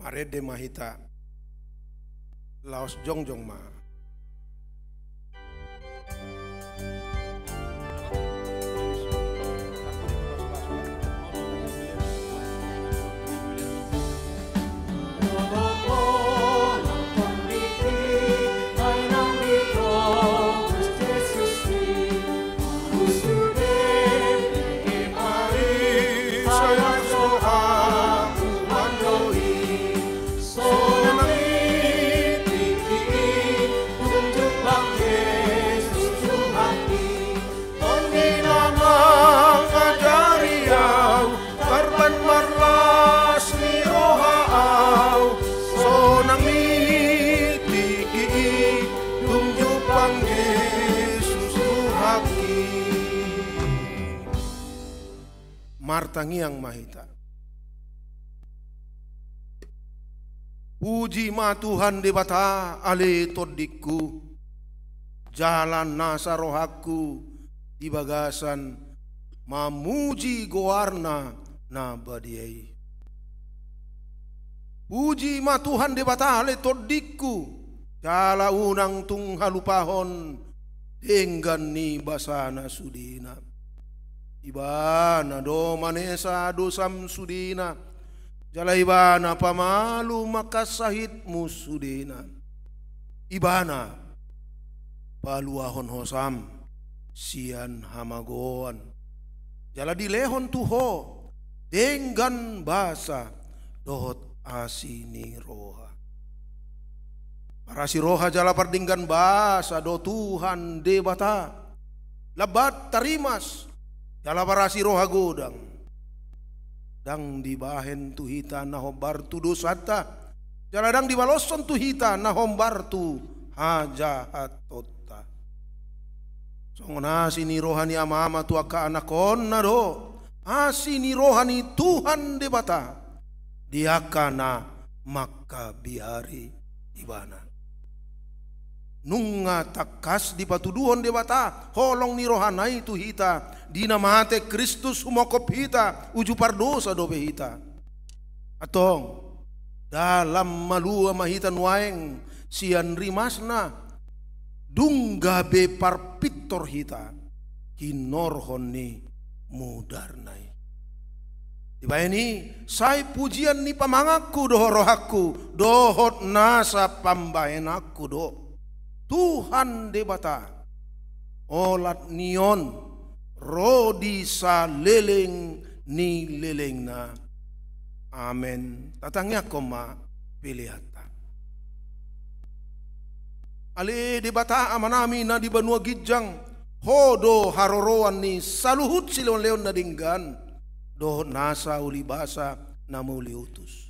Marende ma hita. Laos jongjong ma. Sonang i tingki i dung jumpang Jesus Tuhan i. Tondi na mangajari au, tarban marlas ni roha au. Sonang i tingki i dung jumpang Jesus Tuhan i. Martangiang ma hita. Puji ma Tuhan Debata, ale tondingku, jala nasa rohangku di bagasan mamuji goarna na badia i. Puji ma Tuhan Debata, ale tondingku, jala unang tung halupahon denggan ni basana sudena. Ibana do manesa dosam sudena, jala Ibana pamalum angka sahitmu sudena. Ibana paluahon hosam sian hamagoan, jala dilehon tu ho denggan basa dohot asi ni roha. Parasi roha jala pardenggan basa do Tuhan Debata, lambat tarimas jala parasi roha godang. Ndang dibahen tu hita na hombar tu dosanta, jala ndang dibaloshon tu hita na hombar tu hajahatonta. Songon asi ni roha ni amama tu angka anakkonna do asi ni roha ni Tuhan Debata di angka na mangkabiari Ibana. Nunga tangkas dipatuduhon Debata holong ni rohana i tu hita, di na mate Kristus humongkop hita, uju pardosa dope hita. Antong, dalan malua ma hita nuaeng sian rimasna, dung gabe parpintor hita hinorhon ni mudarna i. Dibahen i, sai pujian ni pamanganku dohot rohangku, dohot nasa pambahenanku do Tuhan Debata, olat ni on ro di saleleng ni lelengna. Amen. Tatangiangkon ma peleanta. Ale Debata Amanami na di banua ginjang, Ho do haroroan ni saluhut silehonlehon na denggan dohot nasa ulibasa na mauliutus.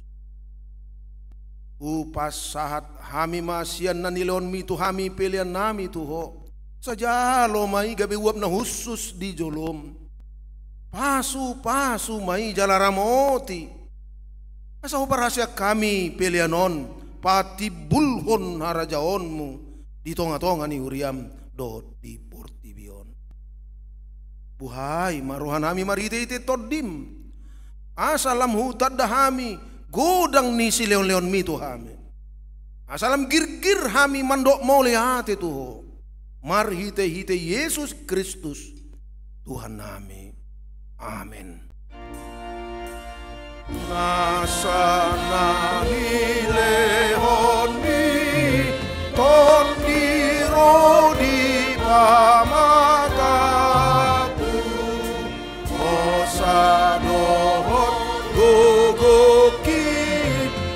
Hupasahat hami ma sian na nilehonmi tu hami peleannami tu Ho. Sai jalo ma i gabe uap na hushus di jolom. Pasupasu ma i jala ramoti, asa huparhaseang hami pelean on patimbulhon harajaonmu di tongatonga ni huriam dohot di portibi on. Buhai ma rohanami marhitehite Tondim, asa lam hutanda hami godang ni silehonlehonmi tu hami, asa lam girgir hami mandok mauliate tu Ho, marhitehite Jesus Kristus Tuhannami. Amen. Nasa na nilehonmi Tondi ro di pamatangku, hosa dohot gogongki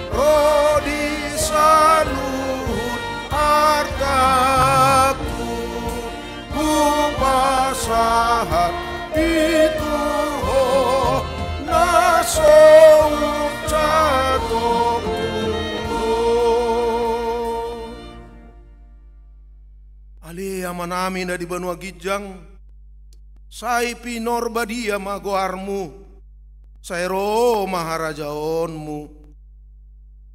ro di saluhut artangku. Hupasahat i tu Ho na so unjatongku. Ale Amanami na di banua ginjang, sai pinor badia ma goarmu, sai ro ma harajaonmu,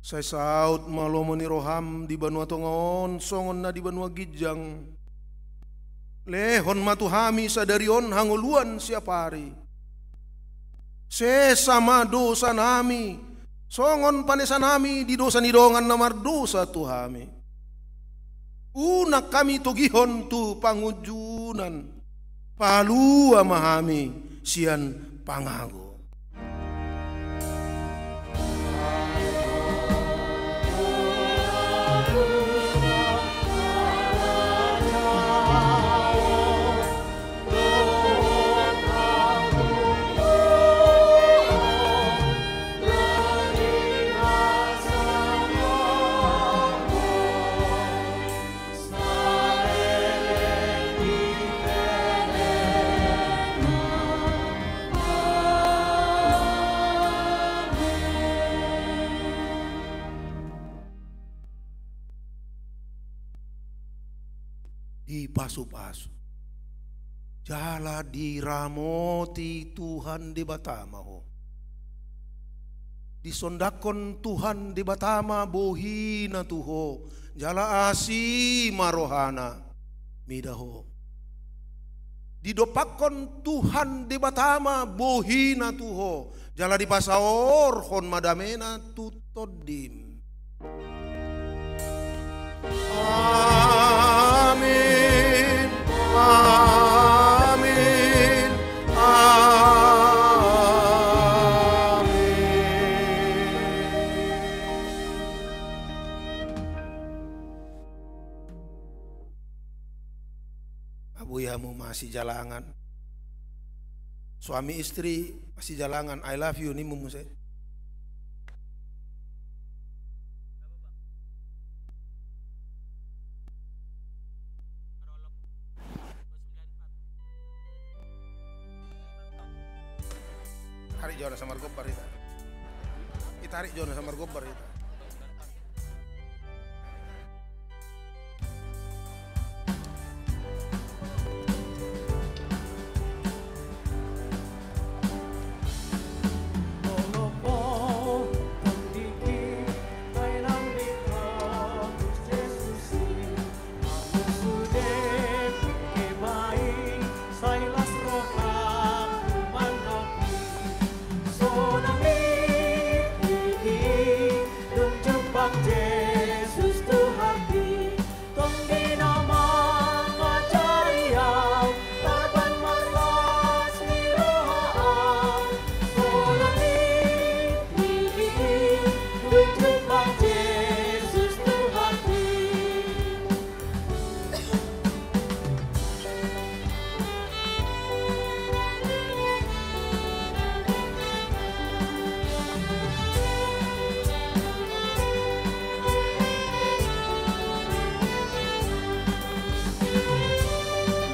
sai saut ma lomo ni roham di banua tonga on songon na di banua ginjang. Lehon ma tu hami sadari on hangoluan siapari. Sesa ma dosanami songon panesanami di dosa ni dongan na mardosa tu hami. Unang hami togihon tu pangunjunan, palua ma hami sian pangago. Dipasupasu jala diramoti Tuhan Debata ma ho. Disondangkon Tuhan Debata ma bohina tu ho, jala asi ma rohana mida ho. Didompakkon Tuhan Debata ma bohina tu ho, jala dipasaorhon ma damena tu tondim. Amin. Amin. Amin. Abui hamu masijalangan. Suami istri masijalangan, I love you, nimmu muse. Tarik jo na samargombar hita. Itarik jo na samargombar hita.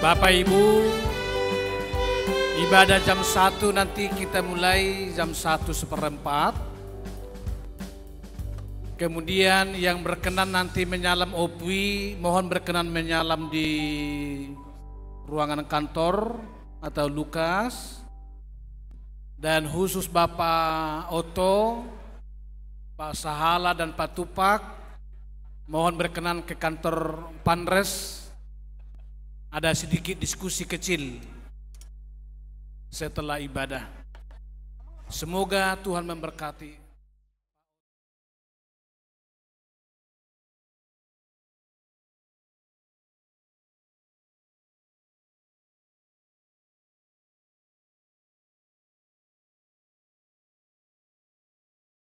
Bapak Ibu, ibadah jam satu nanti kita mulai jam satu seperempat. Kemudian yang berkenan nanti menyalam Opwi, mohon berkenan menyalam di ruangan kantor atau Lukas. Dan khusus Bapak Oto, Pak Sahala dan Pak Tupak, mohon berkenan ke kantor Panres. Ada sedikit diskusi kecil setelah ibadah. Semoga Tuhan memberkati.